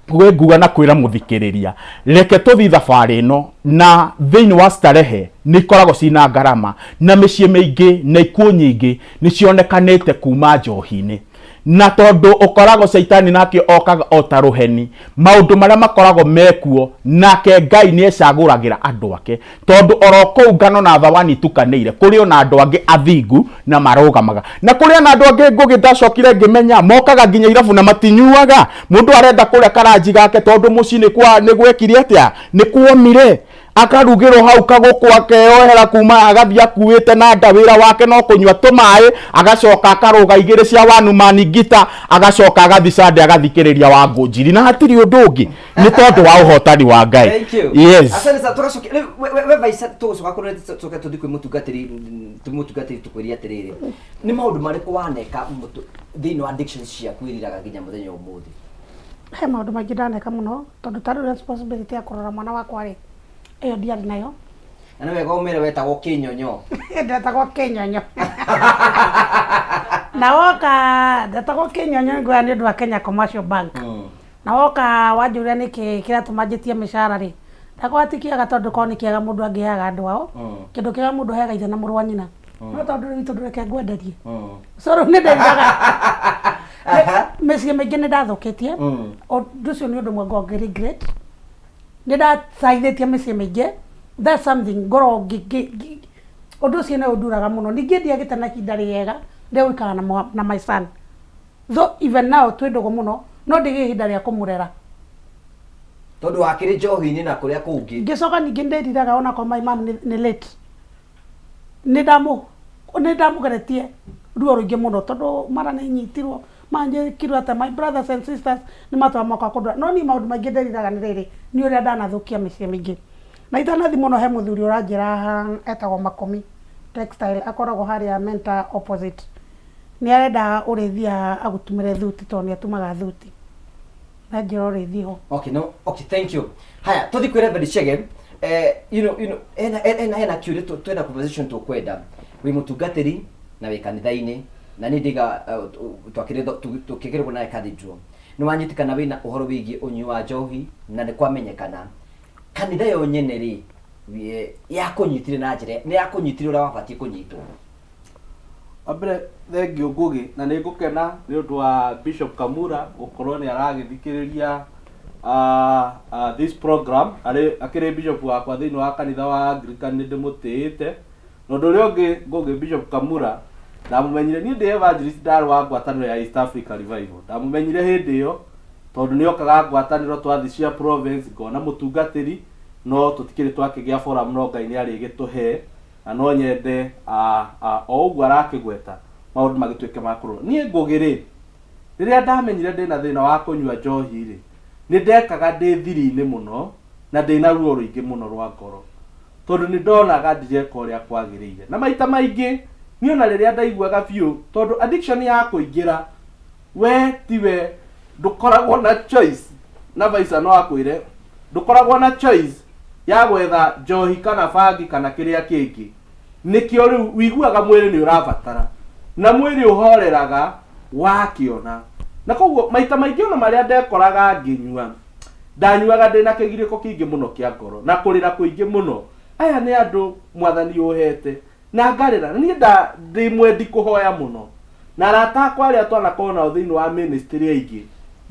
kwĩ nguga na kwĩra mũthikĩrĩria, reke tũthiĩ thabarĩ ĩno, na thĩinĩ wa starehe nĩ ikoragwo ciina ngarama, na mĩciĩ mĩingĩ na ikuũ nyingĩ nĩ cionekanĩte kuma njohi-inĩ. Na tondũ ũkoragwo caitani nake okaga o ta rũheni, maũndũ marĩa makoragwo mekuo, nake Ngai nĩ ecagũragĩra andũ ake, tondũ oro kũu ngano na thawani itukanĩire, kũrĩ ona andũ angĩ athingu na marũgamaga, na kũrĩ ona andũ angĩ ngũgĩ ndacokire ngĩmenya mokaga nginya irabu na matinyuaga. Mũndũ arenda kũrĩa karanji gake tondũ mũciĩ nĩ gwekire atĩa, nĩ kuomire, akarugĩrwo hau kagũkũ, akeyohera kuma agathiĩ akuĩte na nda, wĩra wake no kũnyua tũmaĩ, agacoka akarũga igĩrĩ cia one man ngita, agacoka agathiĩ Sunday agathikĩrĩria wa ngũnjiri, na hatirĩ ũndũ ũngĩ, nĩ tondũ wa ũhotani wa Ngai. Thank you. Yes. Asante sana. Tũgacokia rĩu we Vaisa, tũgũcoka kũrĩ tũcoke tũthiĩ kwĩ mũtungatĩri, mũtungatĩri tũkwĩrie atĩrĩrĩ, nĩ maũndũ marĩkũ waneka thĩinĩ wa addictions ciaku ĩriraga nginya mũthenya ũmũthĩ? He maũndũ maingĩ ndaneka mũno, tondũ ta rĩu responsibility ya kũrora mwana wakwa rĩ, ĩyo ndiarĩ nayo. Na nĩ wega ũmere wetagwo kĩnyonyo. Ndetagwo kĩnyonyo na woka ndetagwo kĩnyonyo nguoya nĩ ũndũ wa Kenya Commercial Bank. Na woka wanjũria nĩkĩ kĩratũma njĩtie mĩcara rĩ, ndakwa ti kĩega, tondũ korwo nĩ kĩega mũndũ angĩheaga andũ ao. Kĩndũ kĩega mũndũ aheaga ithe na mũrũ wa nyina. No tondũ rĩu itũ ndũreke ngwenderie, so rĩu nĩ ndĩriraga mĩciĩ mĩingĩ nĩ ndathũkĩtie. Ũndũ ũcio nĩ ũndũ ũmwe ngoragwo ngĩ regret, nĩ ndacaithĩtie mĩciĩ mĩingĩ. That's something ngoragwo ũndũ ũcio nĩ ũnduraga mũno. Ningĩ ndiagĩte na ihinda rĩega rĩa gũikara na my son, though even now twĩ ndũgũ mũno, no ndigĩ ihinda rĩa kũmũrera. Tondũ wakĩrĩ njohi-inĩ na kũrĩa kũngĩ. Ngĩcoka ningĩ ndĩriraga onakorwo my mom nĩ late, nĩ ndamũgeretie ruo rũingĩ mũno, tondũ mara nĩ nyitirwo manjĩkirwo atĩa, my brothers and sisters nĩ matũra moka kũndora. No niĩ maũndũ maingĩ ndĩriraga nĩ rĩrĩ, nĩ ũrĩa ndanathũkia mĩciĩ mĩingĩ. Na itanathi mũno, he mũthuri ũranjĩra haha etagwo Makomi Textile, akoragwo harĩa Mentor opposite, nĩ arenda ũrĩthiaga agũtumĩre thuti, tondũ nĩ atumaga thuti, na njĩra ũrĩthiĩ ho. Okay, no, okay, thank you. Haya, tũthiĩ kwĩ Reverend Chege. Hena kĩũria twĩna conversation tũkwenda. Wĩ mũtungatĩri na wĩ kanitha-inĩ, na niĩ ndiga twakĩrĩ tũkĩgerwo nawe cathedral. Nĩ wanyitĩkana wĩna ũhoro wĩgiĩ ũnyui wa njohi na nĩ kwamenyekana. Kanitha yo nyene rĩ, yakũnyitire na njĩra, nĩ yakũnyitire ũrĩa wabatiĩ kũnyitwo? Wa mbere, thengiũ Ngũgĩ, na nĩ ngũkena nĩ ũndũ wa Bishop Kamura gũkorwo nĩ aragĩthikĩrĩria this program, arĩ akĩrĩ bishop wakwa thĩinĩ wa kanitha wa Anglican, nĩ ndĩmũtĩĩte. Na ũndũ ũrĩa ũngĩ Ngũgĩ, Bishop Kamura ndamũmenyire niĩ ndĩ evangelist, ndarĩ wa ngwatanĩro ya East Africa Revival. Ndamũmenyire hĩndĩ ĩyo tondũ nĩ okaga ngwatanĩro twathi cia province, ngona mũtungatĩri. No tũtikĩrĩ twakĩgĩa forum no Ngai nĩ arĩgĩtũhe na no nyende o ũguo arakĩgweta maũndũ magĩtuĩke ma kũrora. Niĩ Ngũgĩ rĩ, rĩrĩa ndamenyire ndĩna thĩna wa kũnyua njohi rĩ, nĩ ndekaga ndĩ thiri-inĩ mũno na ndĩna ruo rũingĩ mũno rwa ngoro tondũ nĩ ndonaga ndireka ũrĩa kwagĩrĩire. Na maita maingĩ niĩ ona rĩrĩa ndaiguaga biũ tondũ addiction ya kũingĩra we tiwe ndũkoragwo na choice na Faisa no akwĩre ndũkoragwo na choice ya gwetha njohi kana bangi kana kĩrĩa kĩngĩ nĩkĩo rĩu wiguaga mwĩrĩ nĩ ũrabatara na mwĩrĩ ũhoreraga wakĩona na koguo maita maingĩ ona marĩa ndekoraga ngĩnyua ndanyuaga ndĩna kĩgirĩko kĩingĩ mũno kĩa ngoro na kũrĩra kũingĩ mũno aya nĩ andũ mwathani ũhete na ngarĩra na niĩ nda ndĩ mwendi kũhoya mũno na arata akwa arĩa twanakorwo nao thĩinĩ wa ministry aingĩ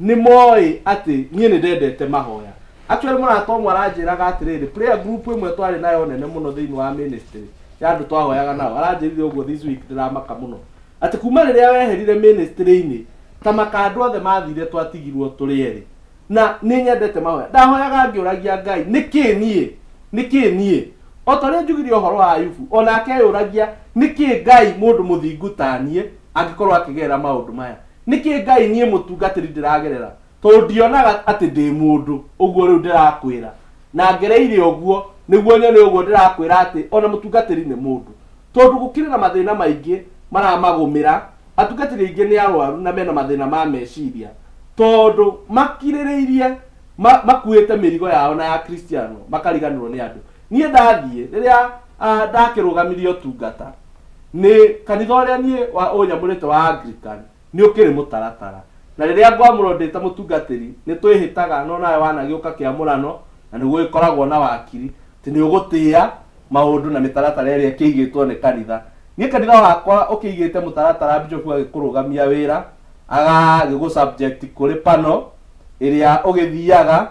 nĩ moĩ atĩ niĩ nĩ ndendete mahoya actually mũrata ũmwe aranjĩraga atĩrĩrĩ prayer group ĩmwe twarĩ nayo nene mũno thĩinĩ wa ministry ya andũ twahoyaga nao aranjĩrire ũguo this week ndĩramaka mũno atĩ kuma rĩrĩa weherire ministry-inĩ ta makandũ othe mathire twatigirwo tũrĩ erĩ na nĩ nyendete mahoya ndahoyaga ngĩũragia ngai nĩkĩ niĩ nĩkĩ niĩ o ta ũrĩa njugire ũhoro wa ayubu o nake eyũragia nĩkĩ ngai mũndũ mũthingu ta niĩ angĩkorwo akĩgerera maũndũ maya nĩkĩ ngai niĩ mũtungatĩri ndĩragerera tondũ ndionaga atĩ ndĩ mũndũ ũguo rĩu ndĩrakwĩra na ngereire ũguo nĩguo nyone ũguo ndĩrakwĩra atĩ ona mũtungatĩri nĩ mũndũ tondũ gũkĩrĩ na mathĩna maingĩ maramagũmĩra atungatĩri aingĩ nĩ arwaru na mena mathĩna ma meciria tondũ makirĩrĩirie ma, makuĩte mĩrigo yao na ya kristiano makariganĩrwo nĩ andũ niĩ ndathiĩ rĩrĩa ah, ndakĩrũgamirie ũtungata nĩ kanitha ũrĩa niĩ wa ũnyamũrĩte wa Anglican nĩ ũkĩrĩ mũtaratara na rĩrĩa ngwamũrwo ndĩ ta mũtungatĩri nĩ twĩhĩtaga no nawe wanagĩũka kĩamũrano na nĩ gũgĩkoragwo na wakiri atĩ nĩ ũgũtĩĩa maũndũ na mĩtaratara ĩrĩa ĩkĩigĩtwo nĩ kanitha niĩ kanitha wakwa ũkĩigĩte mũtaratara bishop agĩkũrũgamia wĩra agagĩgũ subject kũrĩ pano ĩrĩa ũgĩthiaga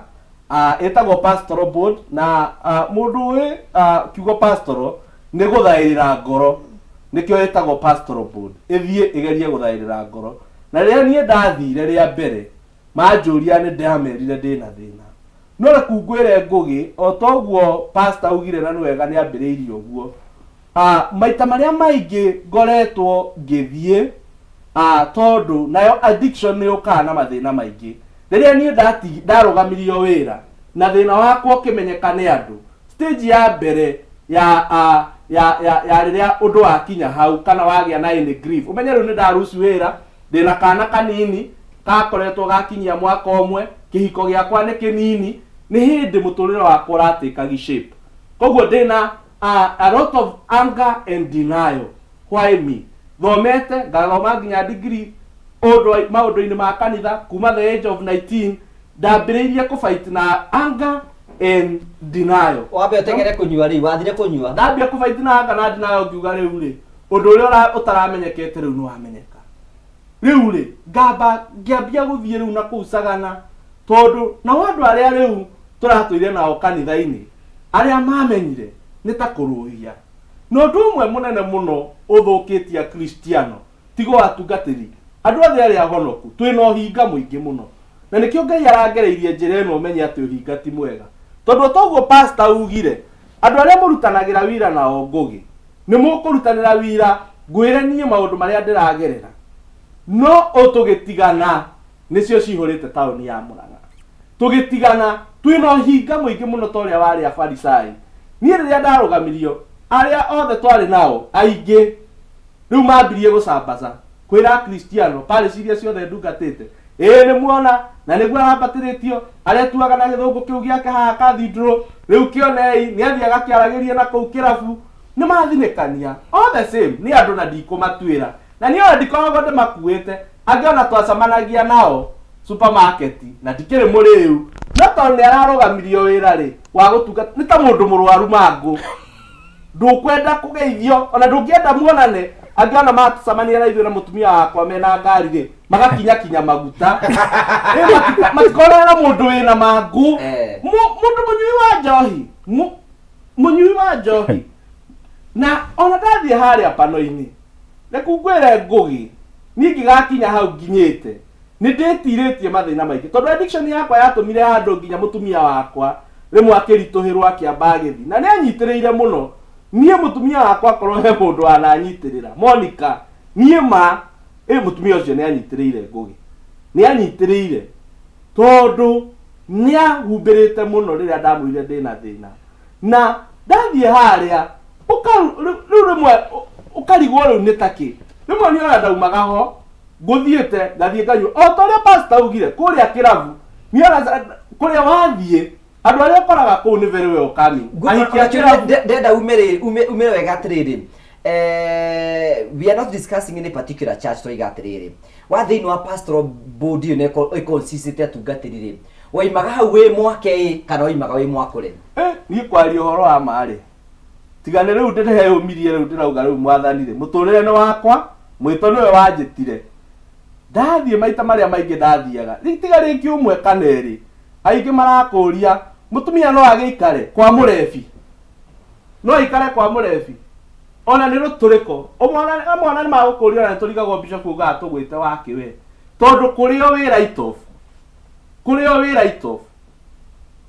uh, ĩtagwo pastoral board na uh, mũndũ ũĩ uh, kiugo pastoral nĩ gũthaĩrĩra ngoro nĩkĩo ĩtagwo pastoral board ĩthiĩ ĩgerie gũthaĩrĩra ngoro na rĩrĩa niĩ ndathire rĩa mbere manjũria nĩ ndamerire ndĩna thĩna no reku ngwĩre ngũgĩ o toguo pastor augire na nĩ wega nĩ ambĩrĩirie ũguo Ah, maita marĩa maingĩ ngoretwo ngĩthiĩ ah, tondũ nayo addiction nĩ yũkaga na mathĩna maingĩ rĩrĩa niĩ ndati- ndarũgamirio wĩra na thĩna wakwa ũkĩmenyeka nĩ andũ stage ya mbere ya ah, ya ya, ya rĩrĩa ũndũ wakinya hau kana wagĩa na any grief ũmenye rĩu nĩ ndaruci wĩra ndĩna kana kanini gakoretwo gakinyia mwaka ũmwe kĩhiko gĩakwa nĩ kĩnini nĩ hĩndĩ mũtũrĩre wakwa ũratĩkagi shape koguo ndĩna a lot of anger and denial why me thomete ngathoma nginya degree ũndũ maũndũ-inĩ ma kanitha kuma the age of 19 ndambĩrĩirie kũ fight na anger and denial wambe ũteng'ere kũnyua rĩu wathire kũnyua ndambia kũ fight na anger na denial ngiuga rĩu rĩ ũndũ ũrĩa ũra- ũtaramenyekete rĩu nĩ wamenyeka rĩu rĩ ngamba ngĩambia gũthiĩ rĩu na kũu sagana tondũ nao andũ arĩa rĩu tũratũire nao kanitha-inĩ arĩa mamenyire nĩ ta kũrũhia na ũndũ ũmwe mũnene mũno ũthũkĩtie akristiano tigo atungatĩri andũ othe arĩa ahonoku twĩna ũhinga mũingĩ mũno na nĩkĩo ngai arangereirie njĩra ĩno ũmenye atĩ ũhinga ti mwega tondũ toguo pastor ugire andũ arĩa mũrutanagĩra wira nao ngũgĩ nĩ mũkũrutanĩra wira ngwĩre niĩ maũndũ marĩa ndĩragerera no ũtũgĩtigana nĩcio cihũrĩte taũni ya Mũrang'a tũgĩtigana twĩna ũhinga mũingĩ mũno ta ũrĩa warĩ afarisai niĩ rĩrĩa ndarũgamirio arĩa othe twarĩ nao aingĩ rĩu mambirie gũcambaca kwĩra akristiano parish iria ciothe ndungatĩte ĩĩ nĩ muona na nĩguo arambatĩrĩtio aretuaga na gĩthũngũ kĩu gĩake haha cathedral rĩu kĩonei nĩ athiĩ agakĩaragĩria na kũu kĩrabu nĩ mathinĩkania all the same nĩ andũ na ndikũmatuĩra na niĩ ona ndikoragwo ndĩmakuĩte angĩ ona twacemanagia nao supermarket na ndikĩrĩ mũrĩu no tondũ nĩ ararũgamirio wĩra rĩ wa gũtungata nĩ ta mũndũ mũrwaru mangũ ndũkwenda kũgeithio ona ndũngĩenda muonane angĩ ona macemania na ithuĩ na mũtumia wakwa mena ngari rĩ magakinya kinya maguta Ĩ, matika- matikonana na mũndũ wĩna mangũ Mũndũ mũnyui wa njohi mũnyui wa njohi na ona ndathiĩ harĩa pano-inĩ reku ngwĩre ngũgĩ niĩ ngĩgakinya hau nginyĩte nĩ ndĩtirĩtie mathĩna maingĩ tondũ addiction yakwa yatũmire handũ nginya mũtumia wakwa Rĩmwe akĩritũhĩrwo akĩamba agĩthiĩ. Na nĩ anyitĩrĩire mũno. Niĩ mũtumia wakwa akorwo he mũndũ wananyitĩrĩra, Monica, niĩ ma, ĩ mũtumia ũcio nĩ anyitĩrĩire Ngũgĩ. Nĩ anyitĩrĩire tondũ nĩ ahumbĩrĩte mũno rĩrĩa ndamwĩrire ndĩna thĩna. Na ndathiĩ harĩa, rĩu rĩmwe ũkarigwo rĩu nĩ takĩ. Rĩmwe niĩ ona ndaumaga ho, ngũthiĩte ngathiĩ nganyua o ta ũrĩa pastor augire kũrĩa kĩrabu niĩ ona kũrĩa wathiĩ andũ arĩa ũkoraga kũu nĩ very welcoming ahiki a kĩrabu. Ndenda umĩre wega atĩrĩrĩ, we are not discussing any particular church. Tũiga atĩrĩrĩ, wa thĩinĩ wa pastoral board ĩyo nĩ ĩconsistĩte atungatĩri rĩ, woimaga hau wĩ mwake ĩ kana woimaga wĩ mwakũre? Niĩ kwaria ũhoro wa ma rĩ, tiga nĩ rĩu ndĩreyũmirie, rĩu ndĩrauga rĩu mwathani rĩ, mũtũrĩre nĩ wakwa, mwĩto nĩwe wanjĩtire. Ndathiĩ maita marĩa maingĩ ndathiaga, tiga rĩngĩ ũmwe kana ĩrĩ, aingĩ marakũria mũtumia no agĩikare kwa mũrebi, no aikare kwa mũrebi, ona nĩ rũtũrĩko. Amwe ona nĩ magũkũria, ona nĩ tũrigagwo bishop ugaga tũgwĩte wakĩ we, tondũ kũrĩ o wĩ write off, kũrĩ o wĩ write off.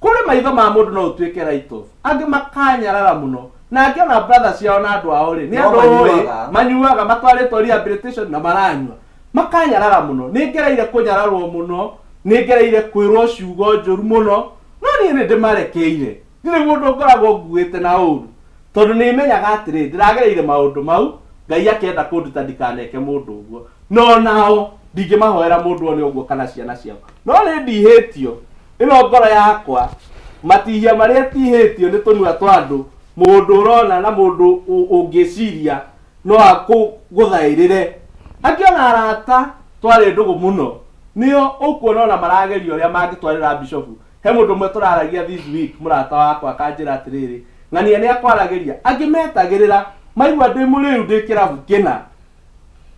Kũrĩ maitho ma mũndũ no ũtuĩke write off. Angĩ makanyarara mũno, na angĩ ona brother ciao na andũ ao rĩ, nĩ No andũ ũĩ manyuaga. Manyuaga, matwarĩtwo rehabilitation na maranyua, makanyarara mũno. Nĩ ngereire kũnyararwo mũno, nĩ ngereire kwĩrwo ciugo njũru mũno, no niĩ nĩ ndĩmarekeire. Ndirĩ mũndũ ngoragwo nguĩte na ũru, tondũ nĩ menyaga atĩrĩ, ndĩragereire maũndũ mau, Ngai akĩenda kũnduta ndikaneke mũndũ ũguo. No nao ndingĩmahoera mũndũ one ũguo kana ciana ciao. No nĩ ndihĩtio ĩno ngoro yakwa, matihia marĩa tihĩtio nĩ tũnua twa andũ, mũndũ ũrona na mũndũ ũngĩciria no akũgũthaĩrĩre. Angĩ ona arata twarĩ ndũgũ mũno nĩo ũkuona ona marageria ũrĩa mangĩtwarĩra bishofu. He mũndũ ũmwe tũraragia this week, mũrata wakwa, akanjĩra atĩrĩrĩ, ng'ania nĩ akwaragĩria. Angĩ metagĩrĩra maigua ndĩ mũrĩu ndĩ kĩrabu kĩna,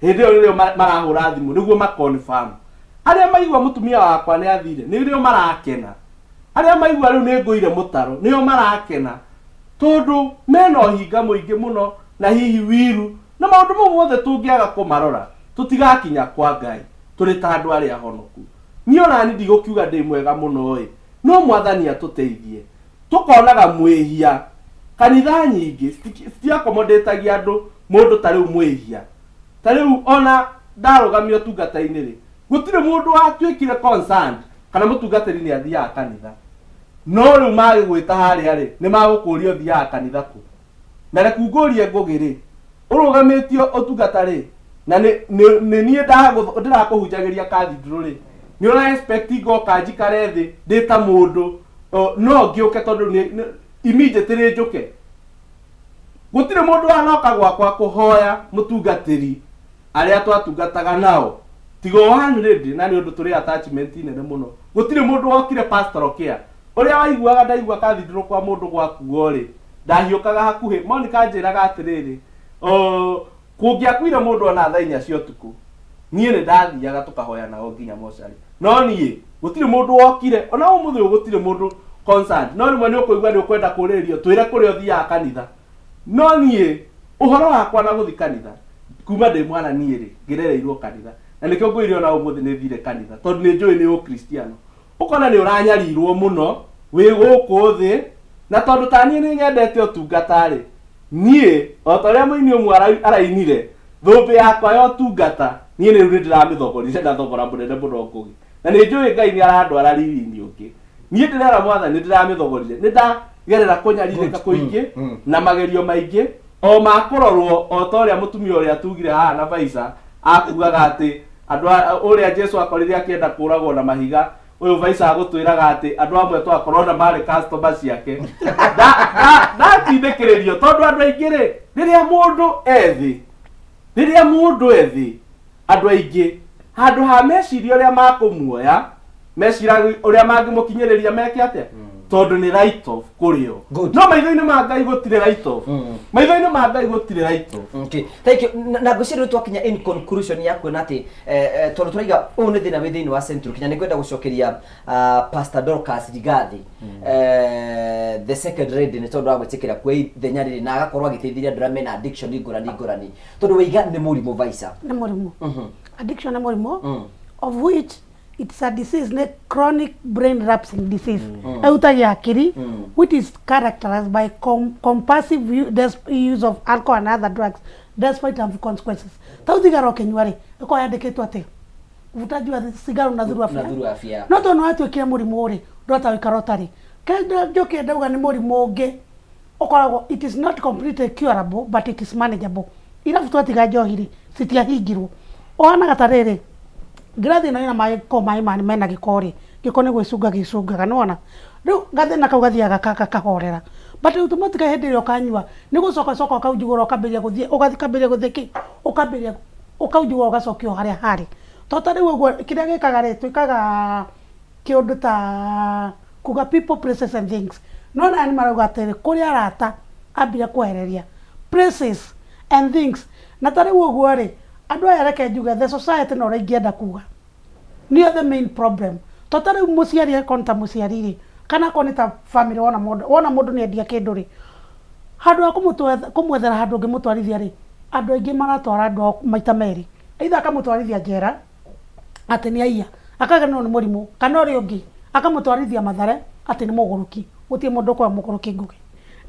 hĩndĩ ĩyo nĩrĩo marahũra thimũ nĩguo ma confirm. Arĩa maigua mũtumia wakwa nĩ athire nĩrĩo marakena, arĩa maigua rĩu nĩ ngũire mũtaro nĩo marakena, tondũ mena ũhinga mũingĩ mũno na hihi wiru na maũndũ mau mothe. Tũngĩaga kũmarora tũtigakinya kwa Ngai tũrĩ ta andũ arĩa honoku. Niĩ onani ndigũkiuga ndĩ mwega mũno ĩ, no mwathani atũteithie. Tũkonaga mwĩhia, kanitha nyingĩ citiakomodĩtagia andũ mũndũ ta rĩu mwĩhia. Ta rĩu ona ndarũgamio ũtungata-inĩ rĩ, gũtirĩ mũndũ watuĩkire concerned kana mũtungatĩri nĩ athiaga kanitha. No rĩu magĩgwĩta harĩa rĩ, nĩ magũkũria ũthiaga kanitha kũ. Na reku ngũrie Ngũgĩ rĩ, ũrũgamĩtio ũtungata rĩ, na nĩ nĩ nĩ niĩ ndĩrakũhunjagĩria cathedral rĩ, nĩ ũra expect ngoka njikare thĩ ndĩ ta mũndũ, no ngĩũke tondũ nĩ immediately njũke? Gũtirĩ mũndũ wanoka gwakwa kũhoya mũtungatĩri arĩa twatungataga nao, tiga o one lady, na nĩ ũndũ tũrĩ attachment nene mũno. Gũtirĩ mũndũ wokire pastoral care. Ũrĩa waiguaga ndaigua cathedral kwa mũndũ gwakuo rĩ, ndahiũkaga hakuhĩ. Monica anjĩraga atĩrĩrĩ, kũngĩakuire mũndũ ona thaa 4 cia ũtukũ, niĩ nĩ ndathiaga tũkahoya nao nginya mocarĩ. No niĩ gũtirĩ mũndũ wokire, ona ũmũthĩ ũyũ gũtirĩ mũndũ concerned. No rĩmwe nĩ ũkũigua nĩ ũkwenda kũrĩrĩrio, twĩre kũrĩa ũthiaga kanitha. No niĩ ũhoro wakwa na gũthiĩ kanitha kuma ndĩ mwana, niĩ rĩ, ngĩrereirwo kanitha, na nĩkĩo ngwĩrire ona ũmũthĩ nĩ thire kanitha, tondũ nĩ njũĩ nĩ ũkristiano. Ũkona nĩ ũranyarirwo mũno wĩ gũkũ thĩ, na tondũ ta niĩ nĩ nyendete ũtungata rĩ, niĩ o ta ũrĩa mũini ũmwe arainire, thũmbĩ yakwa ya ũtungata niĩ rĩu nĩ ndĩramĩthogorire na thogora mũnene mũno, Ngũgĩ, na nĩ njũĩ Ngai nĩ arandwara riri-inĩ ũngĩ. Niĩ ndĩrera mwathani nĩ ndĩramĩthogorire, nĩ ndagerera kũnyarirĩka kũingĩ na magerio maingĩ o ma kũrorwo, o ta ũrĩa mũtumia ũrĩa tugire haha na Baisa akugaga atĩ andũ ũrĩa Jesu akorire akĩenda kũragwo na mahiga, ũyũ Baisa agũtwĩraga atĩ andũ amwe twakorwo na marĩ customer ciake. Ndatindĩkĩrĩrio tondũ andũ aingĩ rĩ, rĩrĩa mũndũ ethĩ, rĩrĩa mũndũ ethĩ, andũ aingĩ handũ ha meciria ũrĩa makũmuoya, meciragia ũrĩa mangĩmũkinyĩrĩria meke atĩa, tondũ nĩ write off kũrĩ o. No maitho-inĩ ma Ngai gũtirĩ write off. Maitho-inĩ ma Ngai gũtirĩ write off. Okay. Thank you. Na ngwĩciria rĩu twakinya in conclusion ya kuona atĩ tondũ tũraiga ũyũ nĩ thĩna wĩ thĩinĩ wa Central Kenya, nĩ ngwenda gũcokeria Pastor Dorcas Rigathi, the second lady, nĩ tondũ wa gwĩtĩkĩra kuoya ithenya rĩrĩ na agakorwo agĩteithĩrĩria andũ arĩa mena addiction ngũrani ngũrani, tondũ wĩiga nĩ mũrimũ, Vaisa. Nĩ mũrimũ. Addiction nĩ mũrimũ, of which It's a disease, nĩ chronic brain relapsing disease. Ĩhutagia hakiri, which is characterized by compulsive use of alcohol and other drugs despite harmful consequences. Tau thigara ũkĩnyua rĩ, ĩkoragwo yandĩkĩtwo atĩ uvutaji wa sigara unadhuru afya. Unadhuru afya. No tondũ nĩwatuĩkire mũrimũ rĩ, ndũhota gũikara ũtarĩ. Kenda njoke ndauga nĩ mũrimũ ũngĩ ũkoragwo, it is not completely curable but it is manageable. Irabu twatiga njohi rĩ, citiahingirwo. Ũhanaga ta rĩrĩ, ngirathi ĩno ĩna maĩ, ko maĩ ma mena gĩko rĩ, gĩko nĩ gwĩcunga gĩcungaga, nĩwona? Rĩu gathĩna kau gathiaga kakahorera. But automatically hĩndĩ ĩrĩa ũkanyua, nĩ gũcoka coka ũkaunjugũra ũkambĩrĩria gũthiĩ, ũkambĩrĩria gũthiĩ kĩ? Ũkambĩrĩria ũkaunjugũra ũgacokio harĩa harĩ. To ta rĩu ũguo kĩrĩa gĩkaga rĩ, twĩkaga kĩũndũ ta kuga people, places and things. No naya nĩ marauga atĩrĩ, kũrĩ arata ambire kwehereria places and things. Na ta rĩu ũguo rĩ, andũ aya reke njuge the society na ũrĩa ingĩenda kuga nĩyo the main problem. To ta rĩu mũciari akorwo nĩ ta mũciari rĩ, kana akorwo nĩ ta family, wona mũndũ, wona mũndũ nĩ endia kĩndũ rĩ, handũ ha kũmwethera handũ ũngĩmũtwarithia rĩ, andũ aingĩ maratwara andũ ao maita merĩ. Either akamũtwarithia njera atĩ nĩ aiya, akaganĩrwo nĩ mũrimũ, kana ũrĩa ũngĩ akamũtwarithia Mathare atĩ nĩ mũgũrũki. Gũtirĩ mũndũ ũkoragwo mũgũrũki Ngũgĩ.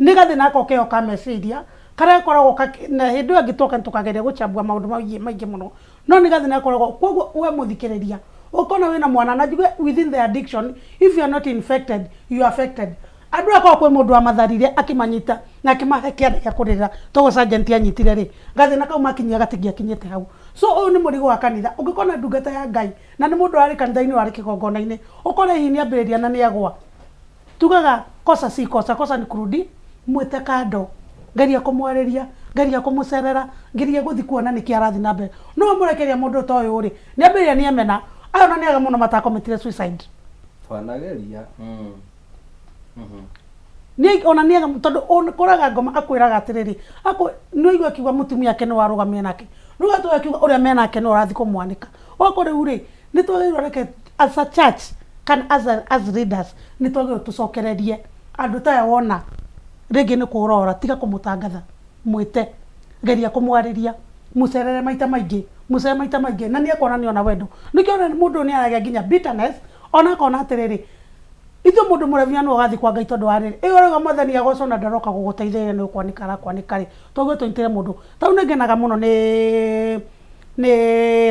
Nĩ gathĩna gako keho ka meciria karĩa gakoragwo na hĩndĩ ĩyo ĩngĩ twoka nĩtũkageria gũchambua maũndũ maingĩ mũno, no nĩ gathĩna gakoragwo. Koguo we mũthikĩrĩria ũkona wĩna mwana na njuge within the addiction, if you are not infected you are affected. Andũ aya korwo kwĩ mũndũ wamatharire akĩmanyita na akĩmahe kĩanda gĩa kũrĩrĩra, toguo sergeant anyitire rĩ, gathĩna kau makinyia gatingĩakinyĩte hau. So ũyũ nĩ mũrigo wa kanitha. Ũngĩkona ndungata ya Ngai na nĩ mũndũ warĩ kanitha-inĩ, warĩ kĩgongona-inĩ, ũkore hihi nĩ ambĩrĩria na nĩ agwa, tugaga kosa si kosa, kosa ni kurudi, mwĩte kando, geria kũmwarĩria, geria kũmũcerera, geria gũthiĩ kuona nĩkĩ arathiĩ na mbere. No mũrekeria mũndũ ta ũyũ rĩ, nĩ ambĩrĩria nĩ emena, aya ona nĩ aga mũno matakomitire suicide. Twanageria. Nĩ ona nĩ aga tondũ ũkoraga ngoma akwĩraga atĩrĩrĩ, nĩ ũigua akiuga mũtumia ake nĩ warũgamire nake, rĩu atũĩ akiuga ũrĩa menake nĩ ũrathiĩ kũmwanĩka. Ũgakora rĩu rĩ, nĩ twagĩrĩirwo reke as a church kana as leaders nĩ twagĩrĩirwo tũcokererie andũ ta aya. Wona rĩngĩ nĩ kũrora, tiga kũmũtangatha, mwĩte, geria kũmwarĩria, mũcerere maita maingĩ, mũcerere maita maingĩ, na nĩ ekuona nĩ ona wendo. Nĩkĩo ona mũndũ nĩ aragĩa nginya bitterness, ona akona atĩrĩrĩ, ithuĩ mũndũ mũrebia nĩ ũgathiĩ kwa Ngai tondũ wa rĩrĩ ĩyo ũrauga mwathani agocwo na ndaroka gũgũteithĩrĩria, nĩ ũkwanĩka arakwanĩka rĩ, toguo tũnyitĩre mũndũ tau. Nĩ ngenaga mũno nĩ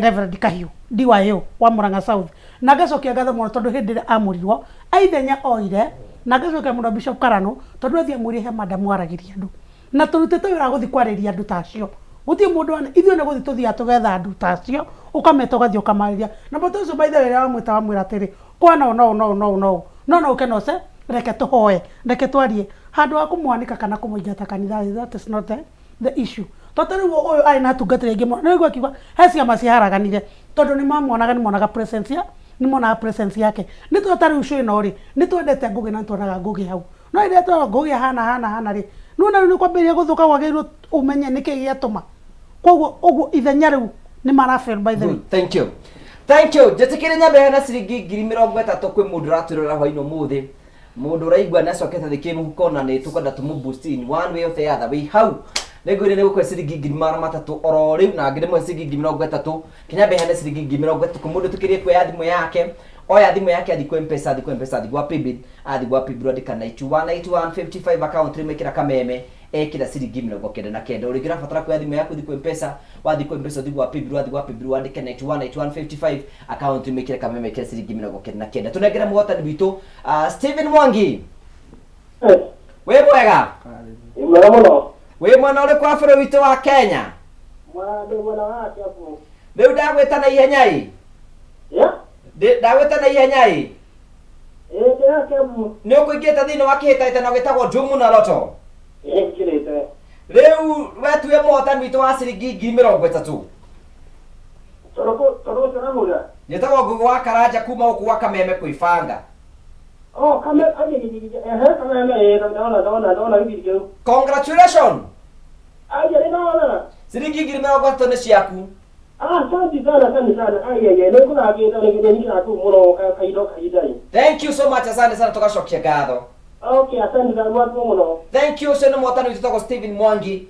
Reverend Kahiũ DYO wa Murang'a South, na ngacokia ngatho mũno tondũ hĩndĩ ĩrĩa amũrirwo aithenya oire, na ngacokia mũno Bishop Karano tondũ athiĩ amwĩrire he madamu aragĩria andũ na tũrutĩte wĩra wa gũthiĩ kwarĩria andũ ta acio. Gũtirĩ mũndũ wana ithuĩ nĩ gũthiĩ tũthiaga tũgetha andũ ta acio, ũkameta ũgathiĩ ũkamarĩria na mũndũ ũcio. By the way, rĩrĩa wamwĩta wamwĩra atĩrĩ, kwana ũũ no ũũ no ũũ no ũũ no ũũ, no no ũke na ũce, reke tũhoe, reke twarie, handũ ha kũmwanĩka kana kũmũingata kanitha. That is not the issue. Tondũ rĩu ũyũ arĩ na atungatĩri aingĩ mũno, nĩ akiuga he ciama ciaharaganire tondũ nĩ mamuonaga, nĩ monaga presence ya nĩ monaga presence yake. Nĩ tondũ ta rĩu show ĩno rĩ, nĩ twendete Ngũgĩ na nĩ tuonaga Ngũgĩ hau, no rĩrĩa twerwo Ngũgĩ ahana hana hana rĩ, nĩwona rĩu nĩ kwambĩrĩria gũthũka, kwagĩrĩirwo ũmenye nĩkĩ gĩatũma. Koguo ũguo ithenya rĩu nĩ marafail, by the way. Good, thank you, thank you. Njĩtĩkĩre nyambe heana ciringi 30,000 kwĩ mũndũ ũratwĩrora hwainĩ ũmũthĩ, mũndũ ũraigua nĩ acokete thĩ kĩmũhuko na nĩ tũkwenda tũmũ boost in one way or the other. Wĩ hau nĩngwĩre nĩ gũkũhe ciringi 300,000 oro rĩu, na ngĩrĩmwe ciringi 30,000. Kinya heane ciringi 30,000 kwĩ mũndũ tũkĩrie kuoya thimũ yake, oya thimũ yake, athi kwĩ Mpesa, athi kwĩ Mpesa, athi gwa paybill, athi gwa paybill, andĩka 91 91 55, account rĩmwe ĩkĩra kameme, ekĩra ciringi 99. Ũrĩngĩ ũrabatara kuoya thimũ yaku, ũthiĩ kwĩ Mpesa, wathiĩ kwĩ Mpesa, ũthiĩ gwa paybill, wathiĩ gwa paybill, wandĩke 91 91 55, account rĩmwe ĩkĩra kameme, ĩkĩra ciringi 99. Tũnengere mũhotani witũ, Stephen Mwangi, wĩ mwega? Mwega mũno. Wĩ mwena ũrĩkũ wa bũrũri witũ wa Kenya? Ndĩ mwena wa Kiambu. Rĩu ndagwĩta na ihenya ĩ. Ndagwĩta na ihenya ĩ. Ĩ, ndĩ ya Kiambu. Nĩ ũkũingĩte thĩinĩ wa kĩhĩtahĩtano gĩtagwo Njumu na Loto? Ĩ, njĩrĩte. Rĩu wetue mũhotani witũ wa ciringi 30,000. Tondũ ũcio ũrahũra. Njĩtagwo Ngũgĩ wa Karanja kuma gũkũ gwa Kameme kwĩbanga. Oh, kame, ai, ehe, kameme, ĩ, ndona, ndona, ndona gĩbindi kĩu. Congratulations. Ai, nĩ ndona. Ciringi 30,000 nĩ ciaku. Ah, asante sana, asante sana. Ai, ai, ai, nĩ ngũthakĩte, nĩ nĩ kũu mũno kahinda kahinda. Thank you so much, asante sana, tũgacokia ngatho. Okay, asante sana, mwathimo mũno. Thank you. Ũcio nĩ mũhotani witũ tagwo Stephen Mwangi,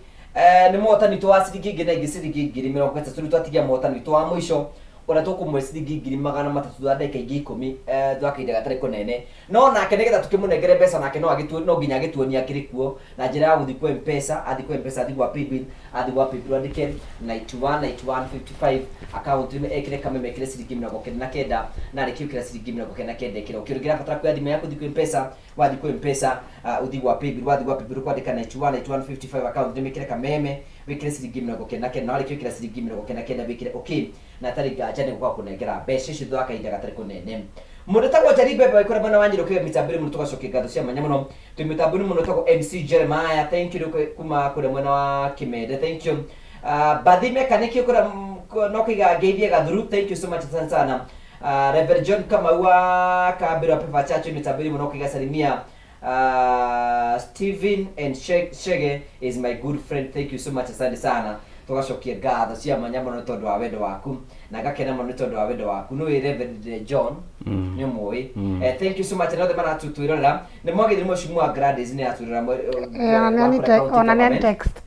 nĩ mũhotani witũ wa ciringi ingĩ na ingĩ ciringi 30,000. Rĩu twatigia mũhotani witũ wa mũico. Ũrĩa tũkũmũhe ciringi 300,000 thutha wa ndagĩka ingĩ ikũmi eh, thutha wa kahinda gatarĩ kũnene. No nake nĩgetha tũkĩmũnengere mbeca nake no agĩtuo no nginya agĩtuonie akĩrĩ kuo na njĩra ya gũthiĩ kwa Mpesa, athiĩ kwa Mpesa, athiĩ gwa Paybill, athiĩ gwa Paybill andĩke 91 91 55 account name ekĩre Kameme ekĩre ciringi 99 na arĩkia gwĩkĩra ciringi 99 ekĩre okay. Ũngĩrabatara kuoya thimũ yaku ũthiĩ kwĩ Mpesa, wathiĩ kwĩ Mpesa uh, ũthiĩ gwa Paybill, wathiĩ gwa Paybill ũkwandĩka 91 91 55 account name ĩkĩre Kameme wĩkĩre ciringi 99 na warĩkia gwĩkĩra ciringi 99 wĩkĩre okay na hatarĩ nganja nĩ gũka kũnengera mbeca icio thutha wa kahinda gatarĩ kũnene. Mũndũ ũtagwo Njeri Mbembe wĩ kũrĩa mwena wa Nyĩrĩ ũkĩoya mĩtambo-inĩ mũno tũgacokia ngatho cia mwanya mũno twĩ mĩtambo-inĩ mũno ũtagwo MC Jeremiah thank you rĩu kuma kũrĩa mwena wa Kĩmende thank you uh, Bathi Mechanic kũrĩa no kũiga ngeithie Gathuru thank you so much asante sana uh, Reverend John Kamau wa Kambĩro Pepa Church mĩtambo-inĩ mũno kũiga salimia Uh, Steven and Shege is my good friend. Thank you so much. Asante sana. Tugacokia ngatho cia mwanya mũno nĩ tondũ wa wendo waku na ngakena mũno nĩ tondũ wa wendo waku nĩ Reverend John nĩ ũmũĩ. Eh, thank you so much na othe maratwĩrorera nĩ mwagĩrĩire mheshimiwa Gladys nĩ atwĩrora Eh, ona nĩ ona nĩ text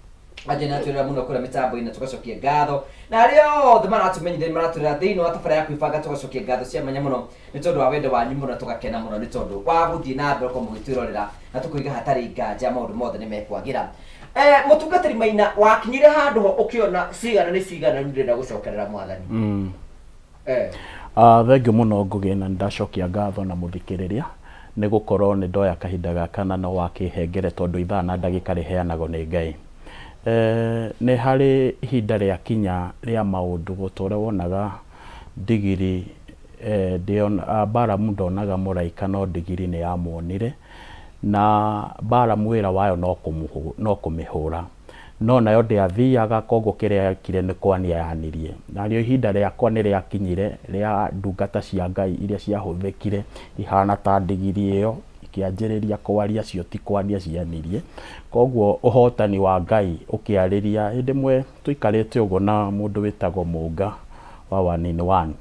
Anje nĩ atwĩrora mũno kũrĩa mĩtambo-inĩ tũgacokia ngatho na arĩa othe maratũmenyithia nĩ maratwĩrora thĩinĩ wa tabarĩra ya kwĩbanga tũgacokia ngatho cia mwanya mũno nĩ tondũ wa wendo wanyu mũno tũgakena mũno nĩ tondũ wa gũthiĩ na mbere gũkorwo mũgĩtwĩrorera na tũkoiga hatarĩ nganja maũndũ mothe nĩ mekwagĩra. Eh, mũtungatĩri Maina wakinyire handũ ho ũkĩona cigana nĩ cigana rĩu ndĩrenda gũcokerera mwathani. Eh. Ah, thengiũ mũno Ngũgĩ na nĩndacokia ngatho na mũthikĩrĩria nĩ gũkorwo nĩ ndoya kahinda gaka na no wakĩhengere tondũ ithaa na ndagĩka rĩheanagwo nĩ Ngai. Eh, nĩ harĩ ihinda rĩakinya rĩa maũndũ ta ũrĩa wonaga ndigiri eh, ndĩona, Balamu ndonaga mũraika no ndigiri nĩ yamuonire na Balamu wĩra wayo no kũmũhũ, no kũmĩhũra no nayo ndĩathiaga koguo kĩrĩa yekire nĩ kwania yanirie. Narĩo ihinda rĩakwa nĩ rĩakinyire rĩa ndungata cia Ngai iria ciahũthĩkire ihana ta ndigiri ĩyo ikĩanjĩrĩria kwaria cio ti kwania cianirie. Koguo ũhotani wa Ngai ũkĩarĩria hĩndĩ ĩmwe tũikarĩte ũguo na mũndũ wĩtagwo Mũnga wa one in one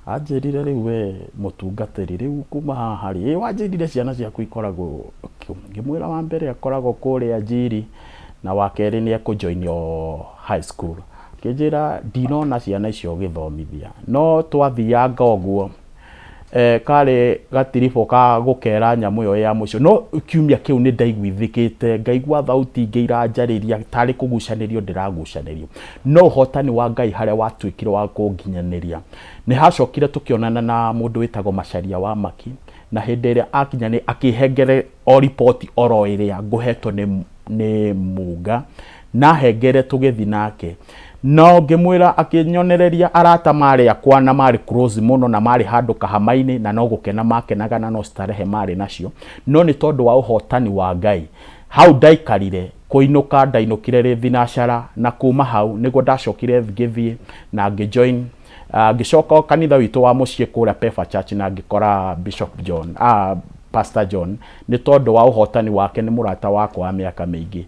anjĩrire rĩu we mũtungatĩri rĩu kuma haha rĩ ĩ wanjĩrire ciana ciaku ikoragwo kũ? Ngĩmwĩra wa mbere akoragwo kũrĩa Njiri na wa kerĩ nĩ ekũjoinio high school. Akĩnjĩra ndinona ciana icio ũgĩthomithia no twathianga ũguo eh, karĩ gatiribũ ka gũkera nyamũ ĩyo ya mũico no kiumia kĩu nĩ ndaiguithĩkĩte ngaigua thauti ingĩ iranjarĩria tarĩ kũgucanĩrio ndĩragucanĩrio no ũhotani wa Ngai harĩa watuĩkire wa kũnginyanĩria nĩ hacokire tũkĩonana na mũndũ wĩtagwo Macharia wa Maki na hĩndĩ ĩrĩa akinya nĩ akĩhengere o riboti oro ĩrĩa ngũhetwo nĩ nĩ Munga na hengere tũgĩthi nake no ngĩmwĩra akĩnyonereria arata marĩ akwa na marĩ close mũno na marĩ handũ kahama-inĩ na no gũkena makenaga na no starehe marĩ nacio no nĩ tondũ wa ũhotani wa Ngai hau ndaikarire kũinũka ndainũkire rĩ thinacara na kuma hau nĩguo ndacokire ngĩthiĩ na ngĩjoin ngĩcoka kanitha witũ wa mũciĩ kũrĩa Pefa Church na ngĩkora Bishop John Pastor John nĩ tondũ wa ũhotani wake nĩ mũrata wakwa wa mĩaka mĩingĩ.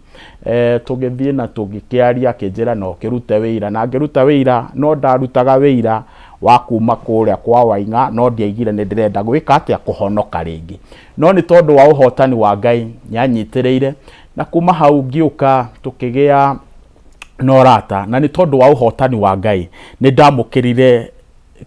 Eh, tũgĩthiĩ na tũgĩkĩaria akĩnjĩra no kĩrute wĩira na ngĩruta wĩira no ndarutaga wĩira wa kuma kũrĩa kwa Waing'a no ndiaigire nĩ ndĩrenda gwĩka atĩa kũhonoka rĩngĩ no nĩ tondũ wa ũhotani wa Ngai nĩanyitĩrĩire na kuma hau ngĩũka tũkĩgĩa na ũrata na nĩ tondũ wa ũhotani wa Ngai nĩ ndamũkĩrire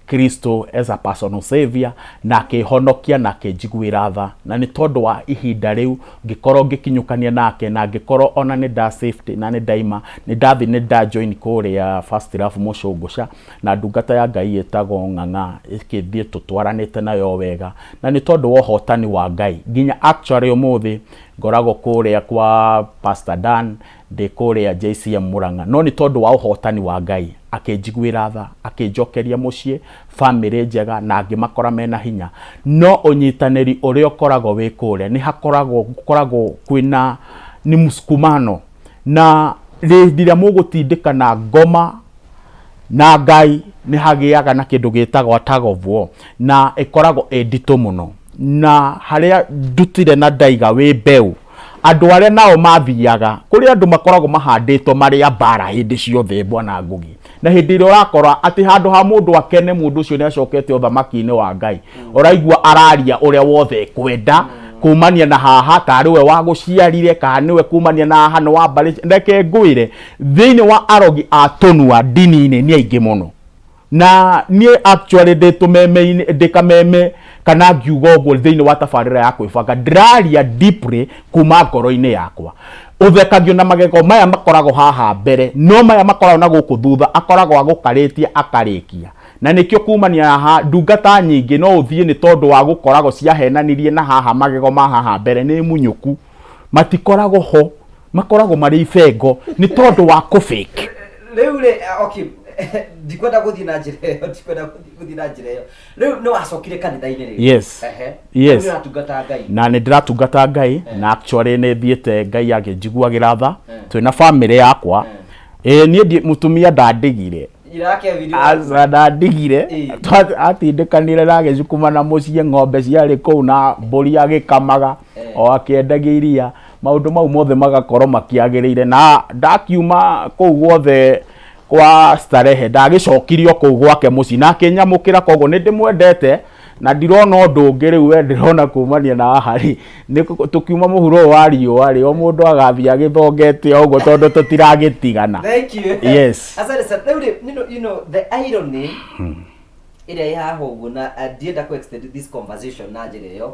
Kristo as a personal savior na akĩhonokia na akĩnjiguĩra tha na nĩ tondũ wa ihinda rĩu ngĩkorwo ngĩkinyũkania nake na ngĩkorwo ona nĩ nda safety na nĩ ndaima nĩ ndathi nĩ nda join kũrĩa First Love Mũcũngũca na ndungata ya Ngai ĩtagwo Ng'ang'a ĩkĩthiĩ tũtwaranĩte nayo wega na nĩ tondũ wa ũhotani wa Ngai nginya actually ũmũthĩ ngoragwo kũrĩa kwa Pastor Dan ndĩ kũrĩa JCM Murang'a no nĩ tondũ wa ũhotani wa Ngai akĩnjiguĩra tha akĩnjokeria mũciĩ famĩlĩ njega na ngĩmakora mena hinya no ũnyitanĩri ũrĩa ũkoragwo wĩ kũrĩa nĩ hakoragwo gũkoragwo kwĩna ni msukumano na hĩndĩ ĩrĩa mũgũtindĩkana ngoma na Ngai nĩ hagĩaga na kĩndũ gĩtagwo tug of war na ĩkoragwo ĩ nditũ mũno na harĩa ndutire na ndaiga wĩ mbeũ andũ arĩa nao mathiaga kũrĩ andũ makoragwo mahandĩtwo marĩ a mbara hĩndĩ ciothe bwana Ngugi na hĩndĩ ĩrĩa ũrakora atĩ handũ ha mũndũ akene mũndũ ũcio nĩ acokete ũthamaki-inĩ wa Ngai ũraigua araria ũrĩa wothe ekwenda kumania na haha tarĩ we wagũciarire kana nĩwe kumania na haha nĩ wa mbarĩ reke ngwĩre thĩinĩ wa arogi a tũnua ndini-inĩ nĩ aingĩ mũno. Na niĩ actually ndĩ tũmeme-inĩ, ndĩ kameme kana ngiuga ũguo thĩinĩ wa tabarĩra ya kwĩbanga, ndĩraria deeply kuma ngoro-inĩ yakwa. Ũthekagio na magego maya makoragwo haha mbere, no maya makoragwo na gũkũ thutha akoragwo agũkarĩtie akarĩkia. Na nĩkĩo kumania na haha ndungata nyingĩ no ũthiĩ nĩ tondũ wa gũkoragwo ciahenanirie na haha magego ma haha mbere nĩ munyũku. Matikoragwo ho, makoragwo marĩ ibengo nĩ tondũ wa kũ fake. Rĩu rĩ, okay, ndikwenda gũthiĩ na njĩra ĩyo, ndikwenda gũthiĩ na njĩra ĩyo. Rĩu nĩ wacokire kanitha-inĩ rĩu? Yes. Ehe. Yes. Rĩu nĩ ũratungata Ngai? Na nĩ ndĩratungata Ngai, na actually nĩ thiĩte Ngai akĩnjiguagĩra tha, twĩna famĩlĩ yakwa. Ĩĩ niĩ ndi mũtumia ndandigire. Nyina wa Kevin. Aca ndandigire. Ĩĩ. Atindĩkanire na agĩcukuma na mũciĩ ng'ombe ciarĩ kũu na mbũri agĩkamaga o akĩendagia iria. Maũndũ mau mothe magakorwo makĩagĩrĩire na ndakiuma kũu guothe kwa starehe ndagĩcokirio kũu gwake mũciĩ na akĩnyamũkĩra koguo nĩ ndĩmwendete na ndirona ũndũ ũngĩ rĩu we ndĩrona kumania na haha rĩ nĩ tũkiuma mũhuro ũyũ wa riũa rĩ o mũndũ agathiĩ agĩthongete o ũguo tondũ tũtiragĩtigana. Thank you. Yes. Asante sana. Rĩu rĩ, you know, the irony ĩrĩa ĩ haha ũguo na ndienda ku extend this conversation na njĩra ĩyo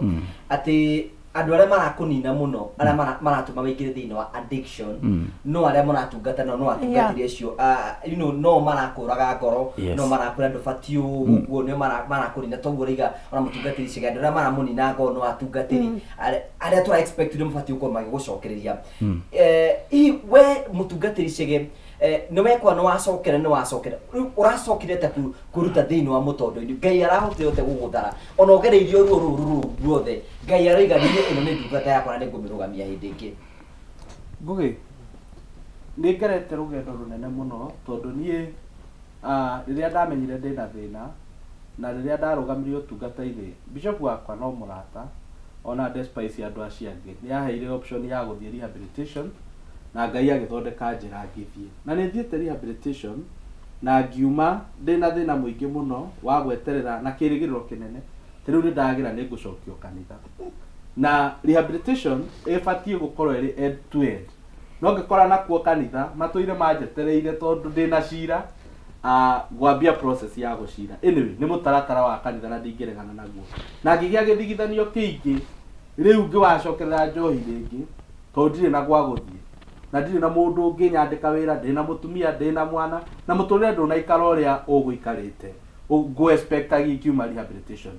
atĩ andũ arĩa marakũnina mũno arĩa maratũma wĩingĩre thĩinĩ wa addiction no arĩa mũratungata nao no atungatĩri acio no marakũraga ngoro no marakwĩra ndũbatiĩ ũguo nĩo marakũnina toguo ũraiga ona mũtungatĩri Chege andũ arĩa maramũnina ngoro no atungatĩri arĩa tũra expect nĩ mabatiĩ gũkorwo magĩgũcokereria. Hihi we mũtungatĩri Chege nĩ wekwa nĩ wacokera nĩ wacokera rĩu ũracokire atĩa kwĩruta thĩinĩ wa mũtondo-inĩ Ngai arahotire atĩa gũgũthara ona ũgereirio ruo rũu rũu ruothe Ngai aroiga niĩ ĩno nĩ ndungata yakwa na nĩ ngũmĩrũgamia hĩndĩ ĩngĩ. Ngũgĩ, nĩ ngerete rũgendo rũnene mũno tondũ niĩ rĩrĩa ndamenyire ndĩna thĩna na rĩrĩa ndarũgamirio ũtungata-inĩ, bishop wakwa no mũrata ona despite andũ acio angĩ, nĩ aheire option ya gũthiĩ rehabilitation na Ngai agĩthondeka njĩra ngĩthiĩ. Na nĩ thiĩte rehabilitation na ngiuma ndĩna thĩna mũingĩ mũno wa gweterera na kĩrĩgĩrĩro kĩnene atĩ rĩu nĩ ndagĩra nĩ ngũcokio kanitha. Na rehabilitation ĩbatiĩ gũkorwo ĩrĩ end to end. No ngĩkora nakuo kanitha matũire manjetereire tondũ ndĩna cira ngwambia process ya gũcira. Anyway, nĩ mũtaratara wa kanitha na ndingĩregana naguo. Na ngĩgĩa gĩthigithanio kĩingĩ rĩu ngĩwacokerera njohi rĩngĩ tondũ ndirĩ na gwa gũthiĩ na ndirĩ na mũndũ ũngĩnyandĩka wĩra, ndĩ na mũtumia, ndĩ na mwana, na mũtũrĩre ndũnaikara ũrĩa ũgũikarĩte ngũ expect ingiuma rehabilitation.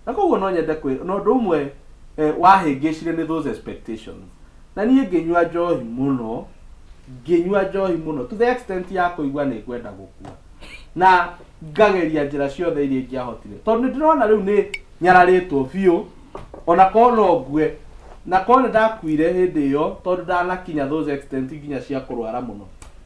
Na koguo no nyende kwĩ, na ũndũ ũmwe wahĩngĩcire nĩ those expectations. Na niĩ ngĩnyua njohi mũno, ngĩnyua njohi mũno to the extent ya kũigua nĩ ngwenda gũkua. Na ngageria njĩra ciothe iria ingĩahotire. Tondũ nĩ ndĩrona rĩu nĩ nyararĩtwo biũ, ona korwo no ngue, na korwo nĩ ndakuire hĩndĩ ĩyo tondũ ndanakinya those extent nginya cia kũrwara mũno,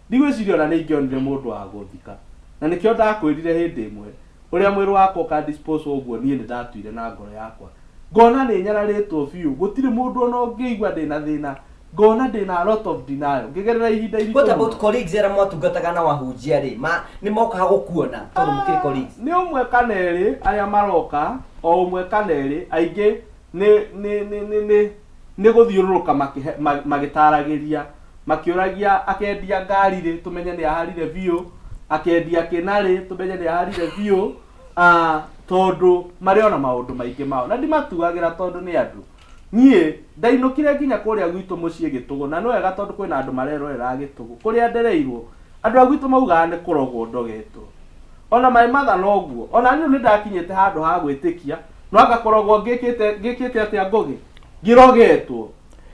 ndigwĩciria ona nĩ ingĩonire mũndũ wa gũthika. Na nĩkĩo ndakwĩrire hĩndĩ ĩmwe, ũrĩa mwĩrĩ wakwa ũka dispose ũguo niĩ nĩ ndatuire na ngoro yakwa. Ngona nĩ nyararĩtwo biũ, gũtirĩ mũndũ ona ũngĩigua ndĩna thĩna, ngona ndĩna a lot of denial, ngĩgerera ihinda iritũ What about mũno. colleagues arĩa mwatungataga na wahunjia rĩ, ma nĩ mokaga gũkuona tondũ mũkĩrĩ colleagues? Nĩ ũmwe kana erĩ arĩa maroka, o ũmwe kana erĩ, aingĩ nĩ nĩ nĩ nĩ nĩ nĩ gũthiũrũrũka makĩhe magĩtaragĩria, makĩũragia akendia ngari rĩ, tũmenye nĩ aharire biũ, akendia kĩna rĩ, tũmenye nĩ aharire biũ, tondũ marĩ ona maũndũ maingĩ mao. Na ndimatuagĩra tondũ nĩ andũ. Niĩ ndainũkire nginya kũrĩa gwitũ mũciĩ Gĩtũgũ, na nĩ wega tondũ kwĩna andũ marerorera Gĩtũgũ, kũrĩa ndereirwo, andũ a gwitũ maugaga nĩ kũrogwo ndogetwo. Ona my mother noguo. Ona niĩ rĩu nĩ ndakinyĩte handũ ha gwĩtĩkia, no anga kũrogwo ngĩkĩte ngĩkĩte atĩa Ngũgĩ? Ngĩrogetwo.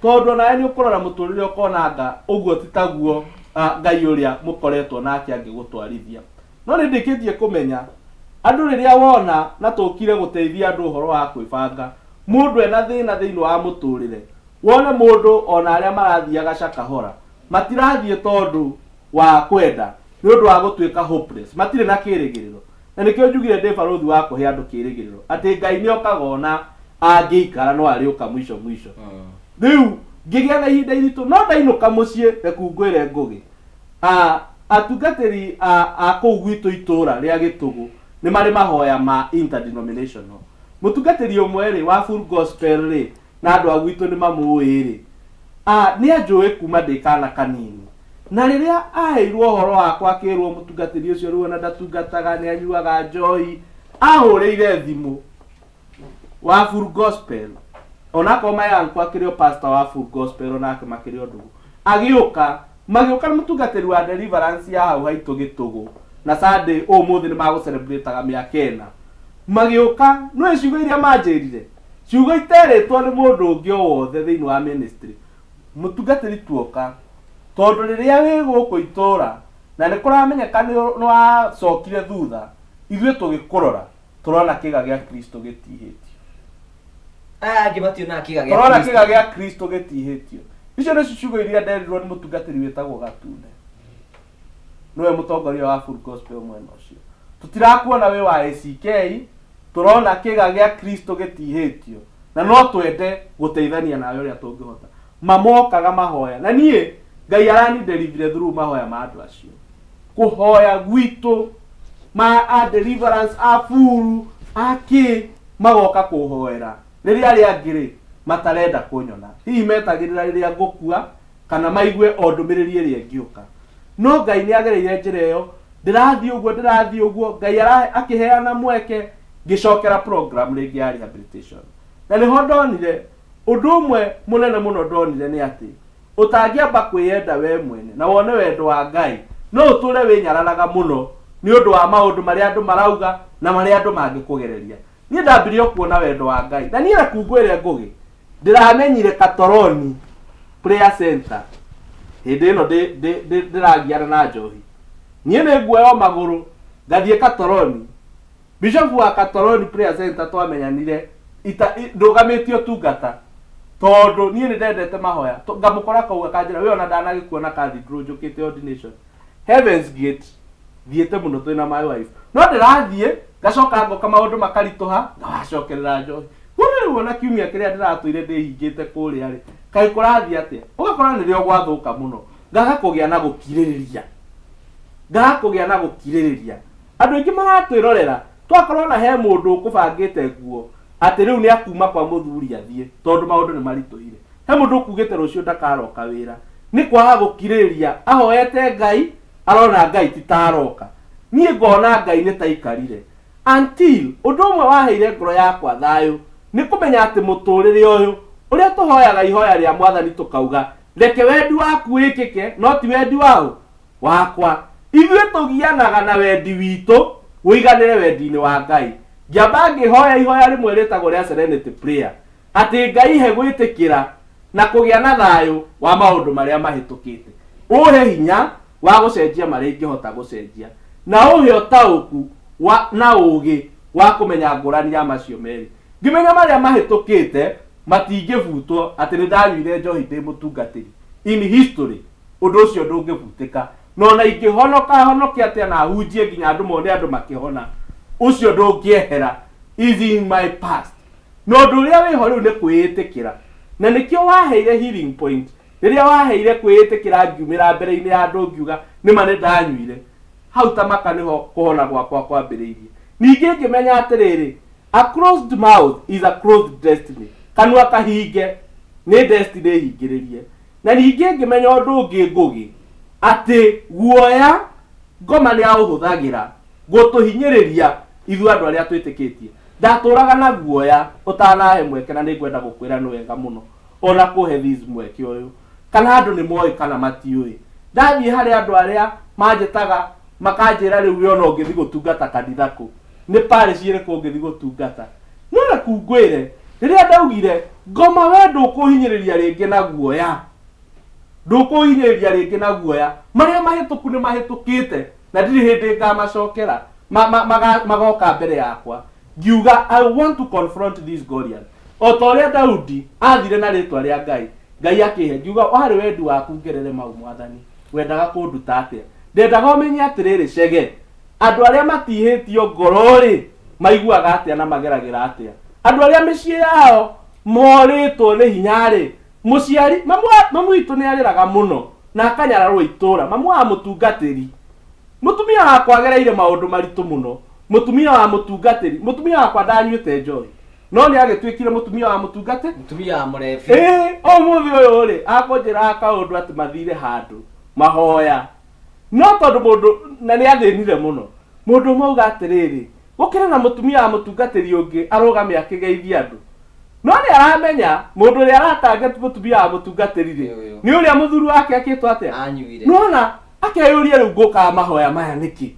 Tondũ onawe nĩ ũkũrora mũtũrĩre ũkona anga ũguo ti taguo Ngai ũrĩa mũkoretwo nake angĩgũtwarithia. No nĩ ndĩkĩtie kũmenya, andũ rĩrĩa wona na tũkire gũteithia andũ ũhoro wa kwĩbanga, mũndũ ena thĩna thĩinĩ wa mũtũrĩre, wone mũndũ ona arĩa marathiaga Shakahola, matirathiĩ tondũ wa kwenda, nĩ ũndũ wa gũtuĩka hopeless, matirĩ na kĩrĩgĩrĩro. Na nĩkĩo njugire ndĩ barũthi wa kũhe andũ kĩrĩgĩrĩro, atĩ Ngai nĩ okaga ona angĩikara no arĩũka mũico mũico. Rĩu ngĩgĩa na ihinda iritũ, no ndainũka mũciĩ reku ngwĩre Ngũgĩ, atungatĩri a kũu gwitũ itũra rĩa Gĩtũgũ nĩ marĩ mahoya ma interdenominational. Mũtungatĩri ũmwe rĩ wa Full Gospel rĩ, na andũ a gwitũ nĩ mamũĩ rĩ, nĩ anjũĩ kuma ndĩ kana kanini. Na rĩrĩa aheirwo ũhoro wakwa akĩrwo mũtungatĩri ũcio rĩu ona ndatungataga nĩ anyuaga njohi, ahũrĩire thimũ wa Full Gospel. Onakorwo my uncle akĩrĩ o pastor wa Full Gospel onake makĩrĩ o ndũgũ. Agĩũka, magĩũka na mũtungatĩri wa Deliverance ya hau haitũ Gĩtũgũ na Sunday ũmũthĩ nĩ magũcelebrataga mĩaka ĩna. Magĩũka, nĩũĩ ciugo iria manjĩrire? Ciugo iterĩtwo nĩ mũndũ ũngĩ o wothe thĩinĩ wa ministry. Mũtungatĩri tuoka, tondũ rĩrĩa wĩ gũkũ itũra na nĩ kũramenyeka nĩ wacokire thutha, ithuĩ tũgĩkũrora tũrona kĩga gĩa Kristo gĩtihĩtio. Aya angĩ mationaga kĩga gĩa Tũrona Kristo. kĩga gĩa Kristo gĩtihĩtio. Icio nĩcio ciugo iria nderirwo nĩ mũtungatĩri wĩtagwo Gatune. Nĩwe mũtongoria wa Full Gospel mwena ũcio. Tũtirakuona wĩ wa ACK, tũrona kĩga gĩa Kristo gĩtihĩtio na no twende gũteithania nawe ũrĩa tũngĩhota. Mamokaga mahoya na niĩ Ngai arani deliver through mahoya ma andũ acio. Kũhoya gwitũ ma a deliverance a full a kĩ magoka kũhoera rĩrĩa arĩa angĩ rĩ matarenda kũnyona. Hihi metagĩrĩra rĩrĩa ngũkua kana maigue o ndũmĩrĩri ĩrĩa ĩngĩũka. No Ngai nĩ agereire njĩra ĩyo, ndĩrathiĩ ũguo ndĩrathiĩ ũguo, Ngai akĩheana mweke ngĩcokera program rĩngĩ ya rehabilitation. Na nĩho ndonire ũndũ ũmwe mũnene mũno ndonire nĩ atĩ ũtangĩamba kwĩyenda we mwene na wone wendo wa Ngai, no ũtũre wĩnyararaga mũno nĩ ũndũ wa maũndũ marĩa andũ marauga na marĩa andũ mangĩkũgereria. Niĩ ndambirie o kuona wendo wa Ngai. Na niĩ reku ngwĩre Ngũgĩ, ndĩramenyire Katoroni Prayer Center hĩndĩ ĩno ndĩragiana na njohi. Niĩ nĩ nguoya o magũrũ ngathiĩ Katoroni. Bishop wa Katoroni Prayer Center twamenyanire ndũgamĩtie ũtungata tondũ niĩ nĩ ndendete mahoya. Ngamũkora kũu akanjĩra we ona ndanagĩkuona cathedral njũkĩte ordination. Heaven's Gate thiĩte mũno twĩna my wife. No ndĩrathiĩ ngacoka ngoka maũndũ makaritũha ngawacokerera njohi. Kuona rĩu ona kiumia kĩrĩa ndĩratũire ndĩhingĩte kũrĩa rĩ, kaĩ kũrathiĩ atĩa? Ũgakora nĩrĩo gwathũka mũno. Ngaga kũgĩa na gũkirĩrĩria. Ngaga kũgĩa na gũkirĩrĩria. Andũ aingĩ maratwĩrorera, twakorwo ona he mũndũ ũkũbangĩte nguo atĩ rĩu nĩ akuma kwa mũthuri athiĩ tondũ maũndũ nĩ maritũhire. He mũndũ ũkugĩte rũciũ ndakaroka wĩra nĩ kwaga gũkirĩrĩria, ahoete Ngai arona Ngai ti ta aroka. Niĩ ngona Ngai nĩ ta aikarire. Until, ũndũ ũmwe waheire ngoro yakwa thayũ nĩ kũmenya atĩ mũtũrĩre ũyũ, ũrĩa tũhoyaga ihoya rĩa Mwathani tũkauga, reke wendi waku wĩkĩke no ti wendi waũ? Wakwa. Ithuĩ tũgianaga na wendi witũ ũiganĩre wendi-inĩ wa Ngai. Ngĩamba ngĩhoya ihoya rĩmwe rĩtagwo rĩa Serenity Prayer, atĩ Ngai he gwĩtĩkĩra na kũgĩa na thayũ wa maũndũ marĩa mahĩtũkĩte. Ũhe hinya wa gũcenjia marĩa ingĩhota gũcenjia, na ũhe ũtaũku wa na ũũgĩ wa kũmenya ngũrani ya macio merĩ. Ngĩmenya marĩa mahĩtũkĩte matingĩbutwo atĩ nĩ ndanyuire njohi ndĩ mũtungatĩri. In history, ũndũ ũcio ndũngĩbutĩka. Na ona ingĩhonoka honoke atĩa na hunjie nginya andũ mone andũ makĩhona, ũcio ndũngĩehera. Is in my past. Na ũndũ ũrĩa wĩho rĩu nĩ kwĩĩtĩkĩra. Na nĩkĩo waheire healing point. Rĩrĩa waheire kwĩĩtĩkĩra ngiumĩra mbere-inĩ ya andũ ngiuga nĩma nĩ ndanyuire. Hau ta maka nĩho kũhona gwakwa kwambĩrĩirie. Ningĩ ngĩmenya atĩrĩrĩ, a closed mouth is a closed destiny. Kanua kahinge nĩ destiny hingĩrĩrie. Na ningĩ ngĩmenya ũndũ ũngĩ Ngũgĩ, atĩ guoya ngoma nĩ aũhũthagĩra gũtũhinyĩrĩria ithuĩ andũ arĩa twĩtĩkĩtie. Ndatũraga na guoya ũtanahe mweke na nĩngwenda gũkwĩra nĩ wega mũno ona kũhe this mweke ũyũ. Kana andũ nĩ moĩ kana matiũĩ. Ndathiĩ harĩ andũ arĩa manjĩtaga makanjĩra rĩu we ona ũngĩthiĩ gũtungata kanitha kũ? Nĩ parish ĩrĩkũ ũngĩthiĩ gũtungata? No reku ngwĩre, rĩrĩa ndaugire ngoma we ndũkũhinyĩrĩria rĩngĩ na guoya. Ndũkũhinyĩrĩria rĩngĩ na guoya. Marĩa mahĩtũku nĩ mahĩtũkĩte na ndirĩ hĩndĩ ngamacokera. Magoka mbere yakwa. Ngiuga I want to confront this Goliath. O ta ũrĩa Daudi athire na rĩtwa rĩa Ngai, Ngai akĩhe. Ngiuga warĩ wendi waku ngerere mau Mwathani. Wendaga kũnduta atĩa? Ndendaga ũmenye atĩrĩrĩ Chege, andũ arĩa matihĩtio ngoro-rĩ, maiguaga atĩa na mageragĩra atĩa? Andũ arĩa mĩciĩ yao morĩtwo nĩ hinya-rĩ, mũciari, mamu witũ nĩ arĩraga mũno na akanyararwo itũra, mamu wa mũtungatĩri. Mũtumia wakwa agereire maũndũ maritũ mũno. Mũtumia wa mũtungatĩri, mũtumia wakwa ndanyuĩte njohi, no nĩ agĩtuĩkire mũtumia wa mũtungatĩri. Mũtumia wa mũrebi. Ĩĩ, ũmũthĩ ũyũ rĩ, akũnjĩraga kaũndũ atĩ mathire handũ. Mahoya. No tondũ mũndũ, na nĩ athĩnire mũno, mũndũ ũmwe auga atĩrĩrĩ, gũkĩrĩ na mũtumia wa mũtungatĩri ũngĩ arũgame akĩgeithia andũ. No nĩ aramenya mũndũ ũrĩa aratarget mũtumia wa mũtungatĩri rĩ, nĩ ũrĩa mũthuri wake akĩtwo atĩa? Anyuire. Nĩwona, akeyũria rĩu ngũkaga mahoya maya nĩkĩ?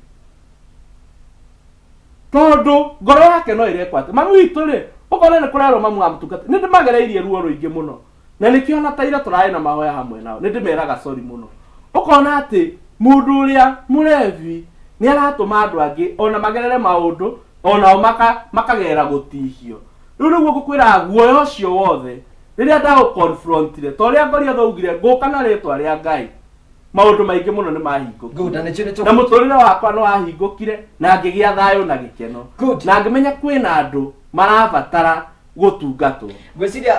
Tondũ ngoro yake no ĩrekwo atĩ. Mami witũ rĩ, ũkona nĩ kũrerwo mamu wa mũtungatĩri, nĩ ndĩmagereirie ruo rũingĩ mũno. Na nĩkĩo ona ta ira tũrarĩ na mahoya hamwe nao, nĩ ndĩmeraga sorry mũno. Ũkona atĩ mũndũ ũrĩa mũrebi nĩ aratũma andũ angĩ ona magerere maũndũ, onao maka, makagera gũtihio. Rĩu nĩguo ngũkwĩraga guoya ũcio wothe, rĩrĩa ndagũ-confrontire, ta ũrĩa Goliath augire, ngũka na rĩtwa rĩa Ngai, maũndũ maingĩ mũno nĩ mahingũkire. Good, na nĩkĩo nĩtũ- Na mũtũrĩre wakwa nĩ wahingũkire, na ngĩgĩa thayũ na gĩkeno. Good. Na ngĩmenya kwĩna andũ marabatara gũtungatwo. Ngwĩciria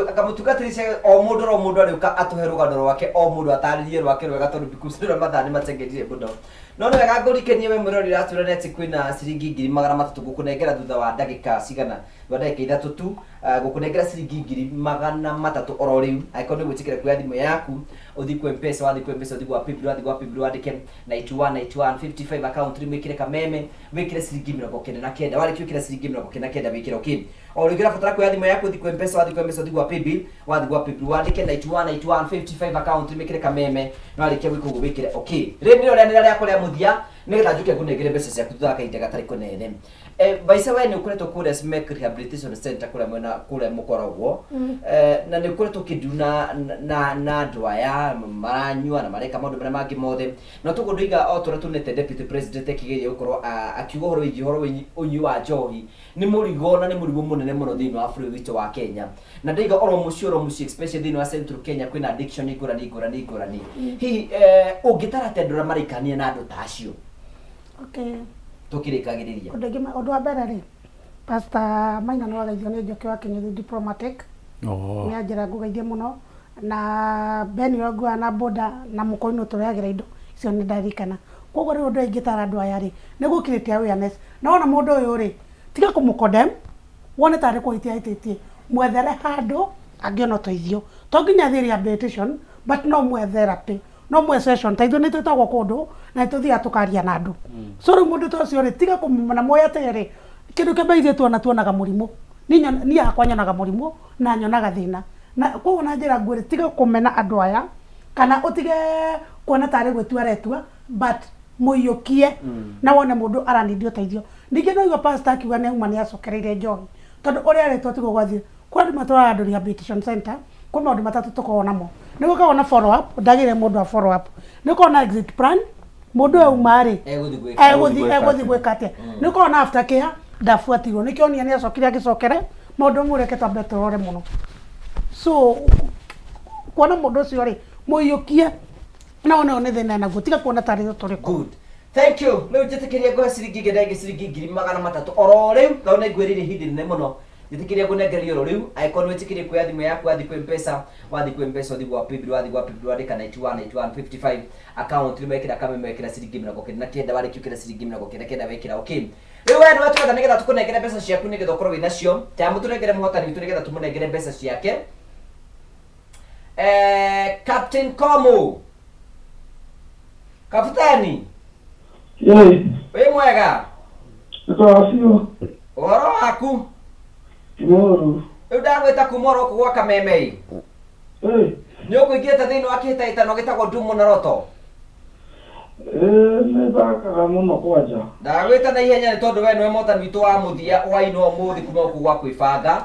anga mũtungatĩri Chege, o mũndũ oro mũndũ arĩũka atũhe rũgano rwake, o mũndũ atarĩrie rwake rwega tondũ because ndĩrona mathaa nĩ matengerire mũno. No nĩ wega ngũrikenie we mwĩroreri ũratwĩra nĩ atĩ kwĩna ciringi 300,000 ngũkũnengera thutha wa ndagĩka cigana, thutha wa ndagĩka ithatũ tu, ngũkũnengera ciringi 300,000 oro rĩu, angĩkorwo nĩ ũgwĩtĩkĩra kuoya thimũ yaku, ũthiĩ kwĩ M-Pesa, wathiĩ kwĩ M-Pesa ũthiĩ gwa Paybill, wathiĩ gwa Paybill wandĩke 91 91 55 account name wĩkĩre kameme, wĩkĩre ciringi 99, warĩkia gwĩkĩra ciringi 99 wĩkĩre okay. O rĩngĩ ũrabatara kuoya thimũ yaku ũthiĩ kwĩ M-Pesa, wathiĩ kwĩ M-Pesa ũthiĩ gwa Paybill, wathiĩ gwa Paybill wandĩke 91 91 55 account name wĩkĩre kameme, na warĩkia gwĩka ũguo wĩkĩre okay. Rĩrĩ nĩrĩo rĩanĩrĩra rĩakwa rĩa mũthia nĩgetha njũke ngũnengere mbeca ciaku thutha wa kahinda gatarĩ kũnene. Maica we nĩ ũkoretwo kũrĩa Smek Rehabilitation Center kũrĩa mwena kũrĩa mũkoragwo na nĩ ũkoretwo ũkĩndiru na na na andũ aya maranyua na mareka maũndũ marĩa mangĩ mothe. Na toguo ndoiga o ta ũrĩa tuonete Deputy President akĩgeria gũkorwo akiuga ũhoro wĩgiĩ ũhoro wa ũnyui wa njohi nĩ mũrigo na nĩ mũrimũ mũnene mũno thĩinĩ wa bũrũri witũ wa Kenya. Na ndoiga oro mũciĩ oro mũciĩ especially thĩinĩ wa Central Kenya kwĩna addiction ngũrani ngũrani ngũrani. Hihi ũngĩtara atĩa andũ arĩa maraikarania na andũ ta acio? Okay. Tũkĩrĩkagĩrĩria. Ũndũ ũngĩ ũndũ wa mbere rĩ, Pastor Maina nĩ wageithio nĩ Njũkĩ wa Kĩnyũthi Diplomatic. Nĩ anjĩra ngũgeithie mũno. Na Ben ũrĩa ũnguaga na boda na mũkũrinũ tũrehagĩra indo icio nĩ ndarikana. Koguo rĩu ũndũ ũrĩa ingĩtara andũ aya rĩ, nĩ gũ create awareness. Na wona mũndũ ũyũ rĩ, tiga kũmũ condemn, wone tarĩ kũhĩtia ahĩtĩtie, mwethere handũ angĩona ũteithio. To nginya athiĩ rehabilitation, but no ũmũhe therapy, no ũmũhe session. Ta ithuĩ nĩ twĩtagwo kũndũ na nĩ tũthiaga tũkaria na andũ. So rĩu mũndũ ta ũcio rĩ, tiga kũmũmena, mũĩ atĩrĩrĩ, kĩndũ kĩa mbere ithuĩ tuona tuonaga mũrimũ. Niĩ hakwa nyonaga mũrimũ na nyonaga thĩna. Na koguo na njĩra nguhĩ rĩ, tiga kũmena andũ aya kana ũtige kuona tarĩ gwĩtua aretua but mũiyũkie na wone mũndũ aranindi ũteithio. Ningĩ no igua pastor akiuga nĩ auma nĩ acokereire njohi tondũ ũrĩa aretwo tiguo gwathiĩ. Kwĩ andũ matwaraga andũ rehabilitation center, kwĩ maũndũ matatũ tũkoragwo namo. Nĩ gũkoragwo na follow up, ndagĩrĩire mũndũ a follow up. Nĩ gũkoragwo na exit plan, mũndũ ũyũ auma rĩ, Egũthiĩ gwĩka egũthiĩ gwĩka atĩa. Nĩ gũkoragwo na after care, ndabuatirwo. Nĩkĩo onire nĩ acokire agĩcokere, maũndũ mamwe reke twambe tũrore mũno. So, kuona mũndũ ũcio rĩ, mũiyũkie na wone ũyũ nĩ thĩna enaguo, tiga kuona tarĩ ũtũrĩko. Good. Thank you. Rĩu njĩtĩkĩria ngũhe ciringi ngenda ĩngĩ ciringi 300,000 oro rĩu tondũ nĩ ngwĩrĩire ihinda inene mũno. Njĩtĩkĩria ngũnengererie oro rĩu angĩkorwo nĩ wĩtĩkĩrie kuoya thimũ yaku wathiĩ kwĩ M-Pesa, wathiĩ kwĩ M-Pesa ũthiĩ gwa Paybill, wathiĩ gwa Paybill wandĩka 91 91 55 account nĩ wekĩra kameme wekĩra ciringi 99 warĩkia gwĩkĩra ciringi 99 wekĩra okay. Rĩu we nĩwe twetha nĩgetha tũkũnengere mbeca ciaku nĩgetha ũkorwo wĩ nacio. Ta mũtũnengere mũhotani witũ nĩgetha tũmũnengere mbeca ciake. Captain Komu. Kaputani. Wĩ mwega? Nĩtwacio. Ũhoro waku? Ti mũru. Rĩu ndagwĩta kuma oro gũkũ gwa Kameme. Nĩ ũkũingĩrĩte thĩinĩ wa kĩhĩtahĩtano gĩtagwo Ndumo na Roto? Ĩĩ nĩ thakaga mũno kwanja. Ndagwĩta na ihenya nĩ tondũ we nĩwe mũhotani witũ wa mũthia hwaĩ-inĩ wa ũmũthĩ kuma gũkũ gwa kwĩbanga.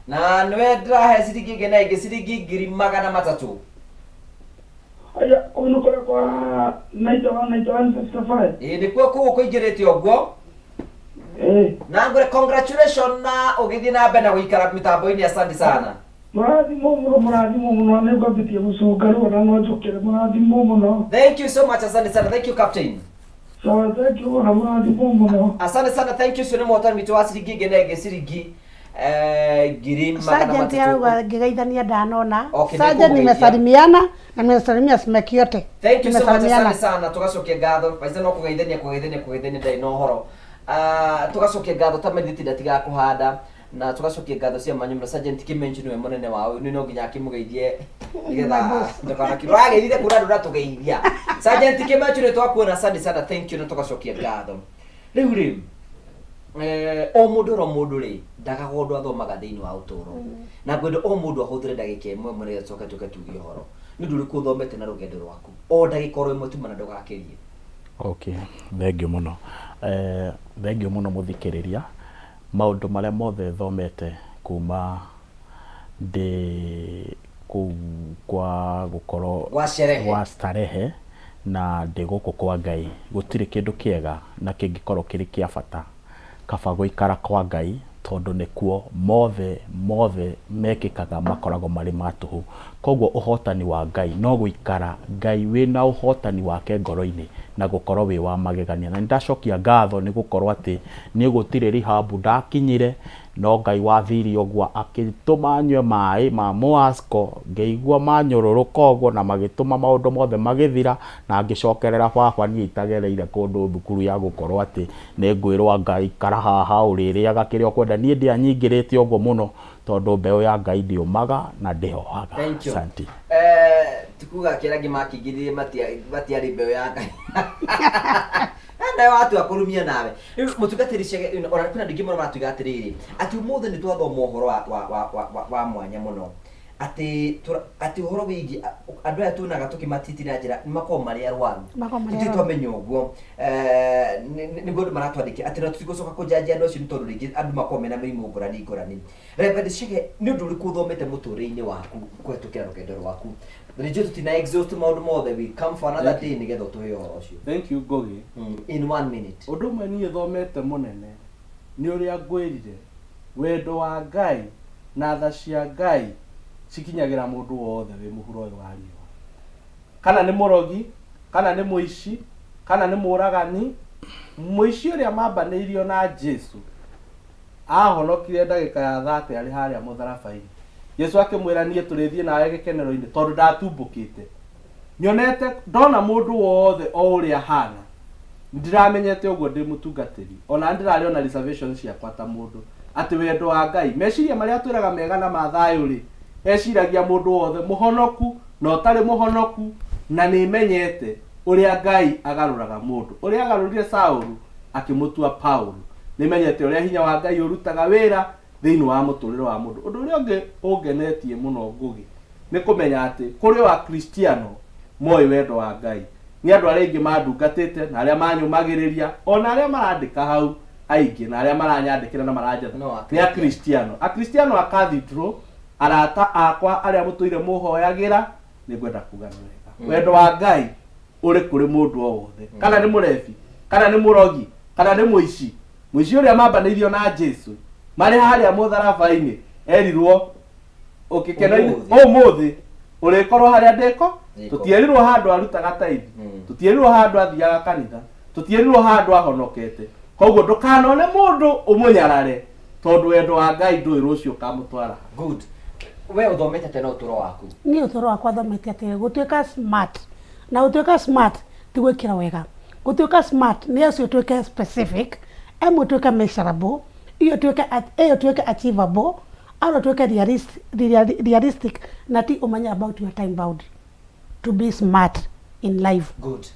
Na nĩwe ndĩrahe ciringi ĩngĩ na ĩngĩ ciringi 300,000. Aya, kũu nĩ kũrĩa kwa 91 91 55. Ĩĩ nĩkuo kũu ũkũingĩrĩte ũguo. Na ngwĩre congratulation na ũgĩthiĩ na mbere na gũikara mĩtambo-inĩ asante sana. Mũrathimwo mũno, mũrathimwo mũno, nĩ ngwambĩtie gũcũnga rĩu ona no njũkĩre, mũrathimwo mũno. Thank you so much, asante sana. Thank you captain. Sawa, thank you mũno, mũrathimwo mũno. Asante sana, thank you. Ũcio nĩ mũhotani witũ wa ciringi ĩngĩ na ĩngĩ ciringi ngiri magana Sergeant matatũ. arauga ngĩgeithania ndanona. Okay, Sergeant nĩngũmũgeithia. nimesalimiana na nimesalimia SMEC yote. Thank you so much, Nimesalimiana. asante sana. Tugacokia ngatho. Paisa no kũgeithania kũgeithania kũgeithania ndarĩ na ũhoro. Tũgacokia ngatho ta methiti ndatigaga kũhanda. Na tũgacokia ngatho cia mwanya mũno Sergeant Kĩmenju nĩwe mũnene wao, nĩ no nginya akĩmũgeithie nĩgetha ndũkanakirwo ageithire kũrĩa andũ ndatũgeithia. Sergeant Kĩmenju nĩ twakuona, asante sana, thank you, na tũgacokia ngatho. Rĩu rĩ, o mũndũ oro mũndũ rĩ, ndagaga ũndũ athomaga thĩinĩ wa ũtũũro. Na ngwenda o mũndũ ahũthĩre ndagĩka ĩmwe ĩmwe nĩgetha tũcoke tũke tuge ũhoro. Nĩ ũndũ ũrĩkũ ũthomete na rũgendo rwaku? O ndagĩka oro ĩmwe tu mana ndũgakĩrie. Okay, thengiũ mũno. Thengiũ mũno mũthikĩrĩria. Maũndũ marĩa mothe thomete kuma ndĩ kũu kwa gũkorwo Gwa sherehe. gwa starehe na ndĩ gũkũ kwa Ngai, gũtirĩ kĩndũ kĩega na kĩngĩkorwo kĩrĩ kĩa bata kaba gũikara kwa Ngai tondũ nĩkuo mothe mothe mekĩkaga makoragwo marĩ ma tũhũ. Koguo ũhotani wa Ngai no gũikara Ngai wĩna ũhotani wake ngoro-inĩ na gũkorwo wĩ wa magegania. Na nĩndacokia ngatho nĩ gũkorwo atĩ niĩ gũtirĩ rehab ndakinyire, no Ngai wathire ũguo akĩtũma nyue maĩ ma Moasco, ngĩigua manyũrũrũka ũguo na magĩtũma maũndũ mothe magĩthira, na ngĩcokerera baba niĩ itagereire kũndũ thukuru ya gũkorwo atĩ nĩngwĩrwo anga ikara haha ũrĩrĩaga kĩrĩa ũkwenda. Niĩ ndianyingĩrĩte ũguo mũno tondũ mbeũ ya Ngai ndĩũmaga na ndĩhohaga. Thank you. Asante. Tikuga kĩrĩa angĩ makĩingĩrire matiarĩ mbeũ ya Ngai. Nawe watua kũrumia nawe. Rĩu mũtungatĩri Chege, ona kwĩna andũ aingĩ mũno maratuiga atĩrĩrĩ, atĩ ũmũthĩ nĩ twathoma ũhoro wa mwanya mũno. Atĩ atĩ ũhoro wĩgiĩ andũ aya tuonaga tũkĩmatiti na njĩra nĩ makoragwo marĩ arwaru. Makoragwo marĩ Tũtirĩ arwaru. twamenya ũguo. Nĩguo andũ maratwandĩkĩra atĩ na tũtigũcoka kũnjanjia andũ acio nĩ tondũ rĩngĩ andũ makoragwo mena mĩrimũ ngũrani ngũrani. Reverend Chege, nĩ ũndũ ũrĩkũ ũthomete mũtũrĩre-inĩ waku kũhetũkĩra rũgendo rwaku? Na nĩ njũĩ tũtina exhaust maũndũ mothe, we come for another day nĩgetha ũtũhe ũhoro ũcio. Thank you, Ngugi. In 1 minute. Ũndũ ũmwe niĩ thomete mũnene nĩ ũrĩa ngwĩrire, wendo wa Ngai na tha cia Ngai cikinyagĩra mũndũ wothe wĩ mũhuro ũyũ wa riũa. Kana nĩ mũrogi, kana nĩ mũici, kana nĩ mũragani, mũici ũrĩa mambanĩirio na Jesu ahonokire ndagĩka ya 30 arĩ harĩa mũtharaba-inĩ. Jesu akĩmwĩra niĩ tũrĩthiĩ nawe gĩkenero-inĩ tondũ ndatumbũkĩte. Nyonete ndona mũndũ wothe o ũrĩa ahana, ndiramenyete ũguo ndĩ mũtungatĩri, ona ndĩrarĩ ona reservations ciakwa ta mũndũ, atĩ wendo wa Ngai, meciria marĩa atwĩraga mega na ma thayũ rĩ, eciragia mũndũ wothe mũhonoku na ũtarĩ mũhonoku, na nĩmenyete ũrĩa Ngai agarũraga mũndũ. Ũrĩa agarũrire Saulu akĩmũtua Paulo. Nĩmenyete ũrĩa hinya wa Ngai ũrutaga wĩra thĩinĩ wa mũtũrĩre wa mũndũ. Ũndũ ũrĩa ũngĩ ũngenetie mũno Ngugi nĩ kũmenya atĩ kũrĩ o Akristiano moĩ wendo wa Ngai. Nĩ andũ arĩa aingĩ mandungatĩte na arĩa manyũmagĩrĩria, ona arĩa marandĩka hau aingĩ na arĩa maranyandĩkĩra na maranjetha nĩ Akristiano. Akristiano a Cathedral, arata akwa arĩa mũtũire mũhoyagĩra, nĩ ngwenda kuga nĩ wega. Wendo wa Ngai ũrĩ kũrĩ mũndũ o wothe, kana nĩ mũrebi, kana nĩ mũrogi, kana nĩ mũici. Mũici ũrĩa mambanĩirio na Jesu marĩ harĩa mũtharaba-inĩ erirwo ũkĩkena-inĩ ũmũthĩ ũrĩkorwo harĩa ndĩko. Tũtierirwo handũ arutaga taithi, tũtierirwo handũ athiaga kanitha, tũtierirwo handũ ahonokete. Koguo ndũkanone mũndũ ũmũnyarare tondũ wendo wa Ngai ndũĩ rũciũ ũkamũtwara. Good. We ũthomete tene ũtũro waku? Niĩ ũtũro wakwa thomete atĩ gũtuĩka smart, na gũtuĩka smart ti gwĩkĩra wega. Gũtuĩka smart nĩ acio ũtuĩke specific, M ũtuĩke measurable, E ũtuĩke A ũtuĩke achievable, R ũtuĩke realistic, na T ũmenye about your time bound to be smart in life. Good.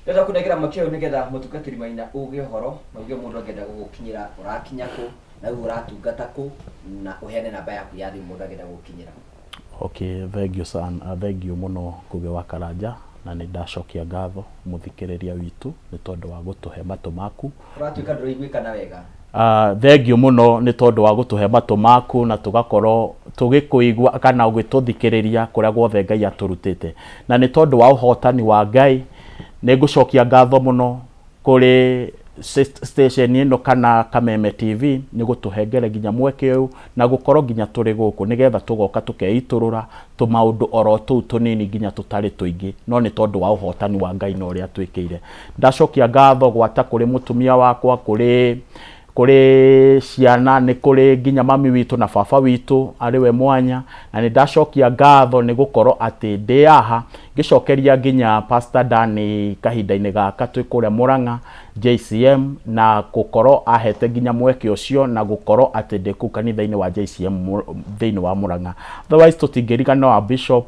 Ndĩrenda kũnengera mweke ũyũ nĩgetha mũtungatĩri Maina uge ũhoro na uge mũndũ angĩenda gũgũkinyĩra ũrakinya kũ, na rĩu ũratungata kũ, na ũheane namba yaku ya thimũ mũndũ angĩenda gũgũkinyĩra. Okay, thank you sana, thank you mũno Ngugi wa Karanja, na nĩ ndacokia ngatho mũthikĩrĩria witũ nĩ tondũ wa gũtũhe matũ maku. Ũratuĩka ndũraiguĩkana wega. Thank you mũno nĩ tondũ wa gũtũhe matũ maku na tũgakorwo tũgĩkũigua kana ũgĩtũthikĩrĩria kũrĩa guothe Ngai atũrutĩte. Na nĩ tondũ wa ũhotani wa Ngai, nĩ ngũcokia ngatho mũno kũrĩ station ĩno kana Kameme TV nĩ gũtũhengere nginya mweke ũyũ na gũkorwo nginya tũrĩ gũkũ nĩgetha tũgoka tũkeitũrũra tũmaũndũ oro tũu tũnini nginya tũtarĩ tũingĩ, no nĩ tondũ wa ũhotani wa Ngai na ũrĩa atwĩkĩire. Ndacokia ngatho gwata kũrĩ mũtumia wakwa, kũrĩ Kũrĩ ciana, nĩ kũrĩ nginya mami witũ na baba witũ arĩ we mwanya, na nĩ ndacokia ngatho nĩ gũkorwo atĩ ndĩ haha ngĩcokeria nginya Pastor Danny kahinda-inĩ gaka twĩ kũrĩa Murang'a JCM, na gũkorwo ahete nginya mweke ũcio na gũkorwo atĩ ndĩ kũu kanitha-inĩ wa JCM thĩinĩ wa Murang'a. Otherwise tũtingĩriganĩrwo Bishop,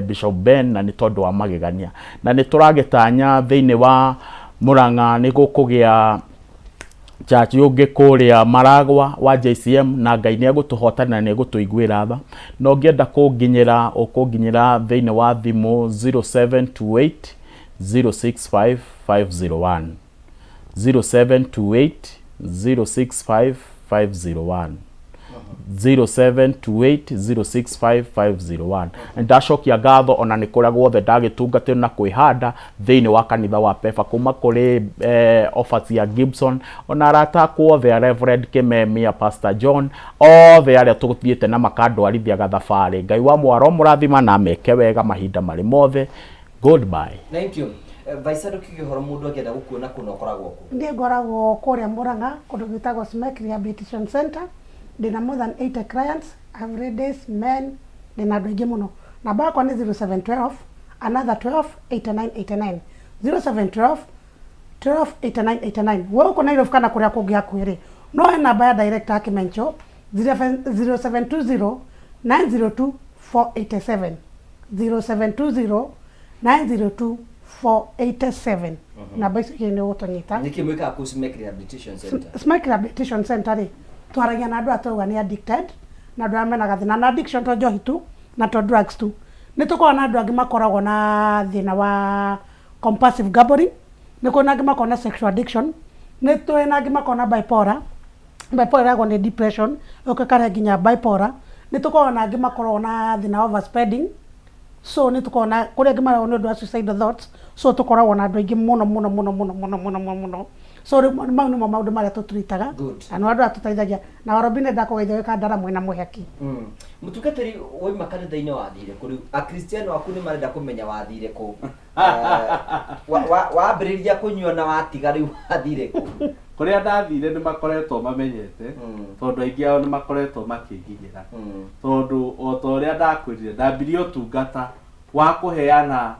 Bishop Ben, na nĩ tondũ wa magegania. Na nĩ tũragĩtanya thĩinĩ wa Murang'a nĩ gũkũgĩa church ũngĩ kũrĩa Maragwa wa JCM, na Ngai nĩ egũtũhotana na nĩ egũtũiguĩra tha. Na ũngĩenda kũnginyĩra, ũkũnginyĩra thĩinĩ wa thimũ 0728 065 501, 0728 065 501, 0728 065 501. Ndacokia ngatho ona nĩ kũrĩa guothe ndagĩtungatĩrwo na kwĩhanda thĩinĩ wa kanitha wa Pefa, kuma kũrĩ Overseer Gibson, ona arata akwa othe a Reverend Kimemia, Pastor John, othe arĩa tũthiĩte na makandwarithia gathabarĩ. Ngai wa mwaro mũrathima na ameke wega mahinda marĩ mothe. Goodbye. Thank you. Vaisa, ndũkiuge ũhoro mũndũ angĩenda gũkuona kũna ũkoragwo kũ? Niĩ ngoragwo kũrĩa Murang'a, kũndũ gwĩtagwo Smek Rehabilitation Center. Ndĩna more than 80 clients, I have ladies, men, ndĩna andũ aingĩ mũno. Namba yakwa nĩ 0712 another 12 89 89, 0712 12 89 89. We gũkũ Nairobi kana kũrĩa kũngĩ hakuhĩ rĩ, no he namba ya director ya Kĩmencho, 0720 902 487, 0720 902 487. Namba icio igĩrĩ nĩ ũgũtũnyita. Nĩkĩ mwĩkaga kũu Smek Rehabilitation Center? Smek Rehabilitation Center rĩ, twaragia na andũ aya twauga nĩ addicted, na andũ arĩa mena gathĩna na addiction, to njohi tu na to drugs tu. Nĩ tũkoragwo na andũ angĩ makoragwo na thĩna wa compulsive gambling, nĩ kũrĩ na angĩ makoragwo na sexual addiction, nĩ tũrĩ na angĩ makoragwo na bipolar. Bipolar ĩrehagwo nĩ depression, ĩgoka ĩkarehe nginya bipolar. Nĩ tũkoragwo na angĩ makoragwo na thĩna wa overspending. So nĩ tũkoragwo na kũrĩ angĩ marehagwo nĩ ũndũ wa suicidal thoughts. So tũkoragwo na andũ aingĩ mũno mũno mũno mũno mũno mũno mũno mũno. So rĩu mau nĩmo maũndũ marĩa tũtreataga. Good. Na nĩ andũ arĩa tũteithagia. Na Warobi, nĩ ndakũgeithia wĩ Kandara mwĩna Mũheki. Mũtungatĩri, wauma kanitha-inĩ wathire kũ? Rĩu Akristiano aku nĩ marenda kũmenya wathire kũ. Wambĩrĩria kũnyua na watiga, rĩu wathire kũ? Kũrĩa ndathire nĩ makoretwo mamenyete, tondũ aingĩ ao nĩ makoretwo makĩnginyĩra, tondũ o ta ũrĩa ndakwĩrire, ndambirie ũtungata wa kũheana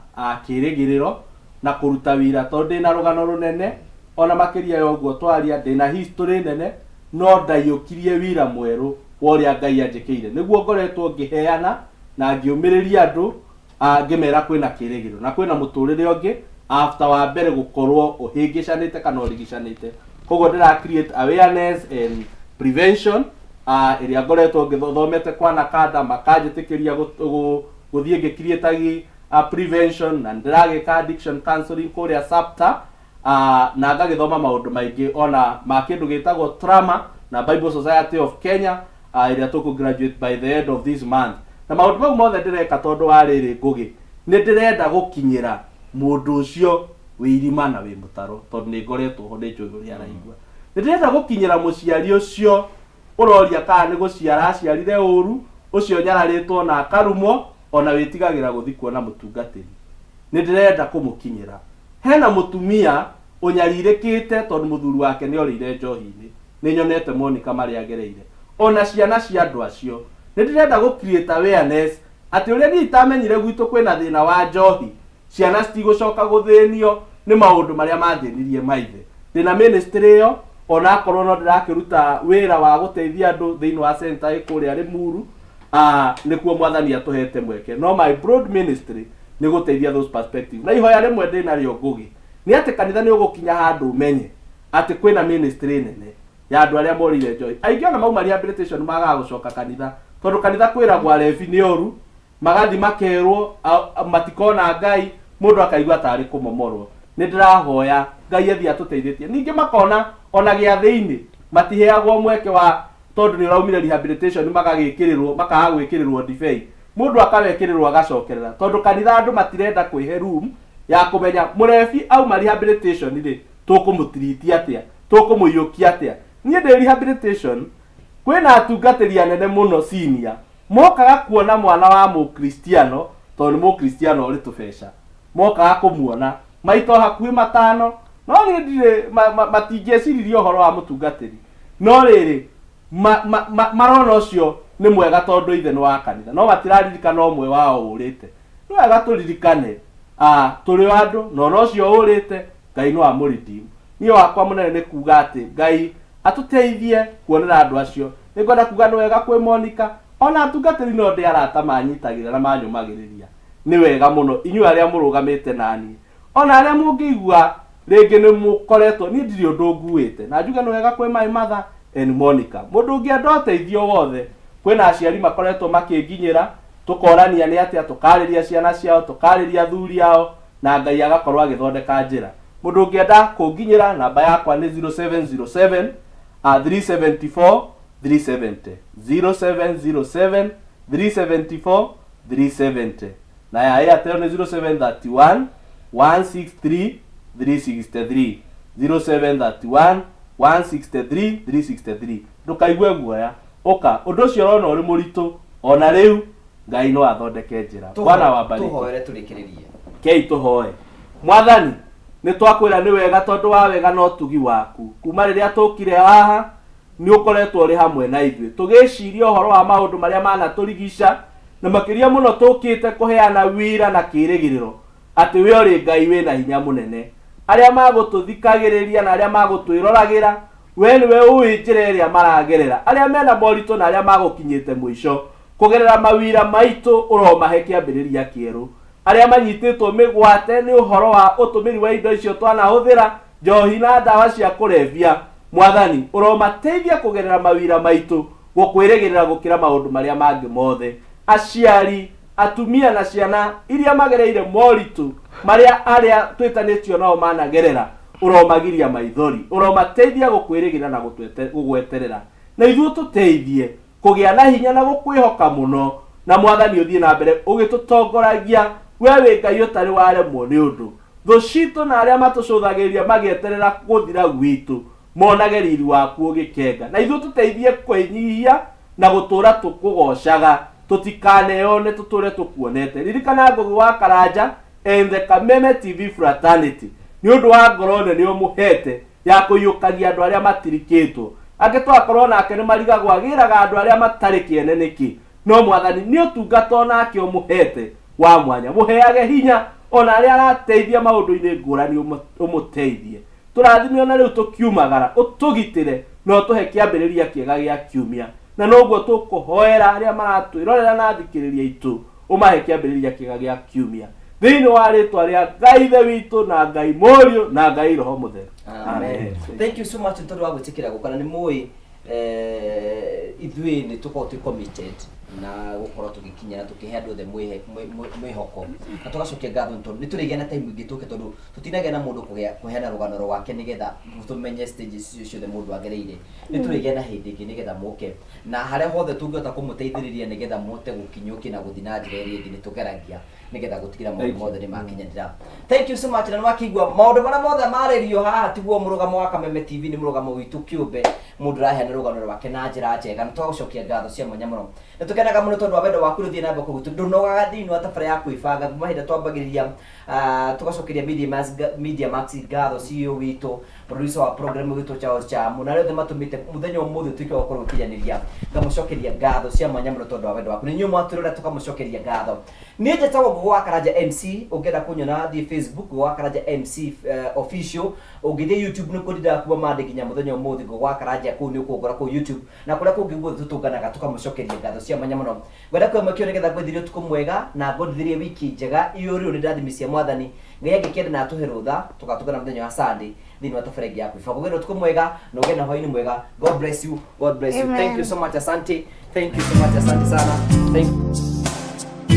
kĩrĩgĩrĩro na kũruta wĩra, tondũ ndĩna rũgano rũnene ona makĩria ya ũguo twaria, ndĩna history nene, no ndaiyũkirie wĩra mwerũ wa ũrĩa Ngai anjĩkĩire, nĩguo ngoretwo ngĩheana na ngĩũmĩrĩria andũ, ngĩmera kwĩna kĩrĩgĩrĩro na kwĩna mũtũrĩre ũngĩ after wa mbere gũkorwo ũhĩngĩcanĩte kana ũrigicanĩte. Koguo ndĩra create awareness and prevention, ĩrĩa ngoretwo ngĩthomete kwa Nakanda, makanjĩtĩkĩria gũthiĩ ngĩcreatagi prevention, na ndĩragĩka addiction counseling kũrĩa Sapta, na ngagĩthoma maũndũ maingĩ ona ma kĩndũ gĩtagwo trauma na Bible Society of Kenya, ĩrĩa tũkũ graduate by the end of this month. Na maũndũ mau mothe ndĩreka tondũ wa rĩrĩ, Ngũgĩ, nĩ ndĩrenda gũkinyĩra mũndũ ũcio wĩ irima na wĩ mũtaro, tondũ nĩ ngoretwo ho, nĩ njũĩ ũrĩa araigua. Nĩ ndĩrenda gũkinyĩra mũciari ũcio ũroria kana nĩ gũciara aciarire ũru, ũcio nyararĩtwo na akarumwo, ona wĩtigagĩra gũthi kuona mũtungatĩri. Nĩ ndĩrenda kũmũkinyĩra. Hena mũtumia ũnyarirĩkĩte tondũ mũthuri wake nĩ orĩire njohi-inĩ. Nĩ nyonete Monica marĩa agereire, ona ciana cia andũ acio. Nĩ ndĩrenda gũ create awareness atĩ ũrĩa niĩ itamenyire gwitũ kwĩna thĩna wa njohi, ciana citigũcoka gũthĩnio nĩ maũndũ marĩa mathĩnirie maithe. Ndĩna ministry ĩyo, ona akorwo no ndĩrakĩruta wĩra wa gũteithia andũ thĩinĩ wa center ĩ kũrĩa Limuru, nĩkuo Mwathani atũhete mweke, no my broad ministry nĩ gũteithia those perspective. Na ihoya rĩmwe ndĩnarĩo, Ngũgĩ, nĩ atĩ kanitha nĩ ũgũkinya handũ ũmenye atĩ kwĩna ministry nene ya andũ arĩa morĩire njohi. Aingĩ ona mauma rehabilitation magaga gũcoka kanitha, tondũ kanitha kwĩragwo arebi nĩ oru, magathi makerwo matikona Ngai, mũndũ akaigua tarĩ kũmomorwo. Nĩ ndĩrahoya Ngai athiĩ atũteithĩtie. Ningĩ makona ona gĩathĩ-inĩ matiheagwo mweke wa, tondũ nĩ ũraumire rehabilitation, magagĩkĩrĩrwo, makaga gwĩkĩrĩrwo ndibei, mũndũ akawekĩrĩrwo agacokerera, tondũ kanitha andũ matirenda kwĩhe room ya kũmenya mũrebi auma rehabilitation rĩ, tũkũmũtiriti atĩa, tũkũmũiyũkia atĩa. Niĩ ndĩ rehabilitation, kwĩna atungatĩri anene mũno senior mokaga kuona mwana wa mũkristiano, tondũ nĩ mũkristiano ũrĩ tũbeca, mokaga kũmuona maita o hakuhĩ matano. No niĩ ndirĩ matingĩeciririe ũhoro wa mũtungatĩri. No rĩrĩ, marona ũcio nĩ mwega tondũ ithe nĩ wa kanitha, no matiraririkana ũmwe wao ũrĩte. Nĩ wega tũririkane tũrĩ o andũ, na ona ũcio ũrĩte Ngai no amũ redeem. Niĩ wakwa mũnene nĩ kuga atĩ Ngai atũteithie kuonera andũ acio. Nĩ ngwenda kuga nĩ wega kwĩ Monica, ona atungatĩri no ndĩ arata manyitagĩrĩra na manyũmagĩrĩria. Nĩ wega mũno inyuĩ arĩa mũrũgamĩte naniĩ. Ona arĩa mũngĩigua rĩngĩ nĩ mũkoretwo, niĩ ndirĩ ũndũ nguĩte. Na njuge nĩ wega kwĩ my mother and Monica. Mũndũ ũngĩenda ũteithio wothe, kwĩna aciari makoretwo makĩnginyĩra, tũkorania nĩ atĩa, tũkarĩria ciana ciao, tũkarĩria athuri ao, na Ngai agakorwo agĩthondeka njĩra. Mũndũ ũngĩenda kũnginyĩra, namba yakwa nĩ 0707 374 370, 0707 374 370, na ya Airtel nĩ 0731 163 363, 0731 163 363. Ndũkaigue guoya, ũka. Ũndũ ũcio ũrona ũrĩ mũritũ, ona rĩu Ngai no athondeke njĩra. Bwana wabariki. Tũhoere tũrĩkĩrĩrie. Kei tũhoe. Mwathani, nĩ twakwĩra nĩ wega tondũ wa wega na ũtugi waku. Kuma rĩrĩa tũkire haha, nĩ ũkoretwo ũrĩ hamwe na ithuĩ. Tũgĩciria ũhoro wa maũndũ marĩa manatũrigica, na makĩria mũno tũkĩte kũheana wira na kĩrĩgĩrĩro atĩ we ũrĩ Ngai wĩna hinya mũnene. Arĩa magũtũthikagĩrĩria na arĩa magũtwĩroragĩra, we nĩwe ũĩ njĩra ĩrĩa maragerera. Arĩa mena moritũ na arĩa magũkinyĩte mũico, kũgerera mawira maitũ ũromahe kĩambĩrĩria kĩerũ. Arĩa manyitĩtwo mĩgwate nĩ ũhoro wa ũtũmĩri wa indo icio twanahũthĩra, njohi na ndawa cia kũrebia, Mwathani, ũromateithia kũgerera mawira maitũ gũkwĩrĩgĩrĩra gũkĩra maũndũ marĩa mangĩ mothe. Aciari, atumia na ciana iria magereire moritũ marĩa arĩa twĩtanĩtio nao managerera, ũromagiria maithori. Ũromateithia gũkwĩrĩgĩrĩra na gũgweterera. Na ithuĩ ũtũteithie kũgĩa na hinya na gũkwĩhoka mũno. Na Mwathani ũthiĩ na mbere ũgĩtũtongoragia, we wĩ Ngai ũtarĩ waremwo nĩ ũndũ. Thũ citũ na arĩa matũcũthagĩrĩria magĩeterera gũthira gwitũ, monage riri waku ũgĩkenga. Na ithuĩ ũtũteithie kwĩnyihia na gũtũũra tũkũgoocaga, tũtikaneyone tũtũũre tũkuonete. Ririkana Ngũgĩ wa Karanja and the Kameme TV fraternity nĩ ũndũ wa ngoro nene ũmũhete ya kũiyũkagia andũ arĩa matirikĩtwo. Angĩ twakorwo nake nĩ marigagwo agĩraga andũ arĩa matarĩ kĩene nĩkĩ. No Mwathani nĩ ũtungata onake ũmũhete wa mwanya. Mũheage hinya ona arĩa arateithia maũndũ-inĩ ngũrani ũmũteithie. Tũrathime ona rĩu tũkiumagara, ũtũgitĩre na ũtũhe kĩambĩrĩria kĩega gĩa kiumia. Na noguo tũkũhoera arĩa maratwĩrorera na athikĩrĩria aitũ, ũmahe kĩambĩrĩria kĩega gĩa kiumia. Thĩinĩ wa rĩtwa rĩa Ngai Ithe witũ na Ngai Mũriũ na Ngai Roho Mũtheru. Amen. Thank you so much nĩ tondũ wa gwĩtĩkĩra gũka na nĩ mũĩ ithuĩ nĩ tũkoragwo twĩ committed na gũkorwo tũgĩkinya na tũkĩhe andũ othe mwĩhoko na tũgacokia ngatho nĩ tondũ nĩ tũrĩgĩa na time ĩngĩ tũke tondũ tũtinagĩa na mũndũ kũheana rũgano rwake nĩgetha tũmenye stages icio ciothe mũndũ agereire. Nĩ tũrĩgĩa na hĩndĩ ĩngĩ nĩgetha mũke na harĩa hothe tũngĩhota kũmũteithĩrĩria nĩgetha mũhote gũkinyũkia na gũthiĩ na njĩra ĩrĩa ĩngĩ nĩ tũgeragia nĩgetha gũtigĩra maũndũ mothe nĩ makinyanĩra. Thank you so much. Na nĩ wakĩigua maũndũ marĩa mothe marĩrio haha tiguo mũrũgamo wa Kameme TV, nĩ mũrũgamo witũ kĩũmbe, mũndũ ũraheana rũgano rwake na njĩra njega, na tũgagũcokia ngatho cia mwanya mũno. Nĩ tũkenaga mũno tondũ wa wendo waku rĩu thiĩ na mbere kũgutu ndũnogaga thĩinĩ wa tabarĩra ya kwĩbanga kuma hĩndĩ twambagĩrĩria. Tũgacokeria Media Max ngatho, CEO witũ, producer wa program witũ Charles Chamu, na arĩa othe matũmĩte mũthenya ũmũthĩ ũtuĩke wa gũkorwo ũkĩnyanĩria, ngamũcokeria ngatho cia mwanya mũno tondũ wa wendo waku. Nĩ inyuĩ mwatwĩrora, tũkamũcokeria ngatho. Niĩ njĩtagwo Ngũgũ wa Karanja MC. Ũngĩenda kũnyona thiĩ Facebook, Ngũgũ wa Karanja MC official. Ũngĩthiĩ YouTube nĩkuo ndindaga kuma Monday nginya mũthenya ũmũthĩ, Ngũgũ wa Karanja, kũu nĩ ũkũngora kũu YouTube na kũrĩa kũngĩ guothe tũtũnganaga, tũkamũcokeria ngatho cia mwanya mũno. Ngwenda kuoya mweke ũyũ nĩgetha ngwendithĩrie ũtukũ mwega na ngwendithĩrie wiki njega iyũrĩrwo nĩ ndathimi cia Mwathani. Ngai angĩkĩenda na atũhe rũtha, tũgatũngana mũthenya wa Sunday thĩinĩ wa tabarĩra ĩngĩ ya kwĩbanga. Ũgĩe na ũtukũ mwega na ũgĩe na hwaĩ-inĩ mwega. God bless you. God bless you. Thank you so much. Asante. Thank you so much. Asante sana. Thank you.